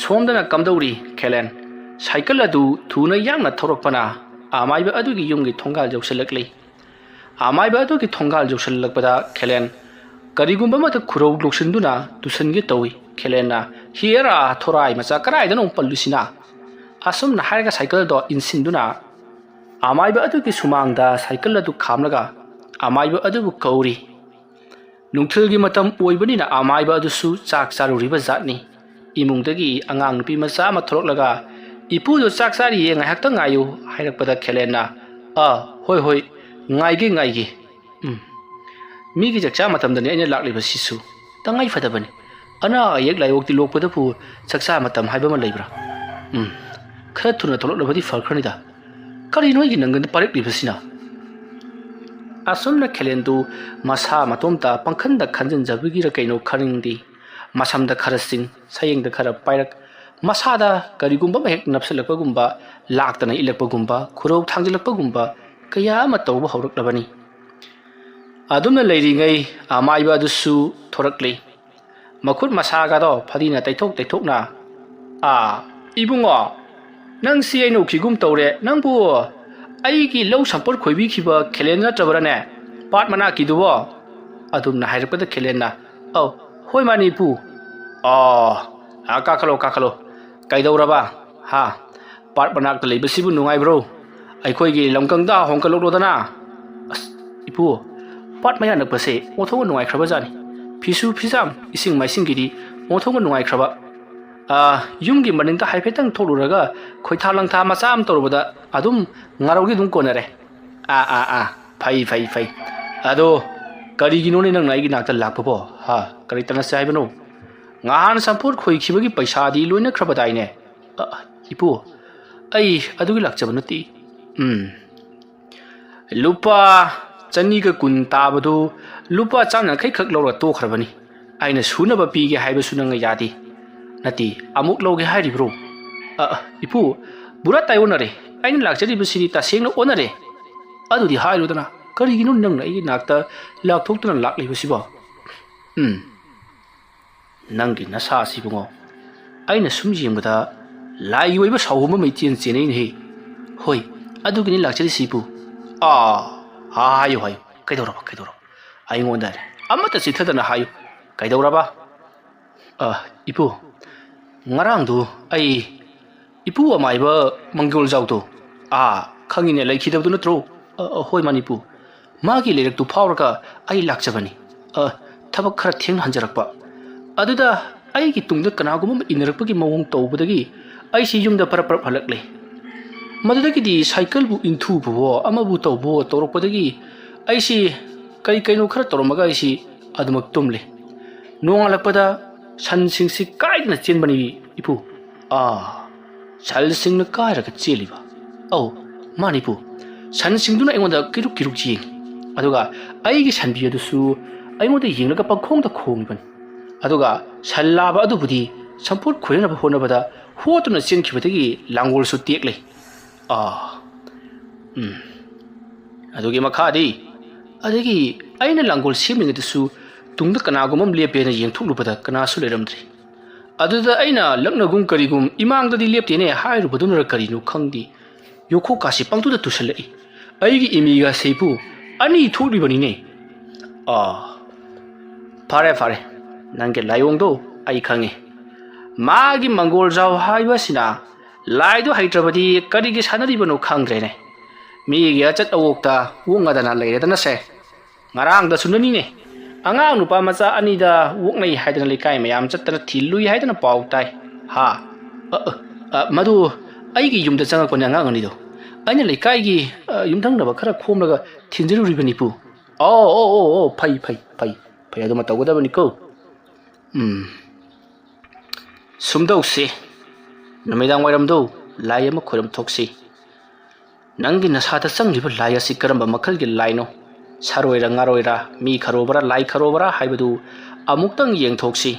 ꯁꯣꯝꯗꯅ ꯀꯝꯗꯧꯔꯤ, ꯈꯦꯂꯦꯟ? ꯁꯥꯏꯀꯜ ꯑꯗꯨ ꯊꯨꯅ ꯌꯥꯡꯅ ꯊꯧꯔꯛꯄꯅ ꯑꯃꯥꯏꯕ ꯑꯗꯨꯒꯤ ꯌꯨꯝꯒꯤ ꯊꯣꯡꯒꯥꯜ ꯌꯧꯁꯤꯜꯂꯛꯂꯤ꯫ ꯑꯃꯥꯏꯕ ꯑꯗꯨꯒꯤ ꯊꯣꯡꯒꯥꯜ ꯌꯧꯁꯤꯜꯂꯛꯄꯗ ꯈꯦꯂꯦꯟ ꯀꯔꯤꯒꯨꯝꯕ ꯑꯃꯗ ꯈꯨꯔꯧ ꯂꯣꯛꯁꯤꯟꯗꯨꯅ ꯇꯨꯁꯟꯒꯦ ꯇꯧꯏ꯫ ꯈꯦꯂꯦꯟꯅ "ꯍꯤꯌꯔꯥ, ꯊꯣꯔꯥꯏ ꯃꯆꯥ, ꯀꯗꯥꯏꯗꯅꯣ ꯄꯜꯂꯨꯁꯤꯅ?" ꯑꯁꯨꯝꯅ ꯍꯥꯏꯔꯒ ꯁꯥꯏꯀꯜꯗꯣ ꯏꯟꯁꯤꯟꯗꯨꯅ ꯑꯃꯥꯏꯕ ꯑꯗꯨꯒꯤ ꯁꯨꯃꯥꯡꯗ ꯁꯥꯏꯀꯜ ꯑꯗꯨ ꯈꯥꯝꯂꯒ ꯑꯃꯥꯏꯕ ꯑꯗꯨꯕꯨ ꯀꯧꯔꯤ꯫ ꯅꯨꯡꯊꯤꯜꯒꯤ ꯃꯇꯝ ꯑꯣꯏꯕꯅꯤꯅ ꯑꯃꯥꯏꯕ ꯑꯗꯨꯁꯨ ꯆꯥꯛ ꯆꯥꯔꯨꯔꯤꯕ ꯖꯥꯠꯅꯤ꯫ ꯏꯃꯨꯡꯗꯒꯤ ꯑꯉꯥꯡ ꯅꯨꯄꯤ ꯃꯆꯥ ꯑꯃ ꯊꯣꯛꯂꯛꯂꯒ, "ꯏꯄꯨꯗꯣ ꯆꯥꯛ ꯆꯥꯔꯤꯌꯦ, ꯉꯥꯏꯍꯥꯛꯇꯪ ꯉꯥꯏꯌꯨ" ꯍꯥꯏꯔꯛꯄꯗ ꯈꯦꯂꯦꯟꯅ, "ꯑꯥ, ꯍꯣꯏ ꯍꯣꯏ, ꯉꯥꯏꯒꯦ ꯉꯥꯏꯒꯦ꯫ ꯎꯝ, ꯃꯤꯒꯤ ꯆꯥꯛꯆꯥ ꯃꯇꯝꯗꯅꯤ ꯑꯩꯅ ꯂꯥꯛꯂꯤꯕꯁꯤꯁꯨ꯫ ꯇꯉꯥꯏ ꯐꯗꯕꯅꯤ꯫ ꯑꯅꯥ ꯑꯌꯦꯛ ꯂꯥꯏꯑꯣꯛꯇꯤ ꯂꯣꯛꯄꯗꯕꯨ ꯆꯥꯛꯆꯥ ꯃꯇꯝ ꯍꯥꯏꯕ ꯑꯃ ꯂꯩꯕ꯭ꯔꯥ? ꯎꯝ, ꯈꯔ ꯊꯨꯅ ꯊꯣꯛꯂꯛꯂꯕꯗꯤ ꯐꯈ꯭ꯔꯅꯤꯗ꯫ ꯀꯔꯤꯅꯣ ꯑꯩꯒꯤ ꯅꯪꯒꯟꯗ ꯄꯥꯏꯔꯛꯂꯤꯕꯁꯤꯅ?" ꯑꯁꯨꯝꯅ ꯈꯦꯂꯦꯟꯗꯨ ꯃꯁꯥ ꯃꯇꯣꯝꯇ ꯄꯪꯈꯟꯗ ꯈꯟꯖꯤꯟꯖꯕꯒꯤꯔ ꯀꯩꯅꯣ ꯈꯪꯅꯤꯡꯗꯦ, ꯃꯁꯝꯗ ꯈꯔ ꯆꯤꯡ, ꯁꯌꯦꯡꯗ ꯈꯔ ꯄꯥꯏꯔꯛ, ꯃꯁꯥꯗ ꯀꯔꯤꯒꯨꯝꯕ ꯑꯃ ꯍꯦꯛ ꯅꯞꯁꯤꯜꯂꯛꯄꯒꯨꯝꯕ, ꯂꯥꯛꯇꯅ ꯏꯜꯂꯛꯄꯒꯨꯝꯕ, ꯈꯨꯔꯧ ꯊꯥꯡꯖꯤꯜꯂꯛꯄꯒꯨꯝꯕ ꯀꯌꯥ ꯑꯃ ꯇꯧꯕ ꯍꯧꯔꯛꯂꯕꯅꯤ꯫ ꯑꯗꯨꯝꯅ ꯂꯩꯔꯤꯉꯩ ꯑꯃꯥꯏꯕ ꯑꯗꯨꯁꯨ ꯊꯣꯔꯛꯂꯤ꯫ ꯃꯈꯨꯠ ꯃꯁꯥꯒꯗꯣ ꯐꯗꯤꯅ ꯇꯩꯊꯣꯛ ꯇꯩꯊꯣꯛꯅ, "ꯑꯥ, ꯏꯕꯨꯡꯉꯣ, ꯅꯪꯁꯤ ꯑꯩꯅ ꯎꯈꯤꯒꯨꯝ ꯇꯧꯔꯦ꯫ ꯅꯪꯕꯨ ꯑꯩꯒꯤ ꯂꯧ ꯁꯝꯄꯣꯠ ꯈꯣꯏꯕꯤꯈꯤꯕ ꯈꯦꯂꯦꯟ ꯅꯠꯇ꯭ꯔꯕ꯭ꯔꯥꯅꯦ? ꯄꯥꯠ ꯃꯅꯥꯛꯀꯤꯗꯨꯕꯣ?" ꯑꯗꯨꯝꯅ ꯍꯥꯏꯔꯛꯄꯗ ꯈꯦꯂꯦꯟꯅ, "ꯑꯧ, ꯍꯣꯏ ꯃꯥꯅꯤ ꯏꯄꯨ꯫ ꯑꯣ, ꯑꯥ, ꯀꯥꯈꯠꯂꯣ, ꯀꯥꯈꯠꯂꯣ꯫ ꯀꯩꯗꯧꯔꯕ? ꯍꯥ? ꯄꯥꯠ ꯃꯅꯥꯛꯇ ꯂꯩꯕꯁꯤꯕꯨ ꯅꯨꯡꯉꯥꯏꯕ꯭ꯔꯣ? ꯑꯩꯈꯣꯏꯒꯤ ꯂꯝꯀꯪꯗ ꯍꯣꯡꯀꯠꯂꯛꯂꯣꯗꯅ꯫" "ꯑꯁ, ꯏꯄꯨ, ꯄꯥꯠ ꯃꯌꯥ ꯅꯛꯄꯁꯦ ꯑꯣꯟꯊꯣꯛꯅ ꯅꯨꯡꯉꯥꯏꯈ꯭ꯔꯕ ꯖꯥꯠꯅꯤ꯫ ꯐꯤꯁꯨ ꯐꯤꯖꯥꯝ, ꯏꯁꯤꯡ ꯃꯥꯏꯁꯤꯡꯒꯤꯗꯤ ꯑꯣꯟꯊꯣꯛꯅ ꯅꯨꯡꯉꯥꯏꯈ꯭ꯔꯕ꯫ ꯑꯥ, ꯌꯨꯝꯒꯤ ꯃꯅꯤꯡꯗ ꯍꯥꯏꯐꯦꯠꯇꯪ ꯊꯣꯛꯂꯨꯔꯒ ꯈꯣꯏꯊꯥ ꯂꯪꯊꯥ ꯃꯆꯥ ꯑꯃ ꯇꯧꯔꯨꯕꯗ ꯑꯗꯨꯝ ꯉꯥꯔꯧꯗꯤ ꯑꯗꯨꯝ ꯀꯣꯟꯅꯔꯦ꯫" "ꯑꯥ, ꯑꯥ, ꯑꯥ, ꯐꯩ, ꯐꯩ, ꯐꯩ꯫ ꯑꯗꯣ ꯀꯔꯤꯒꯤꯅꯣꯅꯦ ꯅꯪꯅ ꯑꯩꯒꯤ ꯅꯥꯛꯇ ꯂꯥꯛꯄꯕꯣ? ꯍꯥ? ꯀꯔꯤ ꯇꯥꯟꯅꯁꯦ ꯍꯥꯏꯕꯅꯣ? ꯉꯍꯥꯟ ꯁꯝꯄꯣꯠ ꯈꯣꯏꯈꯤꯕꯒꯤ ꯄꯩꯁꯥꯗꯤ ꯂꯣꯏꯅꯈ꯭ꯔꯕꯗꯥꯏꯅꯦ?" "ꯑ, ꯏꯄꯨ, ꯑꯩ ꯑꯗꯨꯒꯤ ꯂꯥꯛꯆꯕ ꯅꯠꯇꯦ꯫ ꯎꯝ, ꯂꯨꯄꯥ ꯆꯅꯤꯒ ꯀꯨꯟ ꯇꯥꯕꯗꯨ ꯂꯨꯄꯥ ꯆꯥꯝ ꯌꯥꯡꯈꯩ ꯈꯛ ꯂꯧꯔ ꯇꯣꯛꯈ꯭ꯔꯕꯅꯤ꯫ ꯑꯩꯅ ꯁꯨꯅꯕ ꯄꯤꯒꯦ ꯍꯥꯏꯕꯁꯨ ꯅꯪꯅ ꯌꯥꯗꯦ꯫ ꯅꯠꯇꯦ, ꯑꯃꯨꯛ ꯂꯧꯒꯦ ꯍꯥꯏꯔꯤꯕ꯭ꯔꯣ? ꯑ, ꯑ, ꯏꯄꯨ, ꯄꯨꯔꯥ ꯇꯥꯏꯑꯣꯟꯅꯔꯦ꯫ ꯑꯩꯅ ꯂꯥꯛꯆꯔꯤꯕꯁꯤꯗꯤ ꯇꯁꯦꯡꯅ ꯑꯣꯟꯅꯔꯦ꯫ ꯑꯗꯨꯗꯤ ꯍꯥꯏꯔꯨꯗꯅ, ꯀꯔꯤꯒꯤꯅꯣ ꯅꯪꯅ ꯑꯩꯒꯤ ꯅꯥꯛꯇ ꯂꯥꯛꯊꯣꯛꯇꯨꯅ ꯂꯥꯛꯂꯤꯕꯁꯤꯕꯣ? ꯎꯝ, ꯅꯪꯒꯤ ꯅꯁꯥ ꯑꯁꯤꯕꯨꯉꯣ, ꯑꯩꯅ ꯁꯨꯝ ꯌꯦꯡꯕꯗ ꯂꯥꯏꯒꯤ ꯑꯣꯏꯕ ꯁꯥꯎꯍꯨꯝ ꯑꯃ ꯏꯆꯦꯟ ꯆꯦꯟꯅꯩꯅꯦꯍꯦ꯫ ꯍꯣꯏ, ꯑꯗꯨꯒꯤꯅꯤ ꯂꯥꯛꯆꯔꯤꯁꯤ, ꯏꯄꯨ꯫ ꯑꯥ, ꯍꯥꯏꯌꯨ, ꯍꯥꯏꯌꯨ꯫ ꯀꯩꯗꯧꯔꯕ, ꯀꯩꯗꯧꯔꯕ? ꯑꯩꯉꯣꯟꯗ ꯑꯃꯠꯇ ꯆꯤꯠꯊꯗꯅ ꯍꯥꯏꯌꯨ꯫ ꯀꯩꯗꯧꯔꯕ? ꯑ, ꯏꯄꯨ, ꯉꯔꯥꯡꯗꯨ ꯑꯩ ꯏꯄꯨ ꯑꯃꯥꯏꯕ ꯃꯪꯒꯣꯜꯖꯥꯎꯗꯣ, ꯑꯥ, ꯈꯪꯉꯤꯅꯦ, ꯂꯩꯈꯤꯗꯕꯗꯨ ꯅꯠꯇ꯭ꯔꯣ? ꯑ, ꯑ, ꯍꯣꯏ, ꯃꯥꯅꯤ, ꯏꯄꯨ꯫ ꯃꯥꯒꯤ ꯂꯩꯔꯛꯇꯨ ꯐꯥꯎꯔꯒ ꯑꯩ ꯂꯥꯛꯆꯕꯅꯤ꯫ ꯑ, ꯊꯕꯛ ꯈꯔ ꯊꯦꯡꯅ ꯍꯟꯖꯔꯛꯄ꯫ ꯑꯗꯨꯗ ꯑꯩꯒꯤ ꯇꯨꯡꯗ ꯀꯅꯥꯒꯨꯝꯕ ꯑꯃ ꯏꯟꯅꯔꯛꯄꯒꯤ ꯃꯑꯣꯡ ꯇꯧꯕꯗꯒꯤ ꯑꯩꯁꯤ ꯌꯨꯝꯗ ꯄꯔꯞ ꯄꯔꯞ ꯍꯜꯂꯛꯂꯦ꯫ ꯃꯗꯨꯗꯒꯤꯗꯤ ꯁꯥꯏꯀꯜꯕꯨ ꯏꯟꯊꯨꯕꯋꯣ, ꯑꯃꯕꯨ ꯇꯧꯕꯋꯣ ꯇꯧꯔꯛꯄꯗꯒꯤ ꯑꯩꯁꯤ ꯀꯩ ꯀꯩꯅꯣ ꯈꯔ ꯇꯧꯔꯝꯃꯒ ꯑꯩꯁꯤ ꯑꯗꯨꯃꯛ ꯇꯨꯝꯂꯦ꯫ ꯅꯣꯡꯉꯥꯜꯂꯛꯄꯗ ꯁꯟꯁꯤꯡꯁꯤ ꯀꯥꯏꯗꯅ ꯆꯦꯟꯕꯅꯤ, ꯏꯄꯨ꯫ ꯑꯥ, ꯁꯟꯁꯤꯡꯅ ꯀꯥꯏꯔꯒ ꯆꯦꯜꯂꯤꯕ? ꯑꯧ, ꯃꯥꯅꯤ, ꯏꯄꯨ꯫ ꯁꯟꯁꯤꯡꯗꯨꯅ ꯑꯩꯉꯣꯟꯗ ꯀꯤꯔꯨꯛ ꯀꯤꯔꯨꯛ ꯌꯦꯡꯉꯤ꯫ ꯑꯗꯨꯒ ꯑꯩꯒꯤ ꯁꯟꯕꯤ ꯑꯗꯨꯁꯨ ꯑꯩꯉꯣꯟꯗ ꯌꯦꯡꯂꯒ ꯄꯪꯈꯣꯡꯗ ꯈꯣꯡꯉꯤꯕꯅꯤ꯫ ꯑꯗꯨꯒ ꯁꯟ ꯂꯥꯕ ꯑꯗꯨꯕꯨꯗꯤ ꯁꯝꯄꯣꯠ ꯈꯣꯏꯔꯅꯕ ꯍꯣꯠꯅꯕꯗ ꯍꯣꯠꯇꯨꯅ ꯆꯦꯟꯈꯤꯕꯗꯒꯤ ꯂꯥꯡꯒꯣꯜꯁꯨ ꯇꯦꯛꯂꯦ꯫ ꯑꯥ, ꯎꯝ꯫ ꯑꯗꯨꯒꯤ ꯃꯈꯥꯗꯤ, ꯑꯗꯒꯤ ꯑꯩꯅ ꯂꯥꯡꯒꯣꯜ ꯁꯦꯝꯂꯤꯉꯩꯗꯁꯨ ꯇꯨꯡꯗ ꯀꯅꯥꯒꯨꯝꯕ ꯑꯃ ꯂꯦꯞꯄꯦꯅ ꯌꯦꯡꯊꯣꯛꯂꯨꯕꯗ ꯀꯅꯥꯁꯨ ꯂꯩꯔꯝꯗ꯭ꯔꯦ꯫ ꯑꯗꯨꯗ ꯑꯩꯅ ꯂꯛꯅꯒꯨꯝ ꯀꯔꯤꯒꯨꯝ, "ꯏꯃꯥꯡꯗꯗꯤ ꯂꯦꯞꯇꯦꯅꯦ" ꯍꯥꯏꯔꯨꯕꯗꯨꯅꯔ ꯀꯔꯤꯅꯣ ꯈꯪꯗꯦ, ꯌꯣꯈꯣꯛꯀꯥꯁꯤ ꯄꯪꯇꯨꯗ ꯇꯨꯁꯜꯂꯛꯏ꯫ ꯑꯩꯒꯤ ꯏꯃꯤꯒ ꯁꯦꯏꯄꯨ ꯑꯅꯤ ꯊꯣꯛꯂꯤꯕꯅꯤꯅꯦ꯫ ꯑꯥ, ꯐꯔꯦ, ꯐꯔꯦ, ꯅꯪꯒꯤ ꯂꯥꯏꯑꯣꯡꯗꯣ ꯑꯩ ꯈꯪꯉꯤ꯫ ꯃꯥꯒꯤ ꯃꯪꯒꯣꯜꯖꯥꯎ ꯍꯥꯏꯕꯁꯤꯅ ꯂꯥꯏꯗꯣ ꯍꯩꯇ꯭ꯔꯕꯗꯤ ꯀꯔꯤꯒꯤ ꯁꯥꯟꯅꯔꯤꯕꯅꯣ ꯈꯪꯗ꯭ꯔꯦꯅꯦ꯫ ꯃꯤꯒꯤ ꯑꯆꯠ ꯑꯋꯣꯛꯇ ꯑꯣꯛꯅꯗꯅ ꯂꯩꯔꯦꯗꯅꯁꯦ꯫ ꯉꯔꯥꯡꯗꯁꯨ ꯅꯅꯤꯅꯦ, ꯑꯉꯥꯡ ꯅꯨꯄꯥ ꯃꯆꯥ ꯑꯅꯤꯗ ꯑꯣꯛꯅꯩ ꯍꯥꯏꯗꯅ ꯂꯩꯀꯥꯏ ꯃꯌꯥꯝ ꯆꯠꯇꯅ ꯊꯤꯜꯂꯨꯏ ꯍꯥꯏꯗꯅ ꯄꯥꯎ ꯇꯥꯏ꯫ ꯍꯥ? ꯑ, ꯑ, ꯑ, ꯃꯗꯨ ꯑꯩꯒꯤ ꯌꯨꯝꯗ ꯆꯪꯉꯛꯄꯅꯦ ꯑꯉꯥꯡ ꯑꯅꯤꯗꯣ꯫ ꯑꯩꯅ ꯂꯩꯀꯥꯏꯒꯤ, ꯑ, ꯌꯨꯝꯊꯪꯅꯕ ꯈꯔ ꯈꯣꯝꯂꯒ ꯊꯤꯟꯖꯔꯨꯔꯤꯕꯅꯤꯄꯨ꯫ ꯑꯣ, ꯑꯣ, ꯑꯣ, ꯑꯣ, ꯐꯩ, ꯐꯩ, ꯐꯩ, ꯐꯩ, ꯑꯗꯨꯃ ꯇꯧꯒꯗꯕꯅꯤꯀꯣ꯫ ꯎꯝ꯫ ꯁꯨꯝꯗꯧꯁꯤ, ꯅꯨꯃꯤꯗꯥꯡ ꯋꯥꯏꯔꯝꯗꯨ ꯂꯥꯏ ꯑꯃ ꯈꯣꯏꯔꯝ ꯊꯣꯛꯁꯤ꯫ ꯅꯪꯒꯤ ꯅꯁꯥꯗ ꯆꯪꯂꯤꯕ ꯂꯥꯏ ꯑꯁꯤ ꯀꯔꯝꯕ ꯃꯈꯜꯒꯤ ꯂꯥꯏꯅꯣ? ꯁꯥꯔꯣꯏꯔ ꯉꯥꯔꯣꯏꯔ, ꯃꯤ ꯈꯔꯨꯕꯔꯥ ꯂꯥꯏ ꯈꯔꯨꯕꯔꯥ ꯍꯥꯏꯕꯗꯨ ꯑꯃꯨꯛꯇꯪ ꯌꯦꯡꯊꯣꯛꯁꯤ꯫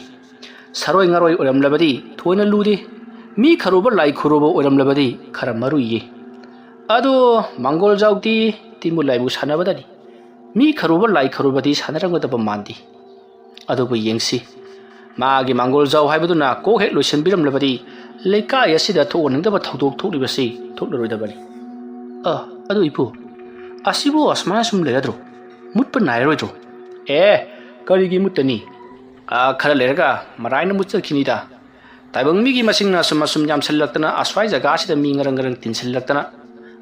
ꯁꯥꯔꯣꯏ ꯉꯥꯔꯣꯏ ꯑꯣꯏꯔꯝꯂꯕꯗꯤ ꯊꯣꯏꯅ ꯂꯨꯗꯦ꯫ ꯃꯤ ꯈꯔꯨꯕ ꯂꯥꯏ ꯈꯔꯨꯕ ꯑꯣꯏꯔꯝꯂꯕꯗꯤ ꯈꯔ ꯃꯔꯨꯏꯌꯦ꯫ ꯑꯗꯣ ꯃꯪꯒꯣꯜꯖꯥꯎꯗꯤ ꯇꯤꯟꯕꯨ ꯂꯥꯏꯕꯨ ꯁꯥꯟꯅꯕꯗꯅꯤ꯫ ꯃꯤ ꯈꯔꯨꯕ ꯂꯥꯏ ꯈꯔꯨꯕꯗꯤ ꯁꯥꯟꯅꯔꯝꯒꯗꯕ ꯃꯥꯟꯗꯦ꯫ ꯑꯗꯨꯕꯨ ꯌꯦꯡꯁꯤ, ꯃꯥꯒꯤ ꯃꯪꯒꯣꯜꯖꯥꯎ ꯍꯥꯏꯕꯗꯨꯅ ꯀꯣꯛ ꯍꯦꯛ ꯂꯣꯏꯁꯤꯟꯕꯤꯔꯝꯂꯕꯗꯤ ꯂꯩꯀꯥꯏ ꯑꯁꯤꯗ ꯊꯣꯛꯍꯟꯅꯤꯡꯗꯕ ꯊꯧꯗꯣꯛ ꯊꯣꯛꯂꯤꯕꯁꯤ ꯊꯣꯛꯂꯔꯣꯏꯗꯕꯅꯤ꯫ ꯑ, ꯑꯗꯨ ꯏꯄꯨ, ꯑꯁꯤꯕꯨ ꯑꯁꯨꯃꯥꯏꯅ ꯁꯨꯝ ꯂꯩꯔꯗ꯭ꯔꯣ? ꯃꯨꯠꯄ ꯅꯥꯏꯔꯣꯏꯗ꯭ꯔꯣ? ꯑꯦ, ꯀꯔꯤꯒꯤ ꯃꯨꯠꯇꯅꯤ? ꯑ, ꯈꯔ ꯂꯩꯔꯒ ꯃꯔꯥꯏꯅ ꯃꯨꯠꯆꯈꯤꯅꯤꯗ꯫ ꯇꯥꯏꯕꯪ ꯃꯤꯒꯤ ꯃꯁꯤꯡꯅ ꯑꯁꯨꯝ ꯑꯁꯨꯝ ꯌꯥꯝꯁꯤꯜꯂꯛꯇꯅ, ꯑꯁ꯭ꯋꯥꯏ ꯖꯒꯥꯁꯤꯗ ꯃꯤ ꯉꯔꯪ ꯉꯔꯪ ꯇꯤꯟꯁꯤꯜꯂꯛꯇꯅ,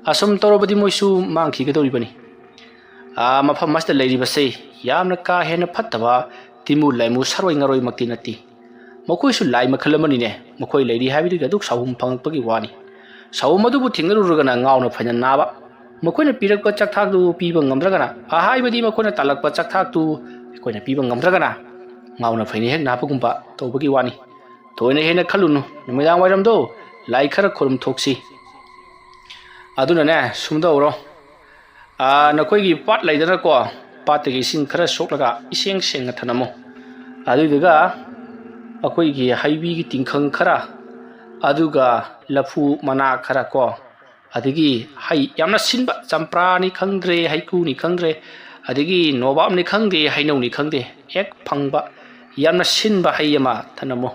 ꯑꯁꯨꯝ ꯇꯧꯔꯕꯗꯤ ꯃꯣꯏꯁꯨ ꯃꯥꯡꯈꯤꯒꯗꯧꯔꯤꯕꯅꯤ꯫ ꯑꯥ, ꯃꯐꯝ ꯑꯁꯤꯗ ꯂꯩꯔꯤꯕꯁꯤ ꯌꯥꯝꯅ ꯀꯥ ꯍꯦꯟꯅ ꯐꯠꯇꯕ ꯇꯤꯃꯨ ꯂꯥꯏꯃꯨ ꯁꯥꯔꯣꯏ ꯉꯥꯔꯣꯏꯃꯛꯇꯤ ꯅꯠꯇꯦ꯫ ꯃꯈꯣꯏꯁꯨ ꯂꯥꯏ ꯃꯈꯜ ꯑꯃꯅꯤꯅꯦ꯫ ꯃꯈꯣꯏ ꯂꯩꯔꯤ ꯍꯥꯏꯕꯗꯨꯒꯤ ꯑꯗꯨꯛ ꯁꯥꯎꯍꯨꯝ ꯐꯪꯉꯛꯄꯒꯤ ꯋꯥꯅꯤ꯫ ꯁꯥꯎꯍꯨꯝ ꯑꯗꯨꯕꯨ ꯊꯦꯡꯅꯔꯨꯔꯒꯅ ꯉꯥꯎꯅ ꯐꯩꯅ ꯅꯥꯕ꯫ ꯃꯈꯣꯏꯅ ꯄꯤꯔꯛꯄ ꯆꯥꯛꯊꯥꯛꯇꯨ ꯄꯤꯕ ꯉꯝꯗ꯭ꯔꯒꯅ, ꯑꯍꯥꯏꯕꯗꯤ ꯃꯈꯣꯏꯅ ꯇꯥꯜꯂꯛꯄ ꯆꯥꯛꯊꯥꯛꯇꯨ ꯑꯩꯈꯣꯏꯅ ꯄꯤꯕ ꯉꯝꯗ꯭ꯔꯒꯅ, ꯉꯥꯎꯅ ꯐꯩꯅ ꯍꯦꯛ ꯅꯥꯕꯒꯨꯝꯕ ꯇꯧꯕꯒꯤ ꯋꯥꯅꯤ꯫ ꯊꯣꯏꯅ ꯍꯦꯟꯅ ꯈꯜꯂꯨꯅꯨ, ꯅꯨꯃꯤꯗꯥꯡ ꯋꯥꯏꯔꯝꯗꯣ ꯂꯥꯏ ꯈꯔ ꯈꯨꯔꯨꯝ ꯊꯣꯛꯁꯤ꯫ ꯑꯗꯨꯅꯅꯦ, ꯁꯨꯝꯗꯧꯔꯣ꯫ ꯑꯥ, ꯅꯈꯣꯏꯒꯤ ꯄꯥꯠ ꯂꯩꯗꯅꯀꯣ, ꯄꯥꯠꯇꯒꯤ ꯏꯁꯤꯡ ꯈꯔ ꯁꯣꯛꯂꯒ ꯏꯁꯦꯡ ꯁꯦꯡꯅ ꯊꯅꯝꯃꯨ꯫ ꯑꯗꯨꯏꯗꯨꯒ ꯑꯩꯈꯣꯏꯒꯤ ꯍꯩꯕꯤꯒꯤ ꯇꯤꯡꯈꯪ ꯈꯔ, ꯑꯗꯨꯒ ꯂꯐꯨ ꯃꯅꯥ ꯈꯔ ꯀꯣ, ꯑꯗꯒꯤ ꯍꯩ ꯌꯥꯝꯅ ꯁꯤꯟꯕ, ꯆꯝꯄ꯭ꯔꯥꯅꯤ ꯈꯪꯗ꯭ꯔꯦ, ꯍꯩꯀ꯭ꯔꯨꯅꯤ ꯈꯪꯗ꯭ꯔꯦ, ꯑꯗꯒꯤ ꯅꯣꯕꯥꯞꯅꯤ ꯈꯪꯗꯦ, ꯍꯩꯅꯧꯅꯤ ꯈꯪꯗꯦ, ꯍꯦꯛ ꯐꯪꯕ ꯌꯥꯝꯅ ꯁꯤꯟꯕ ꯍꯩ ꯑꯃ ꯊꯅꯝꯃꯨ꯫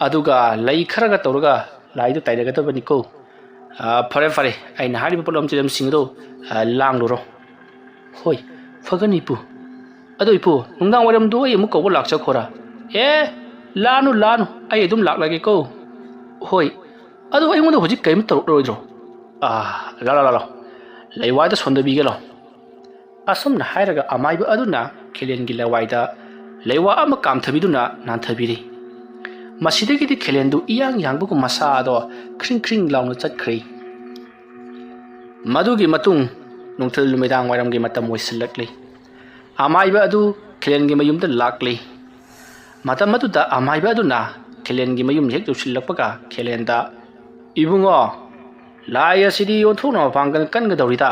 ꯑꯗꯨꯒ ꯂꯩ ꯈꯔꯒ ꯇꯧꯔꯒ ꯂꯥꯏꯗꯨ ꯇꯥꯏꯅꯒꯗꯕꯅꯤꯀꯣ꯫ ꯑꯥ, ꯐꯔꯦ, ꯐꯔꯦ, ꯑꯩꯅ ꯍꯥꯏꯔꯤꯕ ꯄꯣꯠꯂꯝ ꯆꯩꯂꯝꯁꯤꯡ ꯑꯗꯨ, ꯑꯥ, ꯂꯥꯡꯂꯨꯔꯣ꯫ ꯍꯣꯏ, ꯐꯒꯅꯤ ꯏꯄꯨ꯫ ꯑꯗꯣ ꯏꯄꯨ, ꯅꯨꯡꯗꯥꯡ ꯋꯥꯏꯔꯝꯗꯣ ꯑꯩ ꯑꯃꯨꯛ ꯀꯧꯕ ꯂꯥꯛꯆꯈꯣꯔꯥ? ꯑꯦ, ꯂꯥꯛꯑꯅꯨ, ꯂꯥꯛꯑꯅꯨ, ꯑꯩ ꯑꯗꯨꯝ ꯂꯥꯛꯂꯒꯦꯀꯣ꯫ ꯍꯣꯏ, ꯑꯗꯣ ꯑꯩꯉꯣꯟꯗ ꯍꯧꯖꯤꯛ ꯀꯔꯤꯝ ꯇꯧꯔꯛꯂꯔꯣꯏꯗ꯭ꯔꯣ? ꯑꯥ, ꯂꯥ, ꯂꯥ, ꯂꯥ, ꯂꯥ꯫ ꯂꯩꯋꯥꯏꯗ ꯁꯣꯟꯊꯕꯤꯒꯦ ꯂꯥꯎ꯫ ꯑꯁꯨꯝꯅ ꯍꯥꯏꯔꯒ ꯑꯃꯥꯏꯕ ꯑꯗꯨꯅ ꯈꯦꯂꯦꯟꯒꯤ ꯂꯋꯥꯏꯗ ꯂꯩꯋꯥ ꯑꯃ ꯀꯥꯝꯊꯕꯤꯗꯨꯅ ꯅꯥꯟꯊꯕꯤꯔꯤ꯫ ꯃꯁꯤꯗꯒꯤꯗꯤ ꯈꯦꯂꯦꯟꯗꯨ ꯏꯌꯥꯡ ꯌꯥꯡꯕꯒꯨꯝ ꯃꯁꯥꯗꯣ ꯈ꯭ꯔꯤꯡ ꯈ꯭ꯔꯤꯡ ꯂꯥꯎꯅ ꯆꯠꯈ꯭ꯔꯦ꯫ ꯃꯗꯨꯒꯤ ꯃꯇꯨꯡ ꯅꯨꯡꯊꯤꯜ ꯅꯨꯃꯤꯗꯥꯡ ꯋꯥꯏꯔꯝꯒꯤ ꯃꯇꯝ ꯑꯣꯏꯁꯤꯜꯂꯛꯂꯤ꯫ ꯑꯃꯥꯏꯕ ꯑꯗꯨ ꯈꯦꯂꯦꯟꯒꯤ ꯃꯌꯨꯝꯗ ꯂꯥꯛꯂꯤ꯫ ꯃꯇꯝ ꯑꯗꯨꯗ ꯑꯃꯥꯏꯕ ꯑꯗꯨꯅ ꯈꯦꯂꯦꯟꯒꯤ ꯃꯌꯨꯝ ꯍꯦꯛ ꯌꯧꯁꯤꯜꯂꯛꯄꯒ ꯈꯦꯂꯦꯟꯗ, "ꯏꯕꯨꯡꯉꯣ, ꯂꯥꯏ ꯑꯁꯤꯗꯤ ꯑꯣꯟꯊꯣꯛꯅ ꯃꯄꯥꯡꯒꯜ ꯀꯟꯒꯗꯧꯔꯤꯗ꯫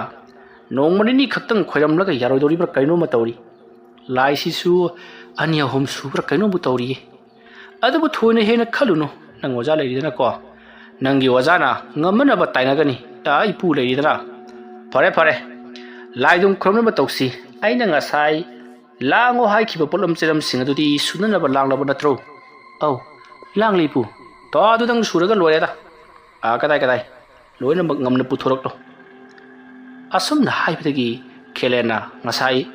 ꯅꯣꯡꯃ ꯅꯤꯅꯤ ꯈꯛꯇꯪ ꯈꯣꯏꯔꯝꯂꯒ ꯌꯥꯔꯣꯏꯗꯧꯔꯤꯕ꯭ꯔꯥ ꯀꯩꯅꯣꯝꯃ ꯇꯧꯔꯤ꯫ ꯂꯥꯏꯁꯤꯁꯨ ꯑꯅꯤ ꯑꯍꯨꯝ ꯁꯨꯕ꯭ꯔꯥ ꯀꯩꯅꯣꯝꯕꯨ ꯇꯧꯔꯤꯌꯦ꯫ ꯑꯗꯨꯕꯨ ꯊꯣꯏꯅ ꯍꯦꯟꯅ ꯈꯜꯂꯨꯅꯨ, ꯅꯪ ꯑꯣꯖꯥ ꯂꯩꯔꯤꯗꯅꯀꯣ꯫ ꯅꯪꯒꯤ ꯑꯣꯖꯥꯅ ꯉꯝꯃꯅꯕ ꯇꯥꯏꯅꯒꯅꯤ꯫ ꯑꯥ, ꯏꯄꯨ ꯂꯩꯔꯤꯗꯅ꯫ ꯐꯔꯦ, ꯐꯔꯦ, ꯂꯥꯏꯗꯨꯝ ꯈꯨꯔꯨꯝꯅꯕ ꯇꯧꯁꯤ꯫ ꯑꯩꯅ ꯉꯁꯥꯏ ꯂꯥꯡꯉꯣ ꯍꯥꯏꯈꯤꯕ ꯄꯣꯠꯂꯝ ꯆꯩꯂꯝꯁꯤꯡ ꯑꯗꯨꯗꯤ ꯁꯨꯅꯅꯕ ꯂꯥꯡꯂꯕ ꯅꯠꯇ꯭ꯔꯣ?" "ꯑꯧ, ꯂꯥꯡꯂꯤ ꯏꯄꯨ꯫ ꯇꯣ, ꯑꯗꯨꯗꯪ ꯁꯨꯔꯒ ꯂꯣꯏꯔꯦꯗ꯫ ꯑꯥ, ꯀꯗꯥꯏ, ꯀꯗꯥꯏ? ꯂꯣꯏꯅꯃꯛ ꯉꯝꯅ ꯄꯨꯊꯣꯔꯛꯂꯣ꯫ ꯑꯁꯨꯝꯅ ꯍꯥꯏꯕꯗꯒꯤ ꯈꯦꯂꯦꯟꯅ ꯉꯁꯥꯏ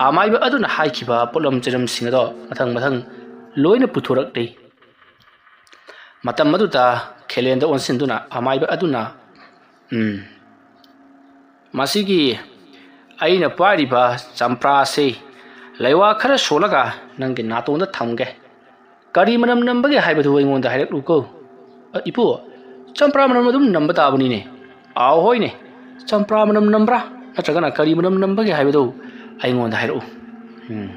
ꯑꯃꯥꯏꯕ ꯑꯗꯨꯅ ꯍꯥꯏꯈꯤꯕ ꯄꯣꯠꯂꯝ ꯆꯩꯂꯝꯁꯤꯡ ꯑꯗꯣ ꯃꯊꯪ ꯃꯊꯪ ꯂꯣꯏꯅ ꯄꯨꯊꯣꯔꯛꯂꯤ꯫ ꯃꯇꯝ ꯑꯗꯨꯗ ꯈꯦꯂꯦꯟꯗ ꯑꯣꯟꯁꯤꯟꯗꯨꯅ ꯑꯃꯥꯏꯕ ꯑꯗꯨꯅ, "ꯎꯝ, ꯃꯁꯤꯒꯤ ꯑꯩꯅ ꯄꯥꯏꯔꯤꯕ ꯆꯝꯄ꯭ꯔꯥ ꯑꯁꯤ ꯂꯩꯋꯥ ꯈꯔ ꯁꯣꯜꯂꯒ ꯅꯪꯒꯤ ꯅꯥꯇꯣꯟꯗ ꯊꯝꯒꯦ꯫ ꯀꯔꯤ ꯃꯅꯝ ꯅꯝꯕꯒꯦ ꯍꯥꯏꯕꯗꯨ ꯑꯩꯉꯣꯟꯗ ꯍꯥꯏꯔꯛꯂꯨꯀꯣ꯫" "ꯑ, ꯏꯄꯨ, ꯆꯝꯄ꯭ꯔꯥ ꯃꯅꯝ ꯑꯗꯨꯝ ꯅꯝꯕ ꯇꯥꯕꯅꯤꯅꯦ꯫" "ꯑꯥꯎ, ꯍꯣꯏꯅꯦ, ꯆꯝꯄ꯭ꯔꯥ ꯃꯅꯝ ꯅꯝꯕ꯭ꯔꯥ ꯅꯠꯇ꯭ꯔꯒꯅ ꯀꯔꯤ ꯃꯅꯝ ꯅꯝꯕꯒꯦ ꯍꯥꯏꯕꯗꯨ ꯑꯩꯉꯣꯟꯗ ꯍꯥꯏꯔꯛꯎ꯫ ꯎꯝ,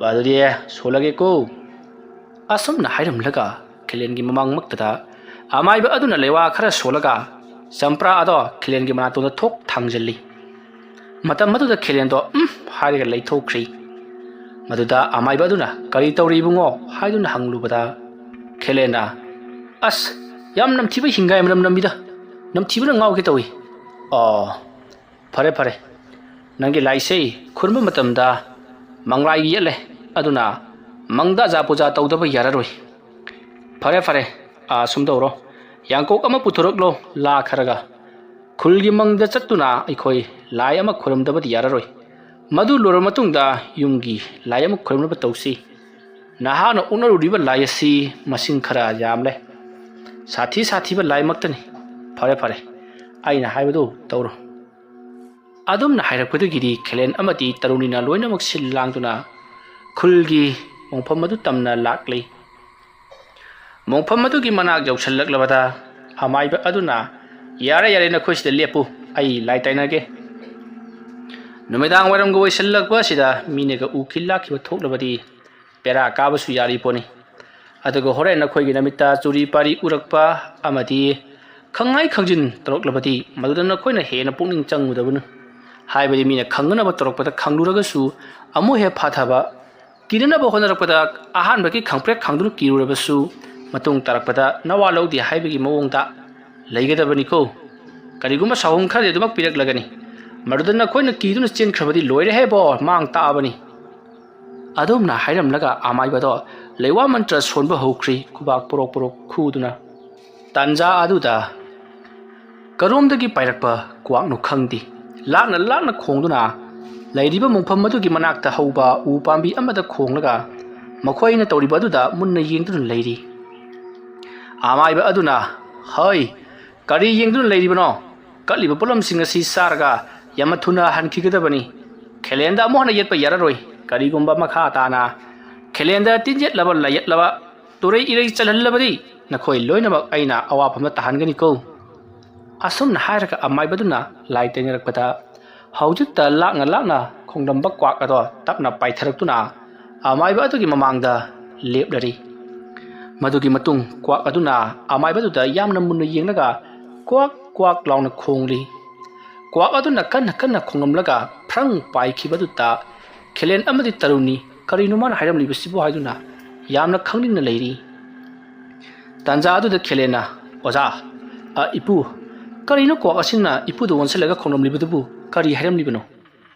ꯑꯗꯨꯗꯤ ꯁꯣꯜꯂꯒꯦꯀꯣ꯫" ꯑꯁꯨꯝꯅ ꯍꯥꯏꯔꯝꯂꯒ ꯈꯦꯂꯦꯟꯒꯤ ꯃꯃꯥꯡꯃꯛꯇꯗ ꯑꯃꯥꯏꯕ ꯑꯗꯨꯅ ꯂꯩꯋꯥ ꯈꯔ ꯁꯣꯜꯂꯒ ꯆꯝꯄ꯭ꯔꯥ ꯑꯗꯣ ꯈꯦꯂꯦꯟꯒꯤ ꯃꯅꯥꯇꯣꯟꯗ ꯊꯣꯛ ꯊꯥꯡꯖꯤꯜꯂꯤ꯫ ꯃꯇꯝ ꯑꯗꯨꯗ ꯈꯦꯂꯦꯟꯗꯣ "ꯎꯝ" ꯍꯥꯏꯔꯒ ꯂꯩꯊꯣꯛꯈ꯭ꯔꯤ꯫ ꯃꯗꯨꯗ ꯑꯃꯥꯏꯕ ꯑꯗꯨꯅ "ꯀꯔꯤ ꯇꯧꯔꯤ ꯏꯕꯨꯡꯉꯣ?" ꯍꯥꯏꯗꯨꯅ ꯍꯪꯂꯨꯕꯗ ꯈꯦꯂꯦꯟꯅ, "ꯑꯁ, ꯌꯥꯝ ꯅꯝꯊꯤꯕ ꯍꯤꯡꯒꯥꯏ ꯃꯅꯝ ꯅꯝꯃꯤꯗ, ꯅꯝꯊꯤꯕꯅ ꯉꯥꯎꯒꯦ ꯇꯧꯏ꯫" "ꯑꯣ, ꯐꯔꯦ ꯐꯔꯦ, ꯅꯪꯒꯤ ꯂꯥꯏꯁꯦ ꯈꯨꯔꯨꯝꯕ ꯃꯇꯝꯗ ꯃꯪꯂꯥꯏ ꯌꯦꯠꯂꯦ, ꯑꯗꯨꯅ ꯃꯪꯗ ꯑꯖꯥ ꯄꯨꯖꯥ ꯇꯧꯗꯕ ꯌꯥꯔꯔꯣꯏ꯫ ꯐꯔꯦ ꯐꯔꯦ, ꯑꯥ, ꯁꯨꯝ ꯇꯧꯔꯣ, ꯌꯥꯡꯀꯣꯛ ꯑꯃ ꯄꯨꯊꯣꯔꯛꯂꯣ, ꯂꯥ ꯈꯔꯒ꯫ ꯈꯨꯜꯒꯤ ꯃꯪꯗ ꯆꯠꯇꯨꯅ ꯑꯩꯈꯣꯏ ꯂꯥꯏ ꯑꯃ ꯈꯨꯔꯨꯝꯗꯕꯗꯤ ꯌꯥꯔꯔꯣꯏ꯫ ꯃꯗꯨ ꯂꯣꯏꯔꯕ ꯃꯇꯨꯡꯗ ꯌꯨꯝꯒꯤ ꯂꯥꯏ ꯑꯃ ꯈꯨꯔꯨꯝꯅꯕ ꯇꯧꯁꯤ꯫ ꯅꯍꯥꯛꯅ ꯑꯣꯛꯅꯔꯨꯔꯤꯕ ꯂꯥꯏ ꯑꯁꯤ ꯃꯁꯤꯡ ꯈꯔ ꯌꯥꯝꯂꯦ꯫ ꯁꯥꯊꯤ ꯁꯥꯊꯤꯕ ꯂꯥꯏꯃꯛꯇꯅꯤ꯫ ꯐꯔꯦ ꯐꯔꯦ, ꯑꯩꯅ ꯍꯥꯏꯕꯗꯨ ꯇꯧꯔꯣ꯫" ꯑꯗꯨꯝꯅ ꯍꯥꯏꯔꯛꯄꯗꯒꯤꯗꯤ ꯈꯦꯂꯦꯟ ꯑꯃꯗꯤ ꯇꯔꯨꯅꯤꯅ ꯂꯣꯏꯅꯃꯛ ꯁꯤꯜ ꯂꯥꯡꯗꯨꯅ ꯈꯨꯜꯒꯤ ꯃꯣꯡꯐꯝ ꯑꯗꯨ ꯇꯝꯅ ꯂꯥꯛꯂꯤ꯫ ꯃꯣꯡꯐꯝ ꯑꯗꯨꯒꯤ ꯃꯅꯥꯛ ꯌꯧꯁꯤꯜꯂꯛꯂꯕꯗ ꯑꯃꯥꯏꯕ ꯑꯗꯨꯅ, "ꯌꯥꯔꯦ, ꯌꯥꯔꯦ, ꯅꯈꯣꯏ ꯁꯤꯗ ꯂꯦꯞꯄꯨ, ꯑꯩ ꯂꯥꯏ ꯇꯥꯏꯅꯒꯦ꯫ ꯅꯨꯃꯤꯗꯥꯡ ꯋꯥꯏꯔꯝꯒ ꯑꯣꯏꯁꯤꯜꯂꯛꯄ ꯑꯁꯤꯗ ꯃꯤꯅꯒ ꯎꯈꯤ ꯂꯥꯛꯈꯤꯕ ꯊꯣꯛꯂꯕꯗꯤ ꯕꯦꯔꯥ ꯀꯥꯕꯁꯨ ꯌꯥꯔꯤ ꯄꯣꯠꯅꯤ꯫ ꯑꯗꯨꯒ ꯍꯣꯔꯦꯟ ꯅꯈꯣꯏꯒꯤ ꯅꯃꯤꯠꯇ ꯆꯨꯔꯤ ꯄꯥꯔꯤ ꯎꯔꯛꯄ ꯑꯃꯗꯤ ꯈꯪꯉꯥꯏ ꯈꯪꯖꯤꯟ ꯇꯧꯔꯛꯂꯕꯗꯤ ꯃꯗꯨꯗ ꯅꯈꯣꯏꯅ ꯍꯦꯟꯅ ꯄꯨꯛꯅꯤꯡ ꯆꯪꯒꯗꯕꯅꯤ꯫ ꯍꯥꯏꯕꯗꯤ ꯃꯤꯅ ꯈꯪꯅꯅꯕ ꯇꯧꯔꯛꯄꯗ ꯈꯪꯂꯨꯔꯒꯁꯨ ꯑꯃꯨꯛ ꯍꯦꯛ ꯐꯥꯊꯕ, ꯀꯤꯅꯅꯕ ꯍꯣꯠꯅꯔꯛꯄꯗ ꯑꯍꯥꯟꯕꯒꯤ ꯈꯪꯄ꯭ꯔꯦꯛ ꯈꯪꯗꯨꯅ ꯀꯤꯔꯨꯔꯕꯁꯨ ꯃꯇꯨꯡ ꯇꯥꯔꯛꯄꯗ ꯅꯋꯥ ꯂꯧꯗꯦ ꯍꯥꯏꯕꯒꯤ ꯃꯑꯣꯡꯗ ꯂꯩꯒꯗꯕꯅꯤꯀꯣ꯫ ꯀꯔꯤꯒꯨꯝꯕ ꯁꯥꯍꯨꯝ ꯈꯔꯗꯤ ꯑꯗꯨꯃꯛ ꯄꯤꯔꯛꯂꯒꯅꯤ꯫ ꯃꯗꯨꯗ ꯅꯈꯣꯏꯅ ꯀꯤꯗꯨꯅ ꯆꯦꯟꯈ꯭ꯔꯕꯗꯤ ꯂꯣꯏꯔꯦꯍꯦꯕꯣ, ꯃꯥꯡ ꯇꯥꯛꯑꯕꯅꯤ꯫" ꯑꯗꯨꯝꯅ ꯍꯥꯏꯔꯝꯂꯒ ꯑꯃꯥꯏꯕꯗꯣ ꯂꯩꯋꯥ ꯃꯟꯇ꯭ꯔ ꯁꯣꯟꯕ ꯍꯧꯈ꯭ꯔꯤ, ꯈꯨꯕꯥꯛ ꯄꯣꯔꯣꯛ ꯄꯣꯔꯣꯛ ꯈꯨꯗꯨꯅ꯫ ꯇꯥꯟꯖꯥ ꯑꯗꯨꯗ ꯀꯔꯣꯝꯗꯒꯤ ꯄꯥꯏꯔꯛꯄ ꯀ꯭ꯋꯥꯛꯅꯣ ꯈꯪꯗꯦ, ꯂꯥꯛꯅ ꯂꯥꯛꯅ ꯈꯣꯡꯗꯨꯅ ꯂꯩꯔꯤꯕ ꯃꯣꯡꯐꯝ ꯑꯗꯨꯒꯤ ꯃꯅꯥꯛꯇ ꯍꯧꯕ ꯎ ꯄꯥꯝꯕꯤ ꯑꯃꯗ ꯈꯣꯡꯂꯒ ꯃꯈꯣꯏꯅ ꯇꯧꯔꯤꯕ ꯑꯗꯨꯗ ꯃꯨꯟꯅ ꯌꯦꯡꯗꯨꯅ ꯂꯩꯔꯤ꯫ ꯑꯃꯥꯏꯕ ꯑꯗꯨꯅ, "ꯍꯩ, ꯀꯔꯤ ꯌꯦꯡꯗꯨꯅ ꯂꯩꯔꯤꯕꯅꯣ? ꯀꯠꯂꯤꯕ ꯄꯣꯠꯂꯝꯁꯤꯡ ꯑꯁꯤ ꯆꯥꯔꯒ ꯌꯥꯝꯅ ꯊꯨꯅ ꯍꯟꯈꯤꯒꯗꯕꯅꯤ꯫ ꯈꯦꯂꯦꯟꯗ ꯑꯃꯨꯛ ꯍꯟꯅ ꯌꯦꯠꯄ ꯌꯥꯔꯔꯣꯏ꯫ ꯀꯔꯤꯒꯨꯝꯕ ꯃꯈꯥ ꯇꯥꯅ ꯈꯦꯂꯦꯟꯗ ꯇꯤꯟ ꯌꯦꯠꯂꯕ ꯂꯥꯏꯌꯦꯠꯂꯕ ꯇꯨꯔꯩ ꯏꯔꯩ ꯆꯜꯍꯜꯂꯕꯗꯤ ꯅꯈꯣꯏ ꯂꯣꯏꯅꯃꯛ ꯑꯩꯅ ꯑꯋꯥꯐꯝꯗ ꯇꯥꯍꯟꯒꯅꯤꯀꯣ꯫" ꯑꯁꯨꯝꯅ ꯍꯥꯏꯔꯒ ꯑꯃꯥꯏꯕꯗꯨꯅ ꯂꯥꯏ ꯇꯩꯅꯔꯛꯄꯗ, ꯍꯧꯖꯤꯛꯇ ꯂꯥꯛꯅ ꯂꯥꯛꯅ ꯈꯣꯡꯂꯝꯕ ꯀ꯭ꯋꯥꯛ ꯑꯗꯣ ꯇꯞꯅ ꯄꯥꯏꯊꯔꯛꯇꯨꯅ ꯑꯃꯥꯏꯕ ꯑꯗꯨꯒꯤ ꯃꯃꯥꯡꯗ ꯂꯦꯞꯂꯔꯤ꯫ ꯃꯗꯨꯒꯤ ꯃꯇꯨꯡ ꯀ꯭ꯋꯥꯛ ꯑꯗꯨꯅ ꯑꯃꯥꯏꯕꯗꯨꯗ ꯌꯥꯝꯅ ꯃꯨꯟꯅ ꯌꯦꯡꯂꯒ ꯀ꯭ꯋꯥꯛ ꯀ꯭ꯋꯥꯛ ꯂꯥꯎꯅ ꯈꯣꯡꯂꯤ꯫ ꯀ꯭ꯋꯥꯛ ꯑꯗꯨꯅ ꯀꯟꯅ ꯀꯟꯅ ꯈꯣꯡꯂꯝꯂꯒ ꯐ꯭ꯔꯪ ꯄꯥꯏꯈꯤꯕꯗꯨꯗ ꯈꯦꯂꯦꯟ ꯑꯃꯗꯤ ꯇꯔꯨꯅꯤ ꯀꯔꯤꯅꯣ ꯃꯥꯅ ꯍꯥꯏꯔꯝꯂꯤꯕꯁꯤꯕꯨ ꯍꯥꯏꯗꯨꯅ ꯌꯥꯝꯅ ꯈꯪꯅꯤꯡꯅ ꯂꯩꯔꯤ꯫ ꯇꯥꯟꯖꯥ ꯑꯗꯨꯗ ꯈꯦꯂꯦꯟꯅ, "ꯑꯣꯖꯥ, ꯑ, ꯏꯄꯨ, ꯀꯔꯤꯅꯣ ꯀ꯭ꯋꯥꯛ ꯑꯁꯤꯅ ꯏꯄꯨꯗ ꯑꯣꯟꯁꯤꯜꯂꯒ ꯈꯣꯡꯂꯝꯂꯤꯕꯗꯨꯕꯨ ꯀꯔꯤ ꯍꯥꯏꯔꯝꯂꯤꯕꯅꯣ?"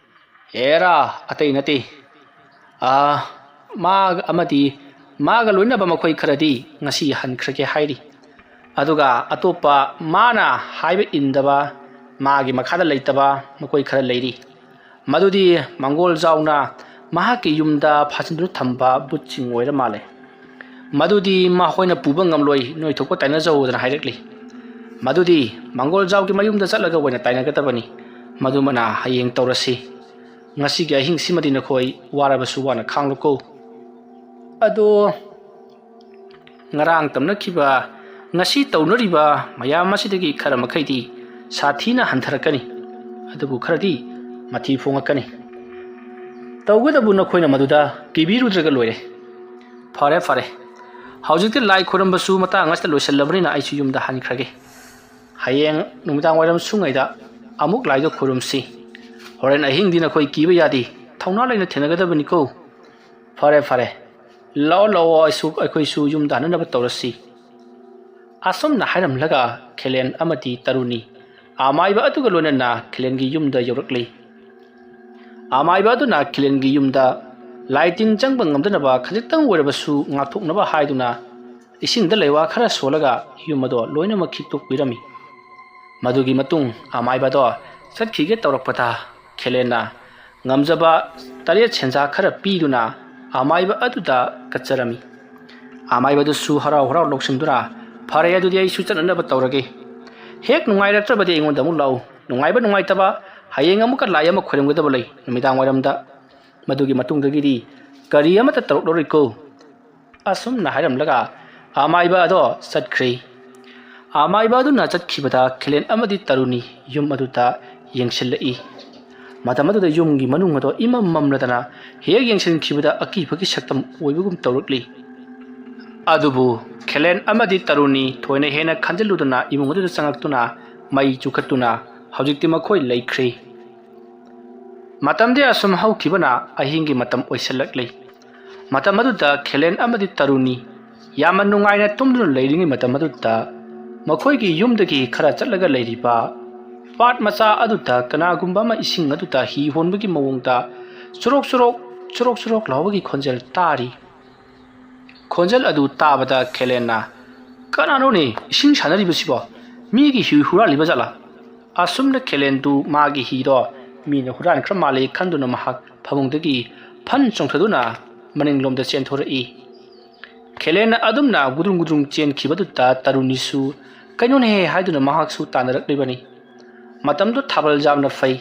"ꯑꯦꯔꯥ, ꯑꯇꯩ ꯅꯠꯇꯦ꯫ ꯑ, ꯃꯥꯒ ꯑꯃꯗꯤ ꯃꯥꯒ ꯂꯣꯏꯅꯕ ꯃꯈꯣꯏ ꯈꯔꯗꯤ ꯉꯁꯤ ꯍꯟꯈ꯭ꯔꯒꯦ ꯍꯥꯏꯔꯤ꯫ ꯑꯗꯨꯒ ꯑꯇꯣꯞꯄ ꯃꯥꯅ ꯍꯥꯏꯕ ꯏꯟꯗꯕ, ꯃꯥꯒꯤ ꯃꯈꯥꯗ ꯂꯩꯇꯕ ꯃꯈꯣꯏ ꯈꯔ ꯂꯩꯔꯤ꯫ ꯃꯗꯨꯗꯤ ꯃꯪꯒꯣꯜ ꯖꯥꯎꯅ ꯃꯍꯥꯛꯀꯤ ꯌꯨꯝꯗ ꯐꯥꯖꯤꯟꯗꯨꯅ ꯊꯝꯕ ꯕꯨꯠꯁꯤꯡ ꯑꯣꯏꯔ ꯃꯥꯜꯂꯦ꯫ ꯃꯗꯨꯗꯤ ꯃꯈꯣꯏꯅ ꯄꯨꯕ ꯉꯝꯂꯣꯏ, ꯅꯣꯏ ꯊꯣꯛꯄ ꯇꯥꯏꯅꯖꯧꯗꯅ ꯍꯥꯏꯔꯛꯂꯤ꯫ ꯃꯗꯨꯗꯤ ꯃꯪꯒꯣꯜ ꯖꯥꯎꯒꯤ ꯃꯌꯨꯝꯗ ꯆꯠꯂꯒ ꯑꯣꯏꯅ ꯇꯥꯏꯅꯒꯗꯕꯅꯤ꯫ ꯃꯗꯨꯃꯅ ꯍꯌꯦꯡ ꯇꯧꯔꯁꯤ꯫ ꯉꯁꯤꯒꯤ ꯑꯍꯤꯡꯁꯤꯃꯗꯤ ꯅꯈꯣꯏ ꯋꯥꯔꯕꯁꯨ ꯋꯥꯅ ꯈꯥꯡꯂꯨꯀꯣ꯫ ꯑꯗꯣ ꯉꯔꯥꯡ ꯇꯧꯅꯈꯤꯕ, ꯉꯁꯤ ꯇꯧꯅꯔꯤꯕ ꯃꯌꯥꯝ ꯑꯁꯤꯗꯒꯤ ꯈꯔ ꯃꯈꯩꯗꯤ ꯁꯥꯊꯤꯅ ꯍꯟꯊꯔꯛꯀꯅꯤ, ꯑꯗꯨꯕꯨ ꯈꯔꯗꯤ ꯃꯊꯤ ꯐꯣꯡꯉꯛꯀꯅꯤ꯫ ꯇꯧꯒꯗꯕꯨ ꯅꯈꯣꯏꯅ ꯃꯗꯨꯗ ꯀꯤꯕꯤꯔꯨꯗ꯭ꯔꯒ ꯂꯣꯏꯔꯦ꯫ ꯐꯔꯦ, ꯐꯔꯦ, ꯍꯧꯖꯤꯛꯇꯤ ꯂꯥꯏ ꯈꯣꯏꯔꯝꯕꯁꯨ ꯃꯇꯥꯡ ꯑꯁꯤꯗ ꯂꯣꯏꯁꯤꯜꯂꯕꯅꯤꯅ ꯑꯩꯁꯨ ꯌꯨꯝꯗ ꯍꯟꯈ꯭ꯔꯒꯦ꯫ ꯍꯌꯦꯡ ꯅꯨꯃꯤꯗꯥꯡ ꯋꯥꯏꯔꯝ ꯁꯨꯡꯉꯩꯗ ꯑꯃꯨꯛ ꯂꯥꯏꯗꯣ ꯈꯣꯏꯔꯨꯝꯁꯤ꯫ ꯍꯣꯔꯦꯟ ꯑꯍꯤꯡꯗꯤ ꯅꯈꯣꯏ ꯀꯤꯕ ꯌꯥꯗꯦ, ꯊꯧꯅꯥ ꯂꯩꯅ ꯊꯦꯡꯅꯒꯗꯕꯅꯤꯀꯣ꯫ ꯐꯔꯦ, ꯐꯔꯦ, ꯂꯥꯛꯑꯣ, ꯂꯥꯛꯑꯣ, ꯑꯩꯁꯨ, ꯑꯩꯈꯣꯏꯁꯨ ꯌꯨꯝꯗ ꯍꯟꯅꯅꯕ ꯇꯧꯔꯁꯤ꯫ ꯑꯁꯨꯝꯅ ꯍꯥꯏꯔꯝꯂꯒ ꯈꯦꯂꯦꯟ ꯑꯃꯗꯤ ꯇꯔꯨꯅꯤ ꯑꯃꯥꯏꯕ ꯑꯗꯨꯒ ꯂꯣꯏꯅꯅ ꯈꯦꯂꯦꯟꯒꯤ ꯌꯨꯝꯗ ꯌꯧꯔꯛꯂꯤ꯫ ꯑꯃꯥꯏꯕ ꯑꯗꯨꯅ ꯈꯦꯂꯦꯟꯒꯤ ꯌꯨꯝꯗ ꯂꯥꯏ ꯇꯤꯟ ꯆꯪꯕ ꯉꯝꯗꯅꯕ ꯈꯖꯤꯛꯇꯪ ꯑꯣꯏꯔꯕꯁꯨ ꯉꯥꯛꯊꯣꯛꯅꯕ ꯍꯥꯏꯗꯨꯅ ꯏꯁꯤꯡꯗ ꯂꯩꯋꯥ ꯈꯔ ꯁꯣꯜꯂꯒ ꯌꯨꯝ ꯑꯗꯣ ꯂꯣꯏꯅꯃꯛ ꯈꯤꯛꯇꯣꯛꯄꯤꯔꯝꯃꯤ꯫ ꯃꯗꯨꯒꯤ ꯃꯇꯨꯡ ꯑꯃꯥꯏꯕꯗꯣ ꯆꯠꯈꯤꯒꯦ ꯇꯧꯔꯛꯄꯗ, ꯈꯦꯂꯦꯟꯅ ꯉꯝꯖꯕ ꯇꯔꯦꯠ ꯁꯦꯟꯖꯥ ꯈꯔ ꯄꯤꯗꯨꯅ ꯑꯃꯥꯏꯕ ꯑꯗꯨꯗ ꯀꯠꯆꯔꯝꯃꯤ꯫ ꯑꯃꯥꯏꯕꯗꯨꯁꯨ ꯍꯔꯥꯎ ꯍꯔꯥꯎ ꯂꯧꯁꯤꯟꯗꯨꯅ, "ꯐꯔꯦ, ꯑꯗꯨꯗꯤ ꯑꯩꯁꯨ ꯆꯠꯅꯅꯕ ꯇꯧꯔꯒꯦ꯫ ꯍꯦꯛ ꯅꯨꯡꯉꯥꯏꯔꯛꯇ꯭ꯔꯕꯗꯤ ꯑꯩꯉꯣꯟꯗ ꯑꯃꯨꯛ ꯂꯥꯛꯎ꯫ ꯅꯨꯡꯉꯥꯏꯕ ꯅꯨꯡꯉꯥꯏꯇꯕ ꯍꯌꯦꯡ ꯑꯃꯨꯛꯀ ꯂꯥꯏ ꯑꯃ ꯈꯣꯏꯔꯝꯒꯗꯕ ꯂꯩ ꯅꯨꯃꯤꯗꯥꯡ ꯋꯥꯏꯔꯝꯗ꯫ ꯃꯗꯨꯒꯤ ꯃꯇꯨꯡꯗꯒꯤꯗꯤ ꯀꯔꯤ ꯑꯃꯠꯇ ꯇꯧꯔꯛꯂꯔꯣꯏꯀꯣ"꯫ ꯑꯁꯨꯝꯅ ꯍꯥꯏꯔꯝꯂꯒ ꯑꯃꯥꯏꯕ ꯑꯗꯣ ꯆꯠꯈ꯭ꯔꯦ꯫ ꯑꯃꯥꯏꯕ ꯑꯗꯨꯅ ꯆꯠꯈꯤꯕꯗ ꯈꯦꯂꯦꯟ ꯑꯃꯗꯤ ꯇꯔꯨꯅꯤ ꯌꯨꯝ ꯑꯗꯨꯗ ꯌꯦꯡꯁꯤꯜꯂꯛꯏ꯫ ꯃꯇꯝ ꯑꯗꯨꯗ ꯌꯨꯝꯒꯤ ꯃꯅꯨꯡ ꯑꯗꯣ ꯏꯃꯝ ꯃꯝꯂꯗꯅ ꯍꯦꯛ ꯌꯦꯡꯁꯤꯟꯈꯤꯕꯗ ꯑꯀꯤꯕꯒꯤ ꯁꯛꯇꯝ ꯑꯣꯏꯕꯒꯨꯝ ꯇꯧꯔꯛꯂꯤ꯫ ꯑꯗꯨꯕꯨ ꯈꯦꯂꯦꯟ ꯑꯃꯗꯤ ꯇꯔꯨꯅꯤ ꯊꯣꯏꯅ ꯍꯦꯟꯅ ꯈꯟꯖꯤꯜꯂꯨꯗꯅ ꯏꯃꯨꯡ ꯑꯗꯨꯗ ꯆꯪꯉꯛꯇꯨꯅ ꯃꯩ ꯆꯨꯈꯠꯇꯨꯅ ꯍꯧꯖꯤꯛꯇꯤ ꯃꯈꯣꯏ ꯂꯩꯈ꯭ꯔꯦ꯫ ꯃꯇꯝꯗꯤ ꯑꯁꯨꯝ ꯍꯧꯈꯤꯕꯅ ꯑꯍꯤꯡꯒꯤ ꯃꯇꯝ ꯑꯣꯏꯁꯤꯜꯂꯛꯂꯤ꯫ ꯃꯇꯝ ꯑꯗꯨꯗ ꯈꯦꯂꯦꯟ ꯑꯃꯗꯤ ꯇꯔꯨꯅꯤ ꯌꯥꯝꯅ ꯅꯨꯡꯉꯥꯏꯅ ꯇꯨꯝꯗꯨꯅ ꯂꯩꯔꯤꯉꯩ ꯃꯇꯝ ꯑꯗꯨꯗ ꯃꯈꯣꯏꯒꯤ ꯌꯨꯝꯗꯒꯤ ꯈꯔ ꯆꯠꯂꯒ ꯂꯩꯔꯤꯕ ꯄꯥꯠ ꯃꯆꯥ ꯑꯗꯨꯗ ꯀꯅꯥꯒꯨꯝꯕ ꯑꯃ ꯏꯁꯤꯡ ꯑꯗꯨꯗ ꯍꯤ ꯍꯣꯟꯕꯒꯤ ꯃꯑꯣꯡꯗ ꯆꯨꯔꯣꯛ ꯆꯨꯔꯣꯛ, ꯆꯨꯔꯣꯛ ꯆꯨꯔꯣꯛ ꯂꯥꯎꯕꯒꯤ ꯈꯣꯟꯖꯦꯜ ꯇꯥꯔꯤ꯫ ꯈꯣꯟꯖꯦꯜ ꯑꯗꯨ ꯇꯥꯕꯗ ꯈꯦꯂꯦꯟꯅ, "ꯀꯅꯥꯅꯣꯅꯦ ꯏꯁꯤꯡ ꯁꯥꯟꯅꯔꯤꯕꯁꯤꯕꯣ? ꯃꯤꯒꯤ ꯍꯤ ꯍꯨꯔꯥꯜꯂꯤꯕ ꯖꯥꯠꯂꯥ?" ꯑꯁꯨꯝꯅ ꯈꯦꯂꯦꯟꯗꯨ ꯃꯥꯒꯤ ꯍꯤꯗꯣ ꯃꯤꯅ ꯍꯨꯔꯥꯟꯈ꯭ꯔ ꯃꯥꯜꯂꯦ ꯈꯟꯗꯨꯅ ꯃꯍꯥꯛ ꯐꯃꯨꯡꯗꯒꯤ ꯐꯟ ꯆꯣꯡꯊꯗꯨꯅ ꯃꯅꯤꯡꯂꯣꯝꯗ ꯆꯦꯟꯊꯣꯔꯛꯏ꯫ ꯈꯦꯂꯦꯟꯅ ꯑꯗꯨꯝꯅ ꯒꯨꯗ꯭ꯔꯨꯡ ꯒꯨꯗ꯭ꯔꯨꯡ ꯆꯦꯟꯈꯤꯕꯗꯨꯗ ꯇꯔꯨꯅꯤꯁꯨ "ꯀꯩꯅꯣꯅꯦꯍꯦ?" ꯍꯥꯏꯗꯨꯅ ꯃꯍꯥꯛꯁꯨ ꯇꯥꯟꯅꯔꯛꯂꯤꯕꯅꯤ꯫ ꯃꯇꯝꯗꯨ ꯊꯥꯕꯜ ꯌꯥꯝꯅ ꯐꯩ꯫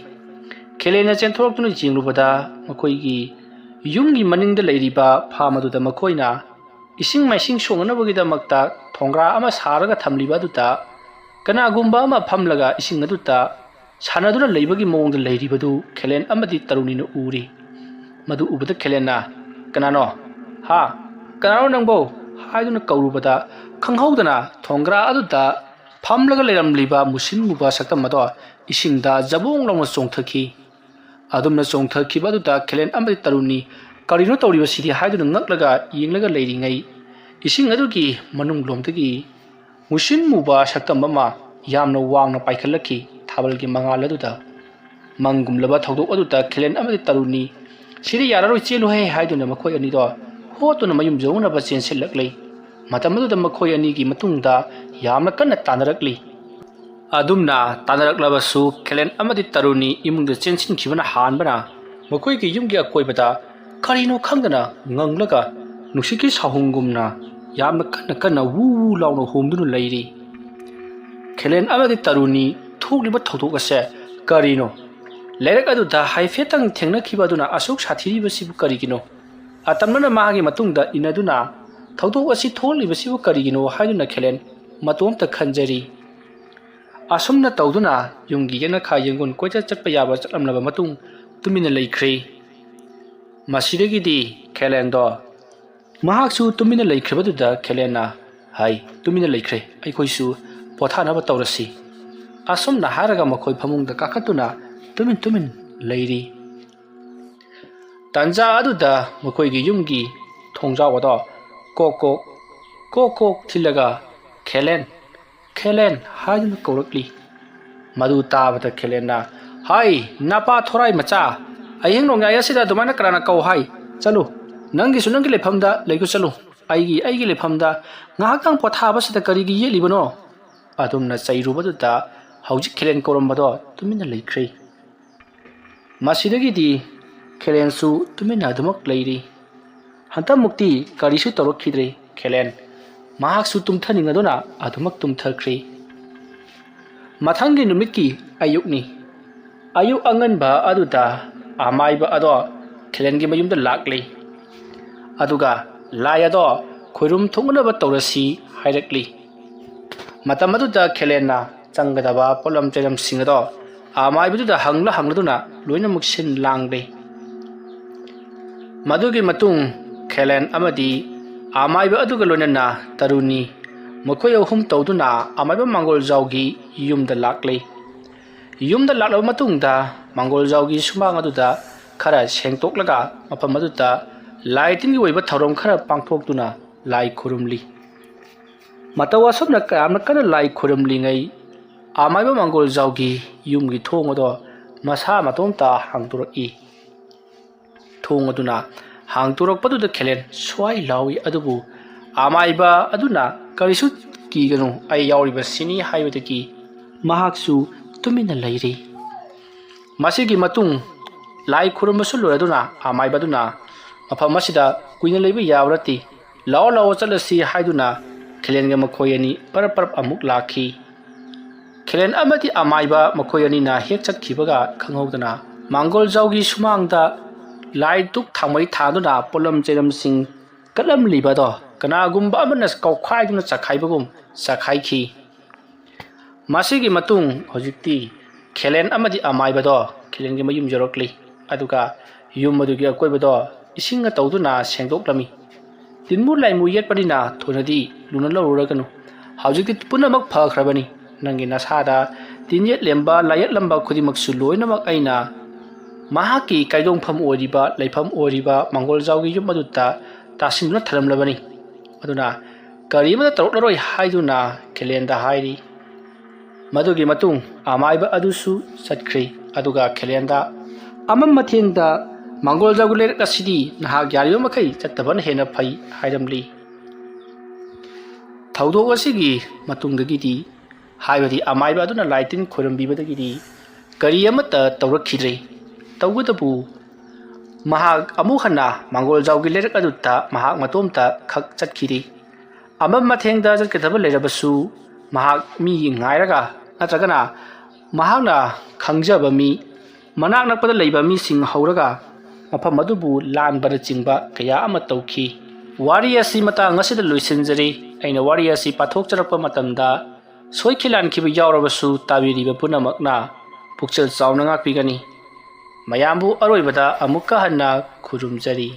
ꯈꯦꯂꯦꯟꯅ ꯆꯦꯟꯊꯣꯔꯛꯇꯨꯅ ꯌꯦꯡꯂꯨꯕꯗ ꯃꯈꯣꯏꯒꯤ ꯌꯨꯝꯒꯤ ꯃꯅꯤꯡꯗ ꯂꯩꯔꯤꯕ ꯐꯥꯝ ꯑꯗꯨꯗ ꯃꯈꯣꯏꯅ ꯏꯁꯤꯡ ꯃꯥꯏꯁꯤꯡ ꯁꯣꯛꯅꯅꯕꯒꯤꯗꯃꯛꯇ ꯊꯣꯡꯒ꯭ꯔꯥ ꯑꯃ ꯁꯥꯔꯒ ꯊꯝꯂꯤꯕ ꯑꯗꯨꯗ ꯀꯅꯥꯒꯨꯝꯕ ꯑꯃ ꯐꯝꯂꯒ ꯏꯁꯤꯡ ꯑꯗꯨꯗ ꯁꯥꯟꯅꯗꯨꯅ ꯂꯩꯕꯒꯤ ꯃꯑꯣꯡꯗ ꯂꯩꯔꯤꯕꯗꯨ ꯈꯦꯂꯦꯟ ꯑꯃꯗꯤ ꯇꯔꯨꯅꯤꯅ ꯎꯔꯤ꯫ ꯃꯗꯨ ꯎꯕꯗ ꯈꯦꯂꯦꯟꯅ, "ꯀꯅꯥꯅꯣ? ꯍꯥ? ꯀꯅꯥꯅꯣ ꯅꯪꯕꯣ?" ꯍꯥꯏꯗꯨꯅ ꯀꯧꯔꯨꯕꯗ ꯈꯪꯍꯧꯗꯅ ꯊꯣꯡꯒ꯭ꯔꯥ ꯑꯗꯨꯗ ꯐꯝꯂꯒ ꯂꯩꯔꯝꯂꯤꯕ ꯃꯨꯁꯤꯟ ꯃꯨꯕ ꯁꯛꯇꯝ ꯑꯗꯣ ꯏꯁꯤꯡꯗ ꯖꯕꯣꯡ ꯂꯥꯎꯅ ꯆꯣꯡꯊꯈꯤ꯫ ꯑꯗꯨꯝꯅ ꯆꯣꯡꯊꯈꯤꯕ ꯑꯗꯨꯗ ꯈꯦꯂꯦꯟ ꯑꯃꯗꯤ ꯇꯔꯨꯅꯤ "ꯀꯔꯤꯅꯣ ꯇꯧꯔꯤꯕꯁꯤꯗꯤ?" ꯍꯥꯏꯗꯨꯅ ꯉꯛꯂꯒ ꯌꯦꯡꯂꯒ ꯂꯩꯔꯤꯉꯩ ꯏꯁꯤꯡ ꯑꯗꯨꯒꯤ ꯃꯅꯨꯡ ꯂꯣꯝꯗꯒꯤ ꯃꯨꯁꯤꯟ ꯃꯨꯕ ꯁꯛꯇꯝ ꯑꯃ ꯌꯥꯝꯅ ꯋꯥꯡꯅ ꯄꯥꯏꯈꯠꯂꯛꯈꯤ꯫ ꯊꯥꯕꯜꯒꯤ ꯃꯉꯥꯜ ꯑꯗꯨꯗ ꯃꯪꯒꯨꯝꯂꯕ ꯊꯧꯗꯣꯛ ꯑꯗꯨꯗ ꯈꯦꯂꯦꯟ ꯑꯃꯗꯤ ꯇꯔꯨꯅꯤ "ꯁꯤꯗꯤ ꯌꯥꯔꯔꯣꯏ, ꯆꯦꯜꯂꯨꯍꯦ" ꯍꯥꯏꯗꯨꯅ ꯃꯈꯣꯏ ꯑꯅꯤꯗꯣ ꯍꯣꯠꯇꯨꯅ ꯃꯌꯨꯝ ꯌꯧꯅꯕ ꯆꯦꯟꯁꯤꯜꯂꯛꯂꯤ꯫ ꯃꯇꯝ ꯑꯗꯨꯗ ꯃꯈꯣꯏ ꯑꯅꯤꯒꯤ ꯃꯇꯨꯡꯗ ꯌꯥꯝꯅ ꯀꯟꯅ ꯇꯥꯟꯅꯔꯛꯂꯤ꯫ ꯑꯗꯨꯝꯅ ꯇꯥꯟꯅꯔꯛꯂꯕꯁꯨ ꯈꯦꯂꯦꯟ ꯑꯃꯗꯤ ꯇꯔꯨꯅꯤ ꯏꯃꯨꯡꯗ ꯆꯦꯟꯁꯤꯟꯈꯤꯕꯅ ꯍꯥꯟꯕꯅ ꯃꯈꯣꯏꯒꯤ ꯌꯨꯝꯒꯤ ꯑꯀꯣꯏꯕꯗ ꯀꯔꯤꯅꯣ ꯈꯪꯗꯅ ꯉꯪꯂꯒ ꯅꯨꯡꯁꯤꯠꯀꯤ ꯁꯥꯍꯨꯝꯒꯨꯝꯅ ꯌꯥꯝꯅ ꯀꯟꯅ ꯀꯟꯅ ꯋꯨ ꯋꯨ ꯂꯥꯎꯅ ꯍꯣꯝꯗꯨꯅ ꯂꯩꯔꯤ꯫ ꯈꯦꯂꯦꯟ ꯑꯃꯗꯤ ꯇꯔꯨꯅꯤ ꯊꯣꯛꯂꯤꯕ ꯊꯧꯗꯣꯛ ꯑꯁꯦ ꯀꯔꯤꯅꯣ? ꯂꯩꯔꯛ ꯑꯗꯨꯗ ꯍꯥꯏꯐꯦꯠꯇꯪ ꯊꯦꯡꯅꯈꯤꯕ ꯑꯗꯨꯅ ꯑꯁꯨꯛ ꯁꯥꯊꯤꯔꯤꯕꯁꯤꯕꯨ ꯀꯔꯤꯒꯤꯅꯣ? ꯑꯇꯝꯅꯅ ꯃꯥꯒꯤ ꯃꯇꯨꯡꯗ ꯏꯟꯅꯗꯨꯅ ꯊꯧꯗꯣꯛ ꯑꯁꯤ ꯊꯣꯛꯂꯤꯕꯁꯤꯕꯨ ꯀꯔꯤꯒꯤꯅꯣ ꯍꯥꯏꯗꯨꯅ ꯈꯦꯂꯦꯟ ꯃꯇꯣꯝꯇ ꯈꯟꯖꯔꯤ꯫ ꯑꯁꯨꯝꯅ ꯇꯧꯗꯨꯅ ꯌꯨꯝꯒꯤ ꯌꯦꯅꯈꯥ ꯌꯦꯡꯒꯣꯟ ꯀꯣꯏꯆꯠ ꯆꯠꯄ ꯌꯥꯕ ꯆꯠꯂꯝꯂꯕ ꯃꯇꯨꯡ ꯇꯨꯃꯤꯟꯅ ꯂꯩꯈ꯭ꯔꯦ꯫ ꯃꯁꯤꯗꯒꯤꯗꯤ ꯈꯦꯂꯦꯟꯗꯣ ꯃꯍꯥꯛꯁꯨ ꯇꯨꯃꯤꯟꯅ ꯂꯩꯈ꯭ꯔꯕꯗꯨꯗ ꯈꯦꯂꯦꯟꯅ, "ꯍꯥꯏ, ꯇꯨꯃꯤꯟꯅ ꯂꯩꯈ꯭ꯔꯦ, ꯑꯩꯈꯣꯏꯁꯨ ꯄꯣꯊꯥꯅꯕ ꯇꯧꯔꯁꯤ"꯫ ꯑꯁꯨꯝꯅ ꯍꯥꯏꯔꯒ ꯃꯈꯣꯏ ꯐꯃꯨꯡꯗ ꯀꯥꯈꯠꯇꯨꯅ ꯇꯨꯃꯤꯟ ꯇꯨꯃꯤꯟ ꯂꯩꯔꯤ꯫ ꯇꯥꯟꯖꯥ ꯑꯗꯨꯗ ꯃꯈꯣꯏꯒꯤ ꯌꯨꯝꯒꯤ ꯊꯣꯡꯖꯥꯎ ꯑꯗꯣ ꯀꯣꯛ ꯀꯣꯛ, ꯀꯣꯛ ꯀꯣꯛ ꯊꯤꯜꯂꯒ, "ꯈꯦꯂꯦꯟ, ꯈꯦꯂꯦꯟ" ꯍꯥꯏꯗꯨꯅ ꯀꯧꯔꯛꯂꯤ꯫ ꯃꯗꯨ ꯇꯥꯕꯗ ꯈꯦꯂꯦꯟꯅ, "ꯍꯥꯏ, ꯅꯄꯥ ꯊꯣꯔꯥꯏ ꯃꯆꯥ, ꯑꯍꯤꯡ ꯅꯣꯡꯌꯥꯏ ꯑꯁꯤꯗ ꯑꯗꯨꯃꯥꯏꯅ ꯀꯅꯥꯅ ꯀꯧ ꯍꯥꯏ? ꯆꯠꯂꯨ, ꯅꯪꯒꯤꯁꯨ ꯅꯪꯒꯤ ꯂꯩꯐꯝꯗ ꯂꯩꯒꯣ ꯆꯠꯂꯨ, ꯑꯩꯒꯤ ꯑꯩꯒꯤ ꯂꯩꯐꯝꯗ ꯉꯥꯏꯍꯥꯛꯇꯪ ꯄꯣꯊꯥꯕꯁꯤꯗ ꯀꯔꯤꯒꯤ ꯌꯦꯠꯂꯤꯕꯅꯣ?" ꯑꯗꯨꯝꯅ ꯆꯩꯔꯨꯕꯗꯨꯗ ꯍꯧꯖꯤꯛ ꯈꯦꯂꯦꯟ ꯀꯧꯔꯝꯕꯗꯣ ꯇꯨꯃꯤꯟꯅ ꯂꯩꯈ꯭ꯔꯦ꯫ ꯃꯁꯤꯗꯒꯤꯗꯤ ꯈꯦꯂꯦꯟꯁꯨ ꯇꯨꯃꯤꯟꯅ ꯑꯗꯨꯃꯛ ꯂꯩꯔꯤ꯫ ꯍꯟꯗꯛꯃꯨꯛꯇꯤ ꯀꯔꯤꯁꯨ ꯇꯧꯔꯛꯈꯤꯗ꯭ꯔꯦ ꯈꯦꯂꯦꯟ꯫ ꯃꯍꯥꯛꯁꯨ ꯇꯨꯝꯊꯅꯤꯡꯉꯗꯨꯅ ꯑꯗꯨꯃꯛ ꯇꯨꯝꯊꯈ꯭ꯔꯦ꯫ ꯃꯊꯪꯒꯤ ꯅꯨꯃꯤꯠꯀꯤ ꯑꯌꯨꯛꯅꯤ꯫ ꯑꯌꯨꯛ ꯑꯉꯟꯕ ꯑꯗꯨꯗ ꯑꯃꯥꯏꯕ ꯑꯗꯣ ꯈꯦꯂꯦꯟꯒꯤ ꯃꯌꯨꯝꯗ ꯂꯥꯛꯂꯤ꯫ ꯑꯗꯨꯒ ꯂꯥꯏ ꯑꯗꯣ ꯈꯣꯏꯔꯨꯝ ꯊꯣꯛꯅꯅꯕ ꯇꯧꯔꯁꯤ ꯍꯥꯏꯔꯛꯂꯤ꯫ ꯃꯇꯝ ꯑꯗꯨꯗ ꯈꯦꯂꯦꯟꯅ ꯆꯪꯒꯗꯕ ꯄꯣꯠꯂꯝ ꯆꯩꯂꯝꯁꯤꯡ ꯑꯗꯣ ꯑꯃꯥꯏꯕꯗꯨꯗ ꯍꯪꯂ ꯍꯪꯂꯗꯨꯅ ꯂꯣꯏꯅꯃꯛ ꯁꯤꯟ ꯂꯥꯡꯂꯦ꯫ ꯃꯗꯨꯒꯤ ꯃꯇꯨꯡ ꯈꯦꯂꯦꯟ ꯑꯃꯗꯤ ꯑꯃꯥꯏꯕ ꯑꯗꯨꯒ ꯂꯣꯏꯅꯅ ꯇꯔꯨꯅꯤ, ꯃꯈꯣꯏ ꯑꯍꯨꯝ ꯇꯧꯗꯨꯅ ꯑꯃꯥꯏꯕ ꯃꯥꯡꯒꯣꯜꯖꯥꯎꯒꯤ ꯌꯨꯝꯗ ꯂꯥꯛꯂꯦ꯫ ꯌꯨꯝꯗ ꯂꯥꯛꯂꯕ ꯃꯇꯨꯡꯗ ꯃꯥꯡꯒꯣꯜꯖꯥꯎꯒꯤ ꯁꯨꯃꯥꯡ ꯑꯗꯨꯗ ꯈꯔ ꯁꯦꯡꯗꯣꯛꯂꯒ ꯃꯐꯝ ꯑꯗꯨꯗ ꯂꯥꯏ ꯇꯤꯟꯒꯤ ꯑꯣꯏꯕ ꯊꯧꯔꯝ ꯈꯔ ꯄꯥꯡꯊꯣꯛꯇꯨꯅ ꯂꯥꯏ ꯈꯨꯔꯨꯝꯂꯤ꯫ ꯃꯇꯧ ꯑꯁꯨꯝꯅ ꯀꯌꯥꯝꯅ ꯀꯟꯅ ꯂꯥꯏ ꯈꯨꯔꯨꯝꯂꯤꯉꯩ ꯑꯃꯥꯏꯕ ꯃꯥꯡꯒꯣꯜꯖꯥꯎꯒꯤ ꯌꯨꯝꯒꯤ ꯊꯣꯡ ꯑꯗꯣ ꯃꯁꯥ ꯃꯇꯣꯝꯇ ꯍꯥꯡꯗꯣꯔꯛꯏ꯫ ꯊꯣꯡ ꯑꯗꯨꯅ ꯍꯥꯡꯗꯣꯔꯛꯄꯗꯨꯗ ꯈꯦꯂꯦꯟ ꯁ꯭ꯋꯥꯏ ꯂꯥꯎꯏ, ꯑꯗꯨꯕꯨ ꯑꯃꯥꯏꯕ ꯑꯗꯨꯅ "ꯀꯔꯤꯁꯨ ꯀꯤꯒꯅꯨ, ꯑꯩ ꯌꯥꯎꯔꯤꯕꯁꯤꯅꯤ" ꯍꯥꯏꯕꯗꯒꯤ ꯃꯍꯥꯛꯁꯨ ꯇꯨꯃꯤꯟꯅ ꯂꯩꯔꯤ꯫ ꯃꯁꯤꯒꯤ ꯃꯇꯨꯡ ꯂꯥꯏ ꯈꯨꯔꯨꯝꯕꯁꯨ ꯂꯣꯏꯔꯗꯨꯅ ꯑꯃꯥꯏꯕ ꯑꯗꯨꯅ ꯃꯐꯝ ꯑꯁꯤꯗ ꯀꯨꯏꯅ ꯂꯩꯕ ꯌꯥꯕ ꯅꯠꯇꯦ, ꯂꯥꯛꯑꯣ ꯂꯥꯛꯑꯣ ꯆꯠꯂꯁꯤ ꯍꯥꯏꯗꯨꯅ ꯈꯦꯂꯦꯟꯒ ꯃꯈꯣꯏ ꯑꯅꯤ ꯄꯔꯞ ꯄꯔꯞ ꯑꯃꯨꯛ ꯂꯥꯛꯈꯤ꯫ ꯈꯦꯂꯦꯟ ꯑꯃꯗꯤ ꯑꯃꯥꯏꯕ ꯃꯈꯣꯏ ꯑꯅꯤꯅ ꯍꯦꯛ ꯆꯠꯈꯤꯕꯒ ꯈꯪꯍꯧꯗꯅ ꯃꯥꯡꯒꯣꯜꯖꯥꯎꯒꯤ ꯁꯨꯃꯥꯡꯗ ꯂꯥꯏ ꯗꯨꯛ ꯊꯥꯎꯃꯩ ꯊꯥꯟꯗꯨꯅ ꯄꯣꯠꯂꯝ ꯆꯩꯔꯝꯁꯤꯡ ꯀꯠꯂꯝꯂꯤꯕꯗꯣ ꯀꯅꯥꯒꯨꯝꯕ ꯑꯃꯅ ꯀꯧꯈꯥꯏꯗꯨꯅ ꯆꯈꯥꯏꯕꯒꯨꯝ ꯆꯈꯥꯏꯈꯤ꯫ ꯃꯁꯤꯒꯤ ꯃꯇꯨꯡ ꯍꯧꯖꯤꯛꯇꯤ ꯈꯦꯂꯦꯟ ꯑꯃꯗꯤ ꯑꯃꯥꯏꯕꯗꯣ ꯈꯦꯂꯦꯟꯒꯤ ꯃꯌꯨꯝ ꯌꯧꯔꯛꯂꯤ꯫ ꯑꯗꯨꯒ ꯌꯨꯝ ꯑꯗꯨꯒꯤ ꯑꯀꯣꯏꯕꯗꯣ ꯏꯁꯤꯡꯅ ꯇꯧꯗꯨꯅ ꯁꯦꯡꯗꯣꯛꯂꯝꯃꯤ꯫ ꯇꯤꯟꯃꯨ ꯂꯥꯏꯃꯨ ꯌꯦꯠꯄꯅꯤꯅ ꯊꯣꯏꯅꯗꯤ ꯂꯨꯅ ꯂꯧꯔꯨꯔꯒꯅꯨ꯫ ꯍꯧꯖꯤꯛꯇꯤ ꯄꯨꯝꯅꯃꯛ ꯐꯈ꯭ꯔꯕꯅꯤ꯫ ꯅꯪꯒꯤ ꯅꯁꯥꯗ ꯇꯤꯟ ꯌꯦꯠꯂꯦꯝꯕ ꯂꯥꯏꯌꯦꯠꯂꯝꯕ ꯈꯨꯗꯤꯡꯃꯛꯁꯨ ꯂꯣꯏꯅꯃꯛ ꯑꯩꯅ ꯃꯍꯥꯛꯀꯤ ꯀꯥꯏꯗꯣꯡꯐꯝ ꯑꯣꯏꯔꯤꯕ ꯂꯩꯐꯝ ꯑꯣꯏꯔꯤꯕ ꯃꯥꯡꯒꯣꯜꯖꯥꯎꯒꯤ ꯌꯨꯝ ꯑꯗꯨꯗ ꯇꯥꯁꯤꯟꯗꯨꯅ ꯊꯝꯂꯝꯂꯕꯅꯤ꯫ ꯑꯗꯨꯅ ꯀꯔꯤ ꯑꯃꯠꯇ ꯇꯧꯔꯛꯂꯔꯣꯏ ꯍꯥꯏꯗꯨꯅ ꯈꯦꯂꯦꯟꯗ ꯍꯥꯏꯔꯤ꯫ ꯃꯗꯨꯒꯤ ꯃꯇꯨꯡ ꯑꯃꯥꯏꯕ ꯑꯗꯨꯁꯨ ꯆꯠꯈ꯭ꯔꯤ꯫ ꯑꯗꯨꯒ ꯈꯦꯂꯦꯟꯗ ꯑꯃꯝ ꯃꯊꯦꯡꯗ ꯃꯥꯡꯒꯣꯜꯖꯥꯎꯒꯤ ꯂꯩꯔꯛ ꯑꯁꯤꯗꯤ ꯅꯍꯥꯛ ꯌꯥꯔꯤꯕ ꯃꯈꯩ ꯆꯠꯇꯕꯅ ꯍꯦꯟꯅ ꯐꯩ ꯍꯥꯏꯔꯝꯂꯤ꯫ ꯊꯧꯗꯣꯛ ꯑꯁꯤꯒꯤ ꯃꯇꯨꯡꯗꯒꯤꯗꯤ, ꯍꯥꯏꯕꯗꯤ ꯑꯃꯥꯏꯕ ꯑꯗꯨꯅ ꯂꯥꯏ ꯇꯤꯟ ꯈꯣꯏꯔꯝꯕꯤꯕꯗꯒꯤꯗꯤ ꯀꯔꯤ ꯑꯃꯠꯇ ꯇꯧꯔꯛꯈꯤꯗ꯭ꯔꯦ꯫ ꯇꯧꯕꯇꯕꯨ ꯃꯍꯥꯛ ꯑꯃꯨꯛ ꯍꯟꯅ ꯃꯥꯡꯒꯣꯜꯖꯥꯎꯒꯤ ꯂꯩꯔꯛ ꯑꯗꯨꯗ ꯃꯍꯥꯛ ꯃꯇꯣꯝꯇ ꯈꯛ ꯆꯠꯈꯤꯗꯦ꯫ ꯑꯃꯝ ꯃꯊꯦꯡꯗ ꯆꯠꯀꯗꯕ ꯂꯩꯔꯕꯁꯨ ꯃꯍꯥꯛ ꯃꯤ ꯉꯥꯏꯔꯒ ꯅꯠꯇ꯭ꯔꯒꯅ ꯃꯍꯥꯛꯅ ꯈꯪꯖꯕ ꯃꯤ, ꯃꯅꯥꯛ ꯅꯛꯄꯗ ꯂꯩꯕ ꯃꯤꯁꯤꯡ ꯍꯧꯔꯒ ꯃꯐꯝ ꯑꯗꯨꯕꯨ ꯂꯥꯟꯕꯅꯆꯤꯡꯕ ꯀꯌꯥ ꯑꯃ ꯇꯧꯈꯤ꯫ ꯋꯥꯔꯤ ꯑꯁꯤ ꯃꯇꯥꯡ ꯑꯁꯤꯗ ꯂꯣꯏꯁꯤꯟꯖꯔꯤ꯫ ꯑꯩꯅ ꯋꯥꯔꯤ ꯑꯁꯤ ꯄꯥꯊꯣꯛꯆꯔꯛꯄ ꯃꯇꯝꯗ ꯁꯣꯏꯈꯤ ꯂꯥꯟꯈꯤꯕ ꯌꯥꯎꯔꯕꯁꯨ ꯇꯥꯕꯤꯔꯤꯕ ꯄꯨꯝꯅꯃꯛꯅ ꯄꯨꯛꯆꯦꯜ ꯆꯥꯎꯅ ꯉꯥꯛꯄꯤꯒꯅꯤ꯫ ꯃꯌꯥꯝꯕꯨ ꯑꯔꯣꯏꯕꯗ ꯑꯃꯨꯛꯀ ꯍꯟꯅ ꯈꯨꯔꯨꯝꯖꯔꯤ꯫